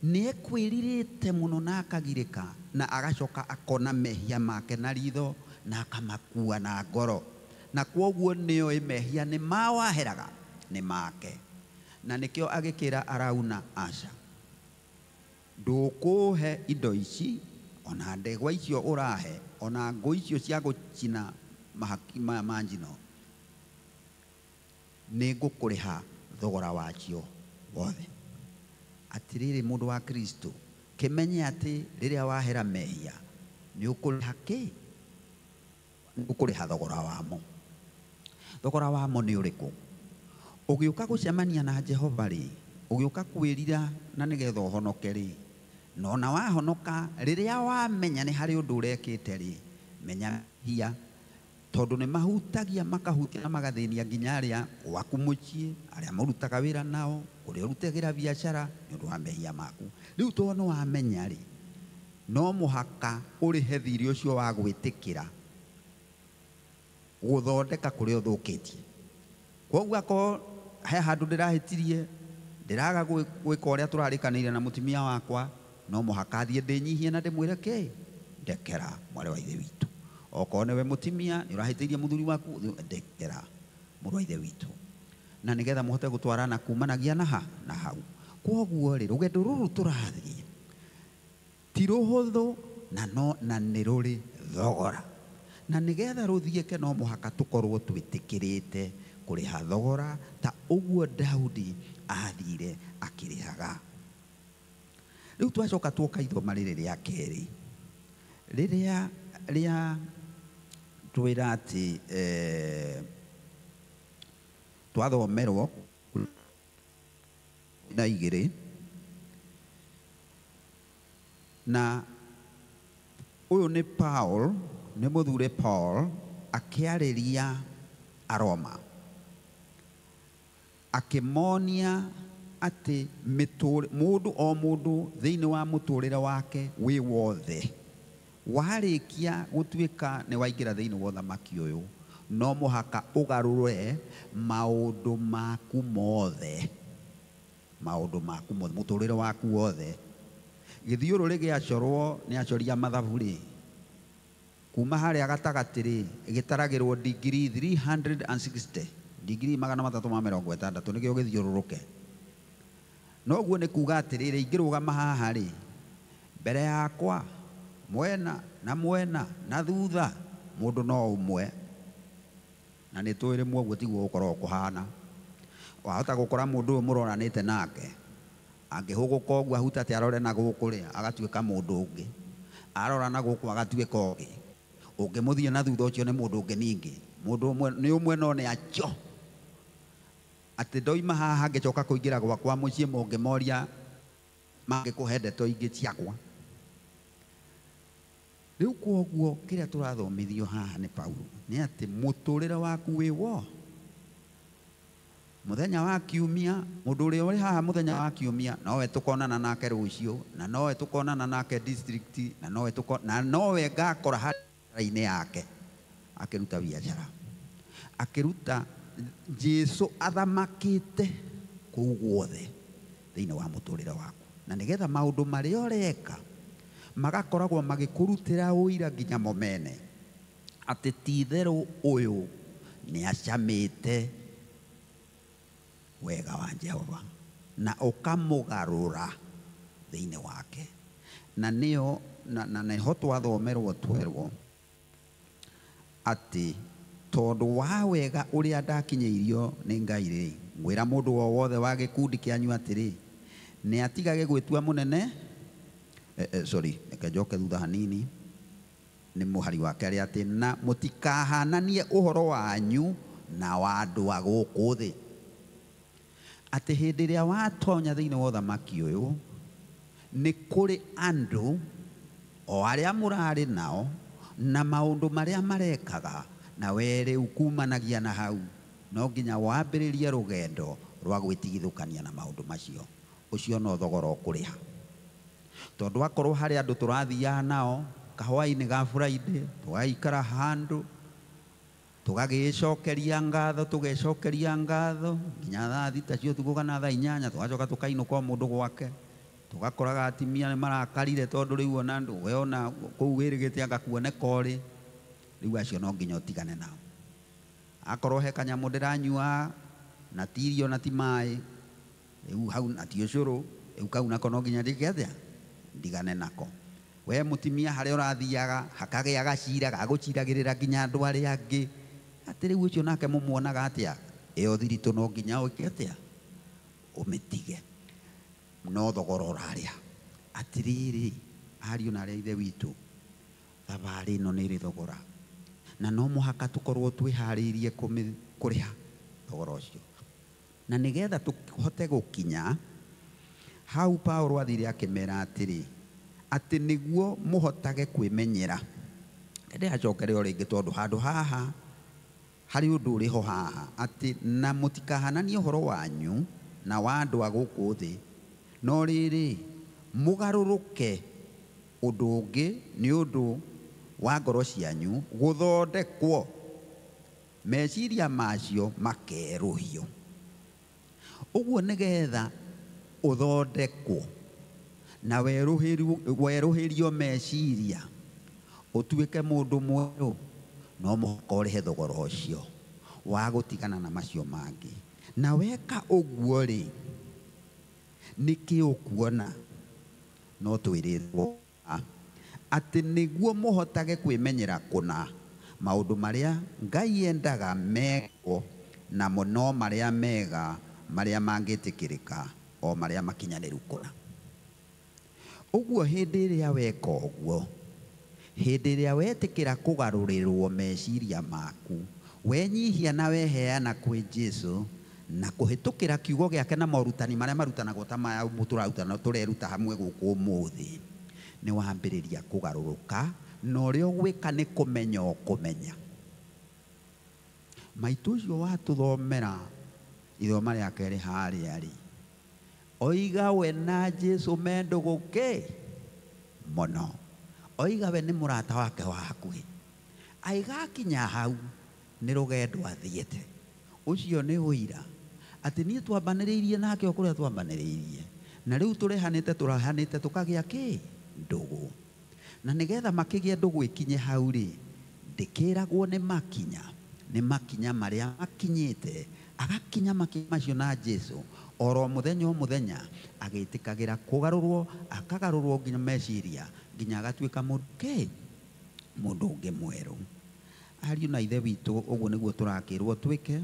nĩ ekwĩrirĩte mũno na akagirĩka, na agacoka akona mehia make na ritho na akamakua na ngoro, na kwoguo nĩoĩ mehia nĩ mawaheraga nĩ make, na nĩkĩo agĩkĩra Arauna, aca, ndũkũhe indo ici ona ndegwa icio ũrahe ona ngũ icio cia gũcina mahaki maya ma njino, nĩ ngũkũrĩha thogora wacio wothe. Atĩrĩrĩ mũndũ wa Kristo, kĩmenye atĩ rĩrĩa wahera mehia nĩ ũkũrĩha kĩ? Nĩ ũkũrĩha thogora wamo. Thogora wamo nĩ ũrĩkũ? Ũgĩũka gũcemania na Jehova rĩ, ũgĩũka kwĩrira na nĩgetha ũhonoke rĩ, na ona wahonoka rĩrĩa wamenya nĩ harĩ ũndũ ũrekĩte rĩ, menya mehia, tondũ nĩ mahutagia makahutia na magathĩnia nginya arĩa gwaku mũciĩ, arĩa mũrutaga wĩra nao, kũrĩa ũrutagĩra biacara nĩ ũndũ wa mehia maku. Rĩu tondũ nĩ wamenya rĩ, no mũhaka ũrĩhe thirĩ ũcio wa gwĩtĩkĩra gũthondeka kũrĩa ũthũkĩtie. Kwoguo akorwo he handũ ndĩrahĩtirie, ndĩraga gwĩka ũrĩa tũrarĩkanĩire na mũtumia wakwa, no mũhaka thiĩ ndĩnyihie na ndĩmwĩre kĩ, ndekera mwarĩ wa ithe witũ. Okorwo nĩwe mũtumia nĩ ũrahĩtĩirie mũthuri waku, ndekera mũrũ wa ithe witũ, na nĩgetha mũhote gũtwarana kumanagia na ha na hau. Kwoguo rĩ, rũgendo rũrũ tũrathiĩ ti rũhũthũ na no na nĩ rũrĩ thogora, na nĩgetha rũthiĩke no mũhaka tũkorwo twĩtĩkĩrĩte kũrĩha thogora ta ũguo Daudi athire akĩrĩhaga. Rĩu twacoka tuoka ithoma rĩrĩ rĩa kerĩ, rĩrĩa rĩa twĩra atĩ twathomerwo na igĩrĩ, na ũyũ nĩ Paul, nĩ mũthure Paul akĩarĩria Aroma, akĩmonia atĩ mũndũ o mũndũ thĩinĩ wa mũtũrĩre wake wĩ wothe warĩkia gũtuĩka nĩ waingĩra thĩinĩ wa ũthamaki ũyũ, no mũhaka ũgarũre maũndũ maku mothe, maũndũ maku mothe, mũtũrĩre waku wothe. Gĩthiũrũrĩ gĩacorwo nĩ acori a mathabu rĩ, kuma harĩa gatagatĩ rĩ, gĩtaragĩrwo digiri 360, digiri 360 nĩkĩo gĩthiũrũrũke. Noguo nĩ kuga atĩrĩrĩ, ingĩrũgama haha rĩ, mbere yakwa mwena na mwena na thutha mũndũ no ũmwe, na nĩ tũĩ rĩmwe ũguo tiguo gũkoragwo kũhana. Wahota gũkora mũndũ ũyũ mũroranĩte nake angĩhũgũka ũguo ahutate arore na gũkũ rĩ, agatuĩka mũndũ ũngĩ, arora na gũkũ agatuĩka ũngĩ, ũngĩmũthiĩ na thutha ũcio nĩ mũndũ ũngĩ ningĩ, mũndũ ũmwe nĩ ũmwe no nĩ acio. Atĩ ndoima haha ngĩcoka kũingĩra gwakwa mũciĩ, mũngĩmoria mangĩkũhe ndeto ingĩ ciakwa. Rĩu kwoguo kĩrĩa tũrathomithio haha nĩ Paulo nĩ atĩ mũtũrĩre waku wĩ wo mũthenya wa kiumia, mũndũ ũrĩa ũrĩ haha mũthenya wa kiumia nowe tũkonana nake rũciũ, na nowe tũkonana nake district, na nowe na nowe ngakora harĩa-inĩ yake akĩruta biacara, akĩruta Jesu athamakĩte kũu guothe thĩinĩ wa mũtũrĩre waku, na nĩgetha maũndũ marĩa ũreka magakoragwo magĩkũrutĩra ũira nginya mo mene atĩ ti itherũ ũyũ nĩ acamĩte wega wa Jehova na ũkamũgarũra thĩinĩ wake. Na nĩyo na nĩho twathomerwo twerwo atĩ tondũ wa wega ũrĩa ndakinyĩirio nĩ Ngai rĩ, ngwĩra mũndũ o wothe wa gĩkundi kĩanyu atĩrĩ, nĩ atigage gwĩtua mũnene. Sorry, reke njoke thutha hanini. Nĩ mũhari wa kerĩ atĩ na mũtikahananie ũhoro wanyu na wa andũ a gũkũ thĩ, atĩ hĩndĩ ĩrĩa watonya thĩinĩ wa ũthamaki ũyũ nĩ kũrĩ andũ o arĩa mũrarĩ nao na maũndũ marĩa marekaga Na we rĩu kumanagia na hau no nginya wambĩrĩrie rũgendo rwa gwĩtigithũkania na maũndũ macio. Ũcio no thogora ũkũrĩha. Tondũ akorwo harĩ andũ tũrathiaga nao kahwainĩ ga Friday, tũgaikara handũ tũgagĩcokeria ngatho, tũgecokeria ngatho nginya thaa 6 cia ũtukũ kana thaa 8, tũgacoka tũkainũka o mũndũ gwake. Tũgakoraga atimia nĩ marakarire tondũ rĩu ona ndũ we ona kũu wĩrĩgĩte anga kuoneka ũrĩ. Rĩu acio no nginya ũtigane nao. Akorwo he kanyamũ ndĩranyua na ti irio na ti maĩ, rĩu hau na ti ũcũrũ, rĩu kau nako no nginya ndĩke atĩa? Ndigane nako. We mũtimia harĩa ũrathiaga hakagĩa gacira gagũciragĩrĩra nginya andũ arĩa angĩ, atĩ rĩu ũcio nake mũmuonaga atĩa? Ĩyo thiritũ no nginya ũke atĩa? Ũmĩtige. No thogora ũrarĩha. Atĩrĩrĩ, ariũ na arĩa ithe witũ, thabarĩ ĩno nĩ ĩrĩ thogora, na no mũhaka tũkorwo twĩharĩirie kũrĩha thogora ũcio. Na nĩgetha tũhote gũkinya hau, Paulo athire akĩmera atĩrĩ, atĩ nĩguo mũhotage kwĩmenyera. Ndĩracokere o rĩngĩ tondũ handũ haha harĩ ũndũ ũrĩ ho haha, atĩ na mũtikahananie ũhoro wanyu na wa andũ a gũkũ thĩ, no rĩrĩ mũgarũrũke ũndũ ũngĩ nĩ ũndũ wa ngoro cianyu gũthondekwo, meciria macio makerũhio. Ũguo nĩgetha ũthondekwo na werũhĩrio meciria ũtuĩke mũndũ mwerũ, no mũhaka ũrĩhe thogora ũcio wa gũtigana na macio mangĩ. Na weka ũguo rĩ, nĩkĩ ũkuona? No twĩrĩtwo atĩ nĩguo mũhotage kwĩmenyera kũna maũndũ marĩa Ngai endaga mekwo, namo no marĩa mega, marĩa mangĩtĩkĩrĩka, o marĩa makinyanĩru kũna. Ũguo hĩndĩ ĩrĩa weka ũguo, hĩndĩ ĩrĩa wetĩkĩra kũgarũrĩrwo meciria maku, wenyihia na weheana kwĩ Jesũ na kũhĩtũkĩra kiugo gĩake na morutani marĩa marutanagwo ta maya tũrarutana tũreruta hamwe gũkũ ũmũthĩ, nĩ wambĩrĩria kũgarũrũka, na ũrĩa ũgwĩka nĩ kũmenya ũkũmenya. Maitũ ũcio watũthomera ithoma rĩa kerĩ harĩa rĩ, oiga we na Jesũ me ndũgũ kĩ mũno, oiga we nĩ mũrata wake wa hakuhĩ. Aigakinya hau nĩ rũgendo athiĩte. Ũcio nĩ ũira atĩ niĩ twambanĩrĩirie nake o kũrĩa twambanĩrĩirie, na rĩu tũrehanĩte tũrahanĩte tũkagĩa kĩ ndũgũ. Na nĩgetha makĩgĩe ndũgũ ĩkinye hau rĩ, ndĩkĩragwo nĩ makinya, nĩ makinya marĩa makinyĩte, agakinya makinya macio na Jesũ oro mũthenya o mũthenya, agĩtĩkagĩra kũgarũrwo, akagarũrwo nginya meciria, nginya agatuĩka mũndũ kĩ mũndũ ũngĩ mwerũ. Ariũ na ithe witũ, ũguo nĩguo tũrakĩrwo twĩke,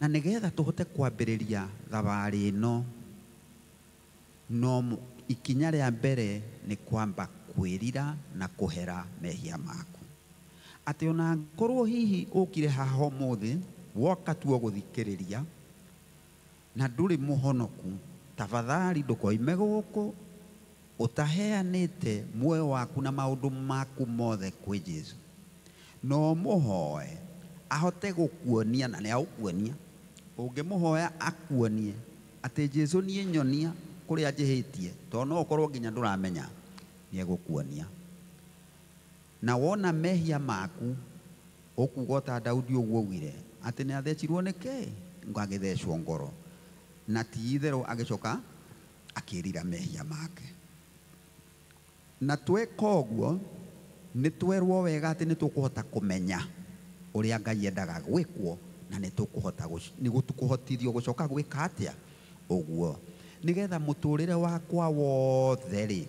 na nĩgetha tũhote kwambĩrĩria thabarĩ ĩno, no ikinya rĩa mbere nĩ kwamba kwĩrira na kũhera mehia maku. Atĩ ona ngorwo hihi ũkire haha ũmũthĩ woka tu gũthikĩrĩria na ndũrĩ mũhonoku, tafadhali ndũkoime gũkũ ũtaheanĩte muoyo waku na maũndũ maku mothe kwĩ Jesũ. No mũhoe ahote gũkuonia, na nĩ agũkuonia. Ũngĩmũhoya akuonie atĩ Jesũ niĩ nyonia kũrĩa njĩhĩtie, tondũ no ũkorwo nginya ndũramenya, nĩ egũkuonia. Na wona mehia maku ũkuga ta Daudi ũguo augire atĩ nĩ athecirwo nĩ kĩ, agĩthecwo ngoro, na ti itherũ agĩcoka akĩrira mehia make. Na tweka ũguo nĩ twerwo wega atĩ nĩ tũkũhota kũmenya ũrĩa Ngai endaga gwĩkwo, na nĩ tũkũhota nĩ gũtũkũhotithio gũcoka gwĩka atĩa ũguo, nĩgetha mũtũrĩre wakwa wothe rĩ,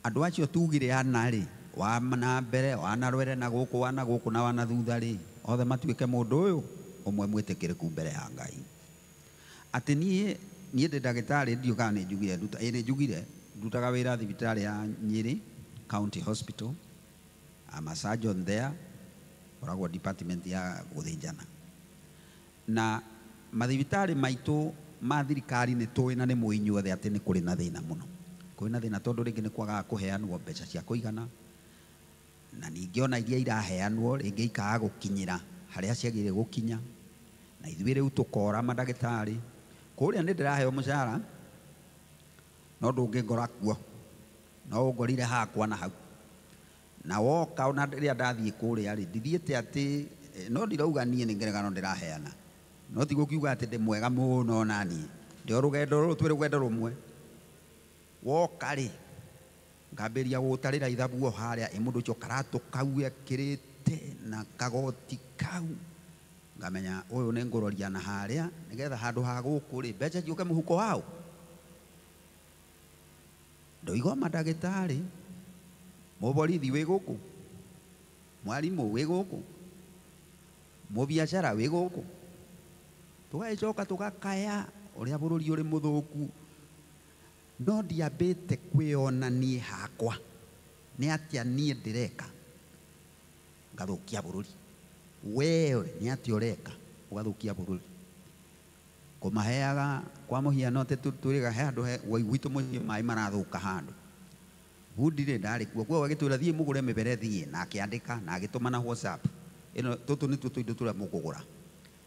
andũ acio tugire ana rĩ, wa na mbere, wa na rwere, na gũkũ, wa na gũkũ, na wa na thutha rĩ, othe matuĩke mũndũ ũyũ ũmwe mwĩtĩkĩrĩku mbere ya Ngai. Atĩ niĩ ndĩ ndagĩtarĩ, ndiũ kana nĩ njugire, nĩ njugire, ndutaga wĩra thibitarĩ ya Nyĩrĩ County Hospital. I'm a surgeon there, koragwo department ya gũthĩnjana. Na mathibitarĩ maitũ ma thirikari nĩ tũĩ na nĩ mũĩ inyuothe atĩ nĩ kũrĩ na thĩna mũno. Kũrĩ na thĩna tondũ rĩngĩ nĩ kwagaga kũheanwo mbeca cia kũigana, Na ningĩ ona iria iraheanwo rĩngĩ ikaga gũkinyĩra harĩa ciagĩrĩire gũkinya, na ithuĩ rĩu tũkora mandagĩtarĩ kũrĩa nĩ ndĩraheo mũcara no ndũngĩngora kuo, no ũngorire hakwa na hau. Na woka ona rĩrĩa ndathiĩ kũrĩa rĩ, ndithiĩte atĩ no ndirauga niĩ nĩ ngerekano ndĩraheana, no ti gũkiuga atĩ ndĩ mwega mũno na niĩ ndĩ o rũgendo rũrũ, twĩ rũgendo rũmwe. Woka rĩ, ngambĩrĩria gũgũtarĩra ithabu o harĩa, ĩ mũndũ ũcio karatũ kau ekĩrĩte na kagoti kau, ngamenya ũyũ nĩ ngũroria na harĩa nĩgetha handũ ha gũkũ rĩ mbeca ciũke mũhuko wao. Ndoiga o mandagĩtarĩ, mũborithi wĩ gũkũ, mwarimũ wĩ gũkũ, mũbiacara wĩ gũkũ, tũgagĩcoka tũgakaya ũrĩa bũrũri ũrĩ mũthũku. No ndiambĩte kwĩona niĩ hakwa nĩ atĩa niĩ ndĩreka ngathũkia bũrũri, wewe nĩ atĩa ũreka ũgathũkia bũrũri. Kũmaheaga kwa mũhiano atĩ twĩrĩga he handũ gwitũ mũciĩ maĩ marathũka handũ, bundi rĩ ndarĩ kuo, koguo agĩtwĩra thiĩ mũgũre mĩberethi, na akĩandĩka na agĩtũma na WhatsApp, ĩno tũtũ nĩtuo tũindo tũrĩa mũkũgũra.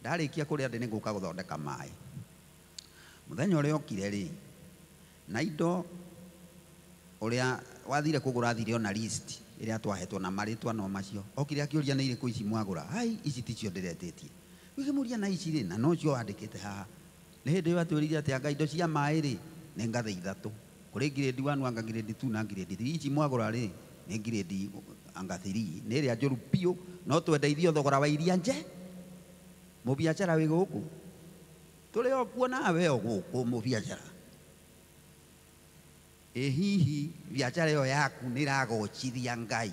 Ndarĩkia kũrĩa ndĩ nĩngũka gũthondeka maĩ. Mũthenya ũrĩa okire rĩ, na indo ũrĩa wathire kũgũra athire ona list ĩrĩa twahetwo na marĩtwa no macio, okire akĩũria nĩ irĩkũ ici mwagũra, ai ici ticio ndĩretĩtie. Ũkĩmũria na ici rĩ, na nocio wandĩkĩte haha. Nĩ hĩndĩ ĩyo atwĩrire atĩ anga indo cia maĩ rĩ nĩ ngathĩ ithatũ, kũrĩ grade 1 anga grade 2 na grade 3, ici mwagũra rĩ nĩ grade anga 3, nĩ ĩrĩa njũru biũ, no twendeithio thogora wa iria nje. Mũbiacara wĩ gũkũ, tũrĩ o kuo nawe o gũkũ mũbiacara. Ĩ hihi biacara ĩyo yaku nĩ ĩragocithia Ngai,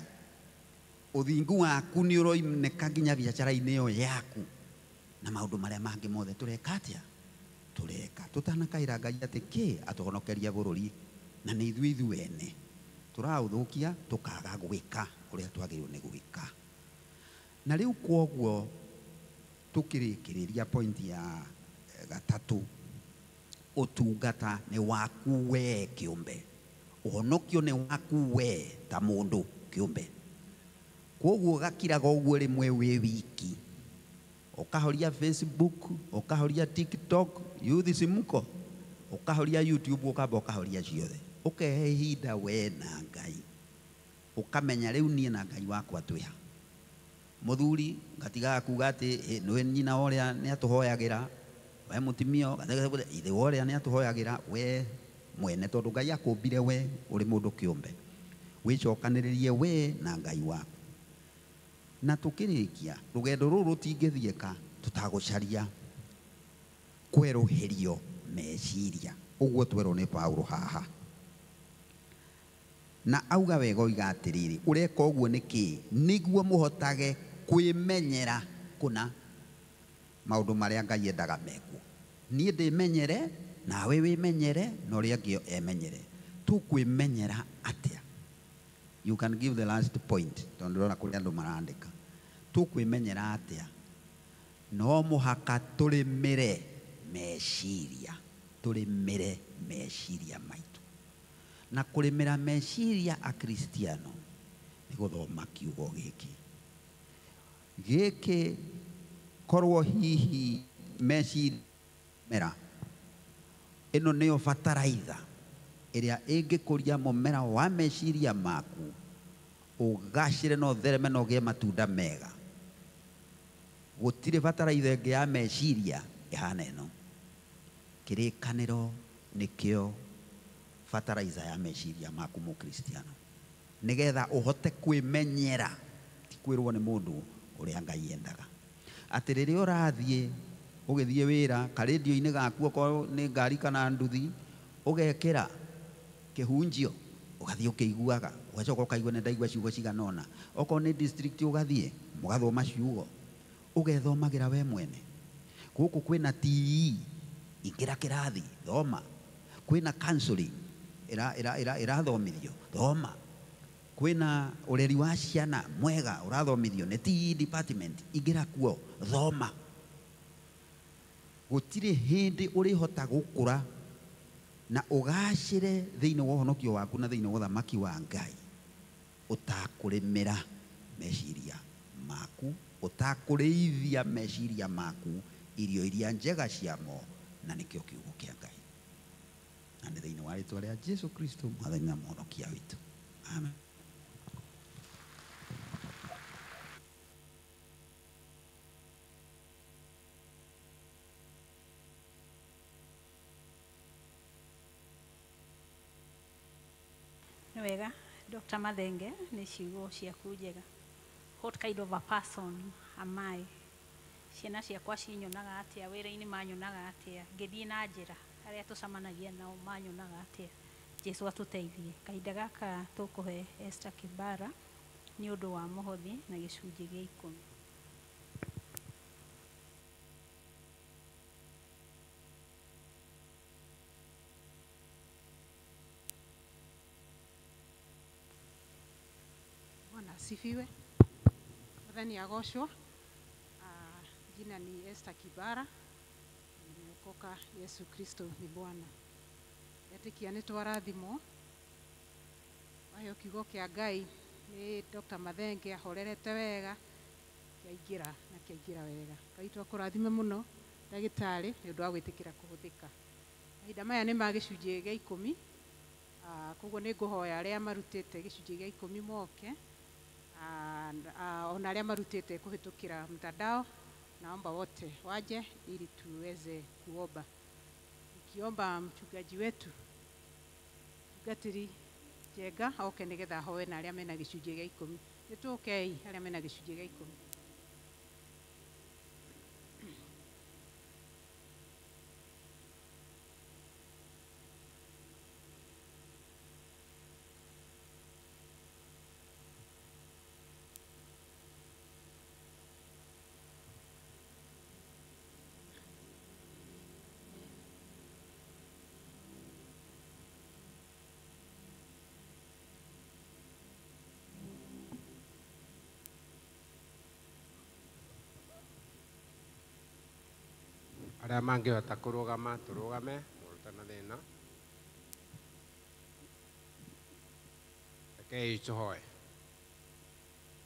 ũthingu waku nĩ ũroinĩka nginya biacara-inĩ ĩyo yaku, na maũndũ marĩa mangĩ mothe tũreka atĩa? Tũreka tũtanakaĩra Ngai atĩ kĩ atũhonokerie bũrũri, na nĩ ithuĩ ithuĩ ene tũraũthũkia tũkaga gwĩka ũrĩa twagĩrĩirwo nĩ gwĩka. Na rĩu kwoguo tũkĩrĩkĩrĩria point ya gatatũ, ũtungata nĩ waku we kĩũmbe, ũhonokio nĩ waku we ta mũndũ kĩũmbe. Kwoguo gakiraga ũguo rĩmwe wĩ wiki, ũkahoria Facebook, ũkahoria TikTok, youth simuko, ũkahoria YouTube, ũkamba ũkahoria ciothe, ũkehe ihinda we na Ngai, ũkamenya rĩu niĩ na Ngai wakwa twĩ ha. Mũthuri ngatigaga kuga atĩ nĩwe nyina ũrĩa nĩ atũhoyagĩra, we mũtumia ithe wa ũrĩa nĩ atũhoyagĩra, we mwene, tondũ Ngai akũmbire we ũrĩ mũndũ kĩũmbe, wĩcokanĩrĩrie we na Ngai waku. Na tũkĩrĩkia rũgendo rũrũ rũtingĩthiĩka tũtagũcaria kwerũhĩrio meciria, ũguo twerwo nĩ Paulo haha. Na auga wega oiga atĩrĩrĩ, ũreka ũguo nĩkĩ? Nĩguo mũhotage kwĩmenyera kũna maũndũ marĩa Ngai endaga mekwo. Niĩ ndĩmenyere, nawe wĩmenyere, na ũrĩa ũngĩ emenyere. Tũkwĩmenyera atĩa? You can give the last point, tondũ ndĩrona kũrĩ andũ marandĩka. Tũkwĩmenyera atĩa? No mũhaka tũrĩmĩre meciria, tũrĩmĩre meciria maitũ. Na kũrĩmĩra meciria Akristiano nĩ gũthoma kiugo gĩkĩ. Gĩkĩ korwo hihi meciria mera ĩno nĩyo bataraitha ĩrĩa ĩngĩkũria mũmera wa meciria maku ũgacĩre na ũthereme na ũgĩe matunda mega. Gũtirĩ bataraitha ĩngĩ ya meciria ĩhana ĩno. Kĩrĩkanĩro nĩkĩo bataraitha ya meciria maku mũkristiano, nĩgetha ũhote kwĩmenyera, ti kwĩrwo nĩ mũndũ ũrĩa Ngai endaga. Atĩ rĩrĩa ũrathiĩ ũgĩthiĩ wĩra karendio-inĩ gaku, okorwo nĩ ngari kana nduthi, ũgekĩra kĩhunjio ũgathiĩ ũkĩiguaga, ũgacoka ũkaigua nĩ ndaigua ciugo cigana ũna. Okorwo nĩ district ũgathiĩ mũgathoma ciugo, ũgethomagĩra we mwene. Gũkũ kwĩna TE, ingĩra kĩrathi thoma. Kwĩna counseling ĩrathomithio, thoma. Kwĩna ũreri wa ciana mwega ũrathomithio nĩ TE department, ingĩra kuo thoma. Gũtirĩ hĩndĩ ũrĩhota gũkũra na ũgacĩre thĩinĩ wa ũhonokio waku na thĩinĩ wa ũthamaki wa Ngai ũtakũrĩmĩra Meciria maku ũtakũrĩithia meciria maku irio iria njega ciamo na nĩkĩo kiugo kĩa Ngai. Na nĩ thĩinĩ wa rĩtwa rĩa Jesu Kristo mwathani na mũhonokia witũ. Amen. Nĩ wega Dr. Mathenge nĩ ciugo ciaku njega. What kind of a person am I? Ciana ciakwa cinyonaga atĩa, wĩra-inĩ manyonaga atĩa, ngĩthiĩ na njĩra arĩa tũcemanagia nao manyonaga atĩa. Jesu atũteithie. Kahinda gaka tũkũhe Esther Kibara nĩ ũndũ wa mũhothi na gĩcunjĩ gĩa 10. Bwana asifiwe. Mwathani agocwo. Jina ni Esther Kibara. Nimeokoka, Yesu Kristo ni Bwana. Etĩkia nĩ twarathimwo. Waheo kiugo kĩa Ngai nĩ Dr. Mathenge ahorerete wega, kĩaingĩra na kĩaingĩra wega. Ngai twakũrathime mũno ndagĩtarĩ nĩ ũndũ wa gwĩtĩkĩra kũhũthĩka. Mahinda maya nĩ ma gĩcunjĩ gĩa 10. Koguo nĩ ngũhoya arĩa marutĩte gĩcunjĩ gĩa 10 moke. Ona arĩa marutĩte kũhĩtũkĩra mtandao, naomba wote waje ili tuweze kuomba. Nikiomba mchungaji wetu Gatiri Njega oke nĩgetha ahoe na arĩa mena gĩcunjĩ gĩa 10. Nĩ tũkei arĩa mena gĩcunjĩ gĩa 10. Arĩa mangĩhota kũrũgama tũrũgame mũrutana thĩna. Rekei tũhoe.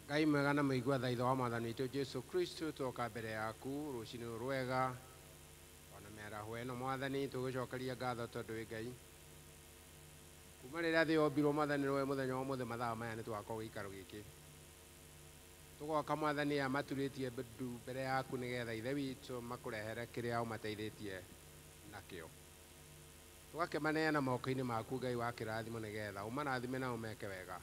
Ngai mwega na mũigua tha ithe wa mwathani witũ Jesu Kristo, twoka mbere yaku rũcinĩ rũrũ rwega ona mĩaraho ĩno mwathani, tũgũcokeria ngatho tondũ wĩ Ngai. Kuma rĩrĩa thĩ yombirwo mwathani nĩwe mũthenya wa ũmũthĩ mathaa maya nĩ tũgakorwo gĩikaro gĩkĩ. Tũgoka mwathani aya maturĩtie ndu mbere yaku nĩgetha ithe witũ makũrehere kĩrĩa ũmateithĩtie nakĩo. Tũgakĩmaneana moko-inĩ maku Ngai wa kĩrathimo nĩgetha ũmarathime na ũmeke wega.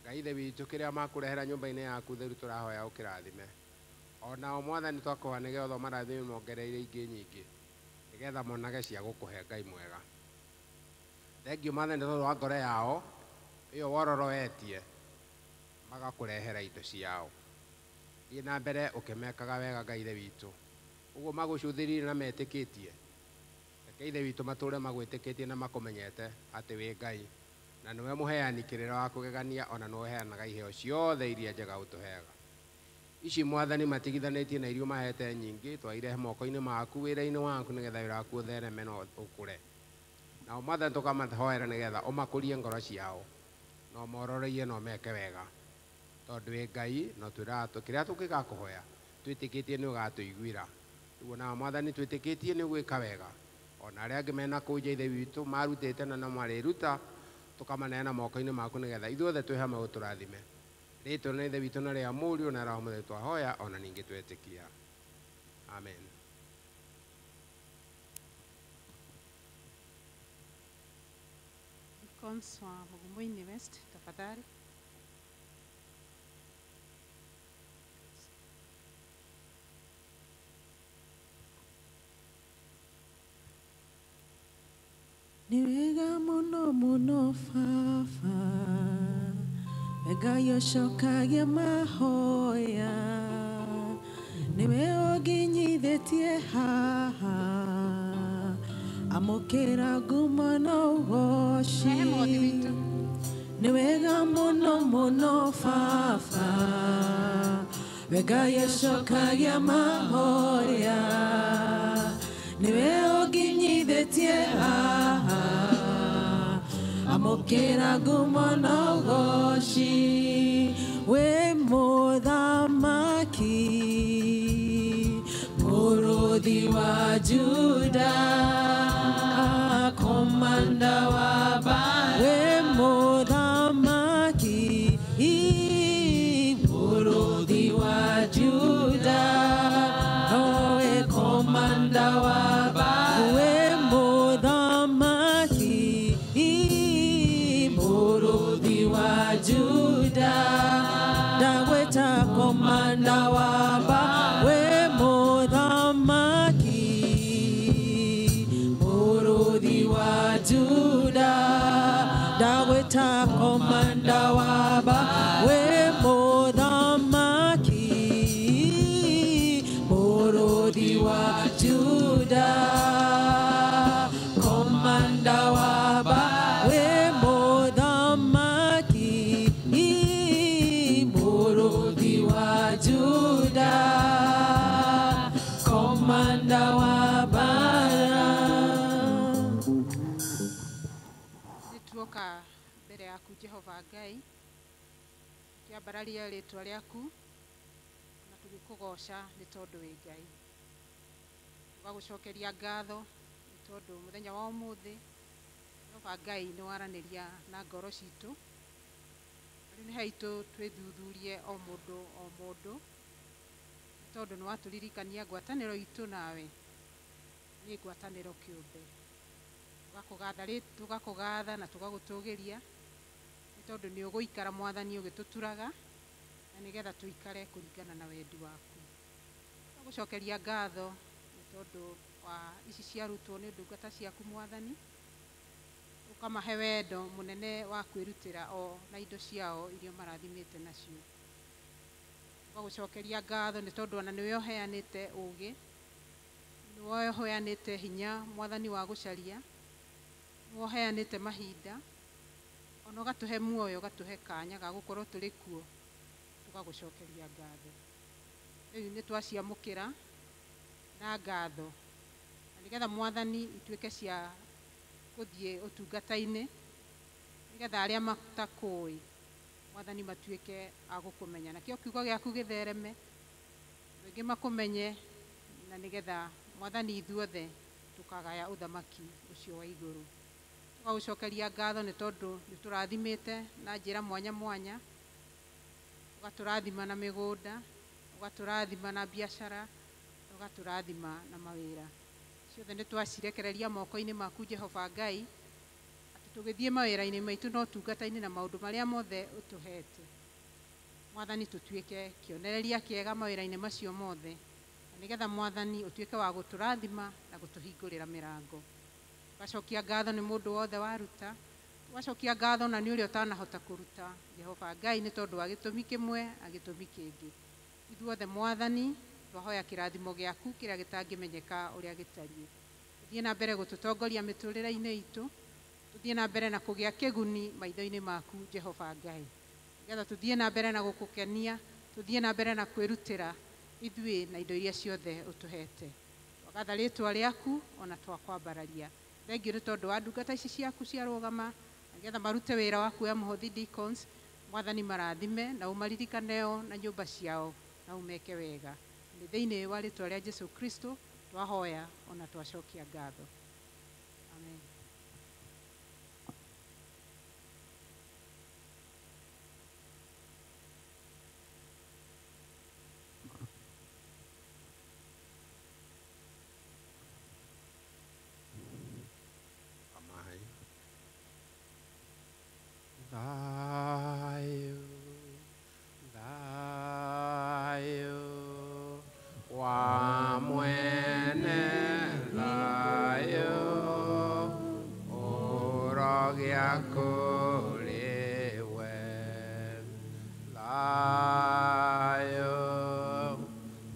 Ngai ithe witũ kĩrĩa makũrehera nyũmba-inĩ yaku theru tũrahoya ũkĩrathime. Onao mwathani twakũhoya nĩgetha ũmarathime mongereire ingĩ nyingĩ nĩgetha monage cia gũkũhe Ngai mwega. Thengiũ mwathani tondũ wa ngoro yao ĩyo wororoetie magakũrehera indo ciao. Thiĩ na mbere ũkĩmekaga wega Ngai ithe witũ. Ũguo magũcũthĩrĩrie na metĩkĩtie. Reke ithe witũ matũre magwĩtĩkĩtie na makũmenyete atĩ wĩ Ngai na nĩwe mũheani kĩrĩra wa kũgegania ona nĩwe ũheanaga iheo ciothe iria njega ũtũheaga. Ici mwathani matigithanĩtie na iria mahete nyingĩ twairehe moko-inĩ maku wĩra-inĩ waku nĩgetha wĩra waku ũthereme na ũkũre. Nao mwathani tũkamahoera nĩgetha ũmakũrie ngoro ciao na ũmororoiye na ũmeke wega. Tondũ wĩ Ngai no twĩraga kĩrĩa tũngĩgakũhoya twĩtĩkĩtie nĩ ũgatũiguĩra. Rĩu ona mwathani twĩtĩkĩtie nĩ ũgwĩka wega. Ona arĩa angĩ mena kũu nja ithe witũ marutĩte na no marĩruta tũkamaneana moko-inĩ maku nĩgetha ithuothe twĩ hamwe ũtũrathime. Rĩtwa nĩ ithe witũ na rĩa Mũriũ na Roho Mũtheru twahoya ona ningĩ twetĩkia. Amen. Deacons wa Mugumoini West, tafadhali. Nĩ wega mũno mũno baba, Ngai ũcokagia mahoya, nĩwe ũnginyithĩtie haha, amũkĩra ngumo na ũgoci. Nĩ wega mũno mũno baba, Ngai ũcokagia mahoya, nĩwe ũnginyithĩtie haha, Amũkĩra ngumo na ũgoci wĩ mũthamaki mũrũthi wa Juda komanda wa mbara wĩ mũthamaki mũrũthi wa Juda owe komanda wa mbara wĩ mũthamaki mũrũthi wa Juda ndagwĩta komanda wa mbara wĩ mũthamaki mũrũthi wa Juda ndagwĩta komanda wa mbara wĩ mũthamaki mũrũthi wa Juda komanda wa mbara wĩ mũthamaki mũrũthi wa Juda komanda wa mbara. Nĩ tuoka mbere yaku Jehova Ngai kĩambararia rĩtwa rĩaku na tũgĩkũgoca nĩ tondũ wĩ Ngai. Tũgagũcokeria ngatho nĩ tondũ mũthenya wa ũmũthĩ Jehova Ngai nĩ waranĩria na ngoro citũ. Rĩu nĩ haitũ twĩthuthurie o mũndũ o mũndũ nĩ tondũ nĩ watũririkania ngwatanĩro itũ nawe nĩ ngwatanĩro kĩũmbe. Tũgakũgatha na tũgagũtũgĩria nĩ tondũ nĩ ũgũikara Mwathani ũgĩtũturaga na nĩgetha tũikare kũringana na wendi waku. Tũgagũcokeria ngatho nĩ tondũ wa ici ciarutwo nĩ ndungata ciaku Mwathani, ũkamahe wendo mũnene wa kwĩrutĩra o na indo ciao iria marathimĩte nacio. Tũgagũcokeria ngatho nĩ tondũ ona nĩwe ũheanĩte ũũgĩ, nĩwe ũheanĩte hinya Mwathani wa gũcaria, nĩwe ũheanĩte mahinda ona ũgatũhe muoyo ũgatũhe kanya ga gũkorwo tũrĩ kuo. Tũgagũcokeria ngatho. Rĩu nĩ twaciamũkĩra na ngatho na nĩgetha Mwathani ituĩke cia gũthiĩ ũtungata-inĩ nĩgetha arĩa matakũĩ Mwathani matuĩke a gũkũmenya nakĩo kiugo gĩaku gĩthereme andũ aingĩ makũmenye na nĩgetha Mwathani ithuothe tũkagaya ũthamaki ũcio wa igũrũ. Tũgagũcokeria ngatho nĩ tondũ nĩ tũrathimĩte na njĩra mwanya mwanya, ũgatũrathima na mĩgũnda, ũgatũrathima na biacara, ũgatũrathima na mawĩra. Ciothe nĩ twacirekereria moko-inĩ maku Jehova Ngai atĩ tũgĩthiĩ mawĩra-inĩ maitũ na ũtungata-inĩ na maũndũ marĩa mothe ũtũhete. Mwathani tũtuĩke kĩonereria kĩega mawĩra-inĩ macio mothe na nĩgetha Mwathani ũtuĩke wa gũtũrathima na gũtũhingũrĩra mĩrango. Tũgacokia ngatho nĩ mũndũ wothe waruta, tũgacokia ngatho na nĩ ũrĩa ũtanahota kũruta Jehova Ngai nĩ tondũ wa gĩtũmi kĩmwe na gĩtũmi kĩngĩ. Ithuothe Mwathani twahoya kĩrathimo gĩaku kĩrĩa gĩtangĩmenyeka ũrĩa gĩtariĩ. Tũthiĩ na mbere gũtũtongoria mĩtũrĩre-inĩ itũ, tũthiĩ na mbere na kũgĩa kĩguni maitho-inĩ maku Jehova Ngai nĩgetha tũthiĩ na mbere na gũkũkenia, tũthiĩ na mbere na kwĩrutĩra ithuĩ na indo iria ciothe ũtũhete. Twagatha rĩtwa rĩaku ona twakwambararia. Thengiũ nĩ tondũ wa ndungata ici ciaku ciarũgama nĩgetha marute wĩra wa kuoya mũhothi deacons. Mwathani marathime na ũmaririkane o na nyũmba ciao na ũmeke wega. Nĩ thĩinĩ wa rĩtwa rĩa Jesu Kristo twahoya ona twacokia ngatho. Amen. Amai. Thayo, thayo, wa mwene thayo, ũrogĩa kũrĩ we. Thayo,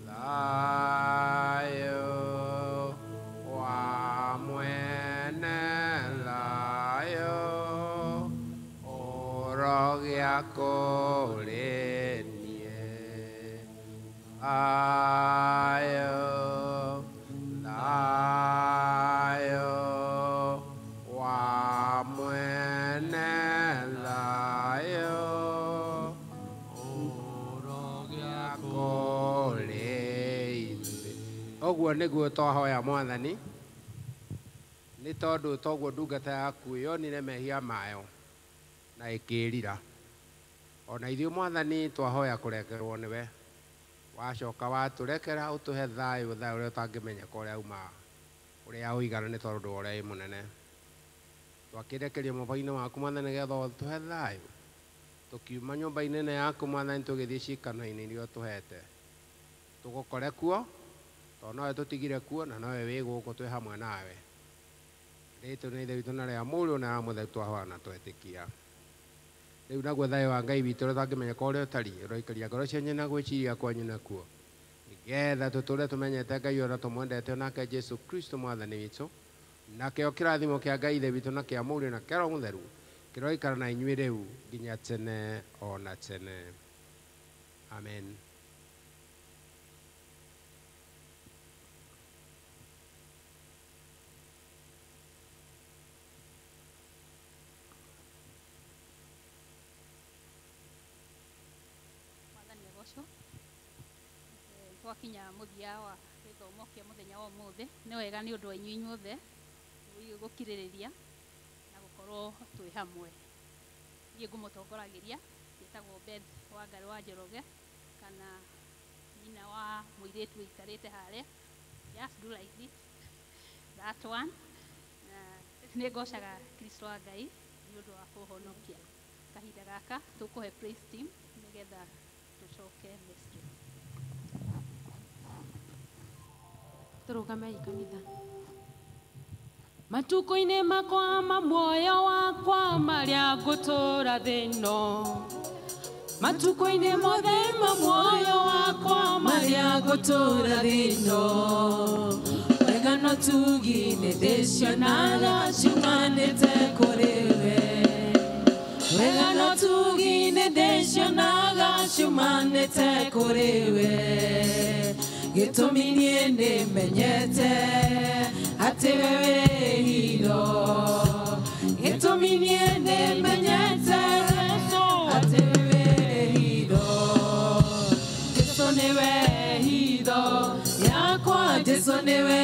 thayo, wa mwene thayo, ũrogĩa kũrĩ niĩ. Thayo, thayo, wa mwene Ũguo nĩguo twahoya Mwathani, nĩ tondũ toguo ndungata yaku yonire mehia mayo na ĩkĩĩrira. Ona ithuĩ Mwathani twahoya kũrekerwo nĩwe. Wacoka watũrekera ũtũhe thayũ, thayũ ũrĩa ũtangĩmenyeka ũrĩa umaga, ũrĩa ũigana nĩ tondũ wa ũrĩa wĩ mũnene. Twakĩrekeria moko-inĩ maku Mwathani nĩgetha ũtũhe thayũ. Tũkiuma nyũmba-inĩ ĩno yaku Mwathani tũgĩthiĩ ciikano-inĩ iria ũtũhete. Tũgũkore kuo, tondũ nowe tũtigire kuo na nowe wĩ gũkũ twĩ hamwe nawe. Rĩtwa nĩ Ithe witũ na rĩa Mũriũ na rĩa Mũtheru twahoya na twetĩkia. Rĩu naguo thayũ wa Ngai witũ ũrĩa ũtangĩmenyeka ũrĩa ũtariĩ, ũroikaria ngoro cianyu na gwĩciria kwanyu nakuo, nĩgetha tũtũre tũmenyete Ngai ũrĩa tũmwendete onake Jesũ Kristo Mwathani witũ. Nakĩo kĩrathimo kĩa Ngai Ithe witũ na kĩa Mũriũ na kĩa Roho Mũtheru kĩroikara na inyuĩ rĩu nginya tene ona tene. Amen. Mwathani agocwo. Twakinya mũthia wa gĩthomo kĩa mũthenya wa ũmũthĩ. Nĩ wega nĩ ũndũ wa inyuĩ inyuothe gũkirĩrĩria na gũkorwo twĩ hamwe. Niĩ ngũmũtongoragĩria njĩtagwo Beth Wangari wa Njoroge kana nyina wa mũirĩtu ũikarĩte harĩa. Just do like this. That one. Na nĩ ngocaga Kristo wa Ngai nĩ ũndũ wa kũhonokia. Kahinda gaka tũkũhe praise team nĩgetha tũcoke vestry. Tũrũgamei kanitha. Matukũ-inĩ makwa ma muoyo wakwa marĩa ngũtũũra thĩ ĩno, matukũ-inĩ mothe ma muoyo wakwa marĩa ngũtũũra thĩ ĩno, wega na ũtugi nĩ ndĩcionaga ciumanĩte kũrĩ we. Wega na ũtugi nĩ ndĩcionaga ciumanĩte kũrĩ we. Gĩtũmi niĩ nĩmenyete atĩ we wĩ hitho. Gĩtũmi niĩ nĩmenyete atĩ we wĩ hitho. Jesũ nĩwe hitho yakwa, Jesũ nĩwe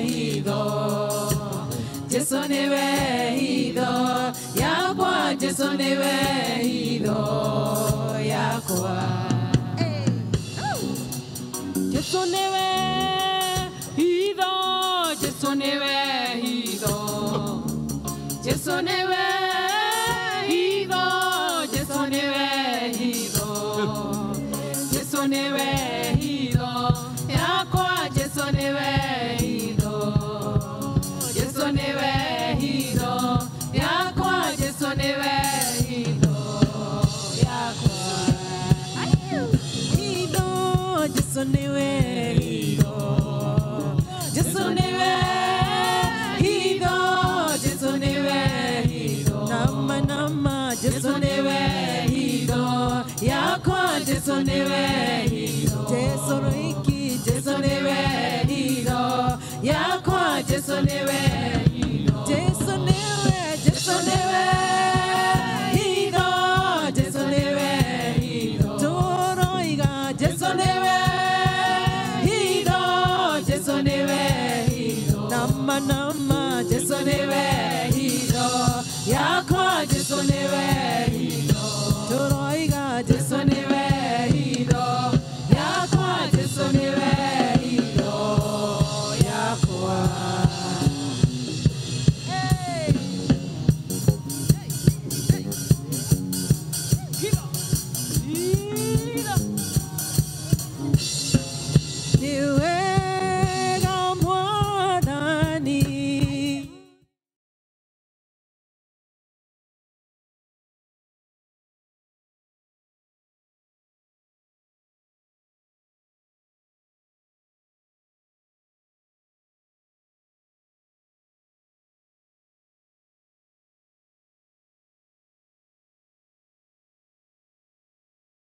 hitho. Jesũ nĩwe hitho yakwa, Jesũ nĩwe hitho yakwa. Jesũ nĩwe hitho, Jesũ nĩwe hitho. Jesũ nĩwe hitho, Jesũ nĩwe hitho. Jesũ nĩwe hitho yakwa, Jesũ nĩwe hitho. Jesũ nĩwe hitho yakwa, Jesũ nĩwe hitho yakwa. Hitho, Jesũ nĩwe hitho. Jesũ nĩwe hitho, Jesũ nĩwe hitho. Nama nama, Jesũ nĩwe hitho yakwa, Jesũ nĩwe hitho. Jesũ rũiki, Jesũ nĩwe hitho yakwa, Jesũ nĩwe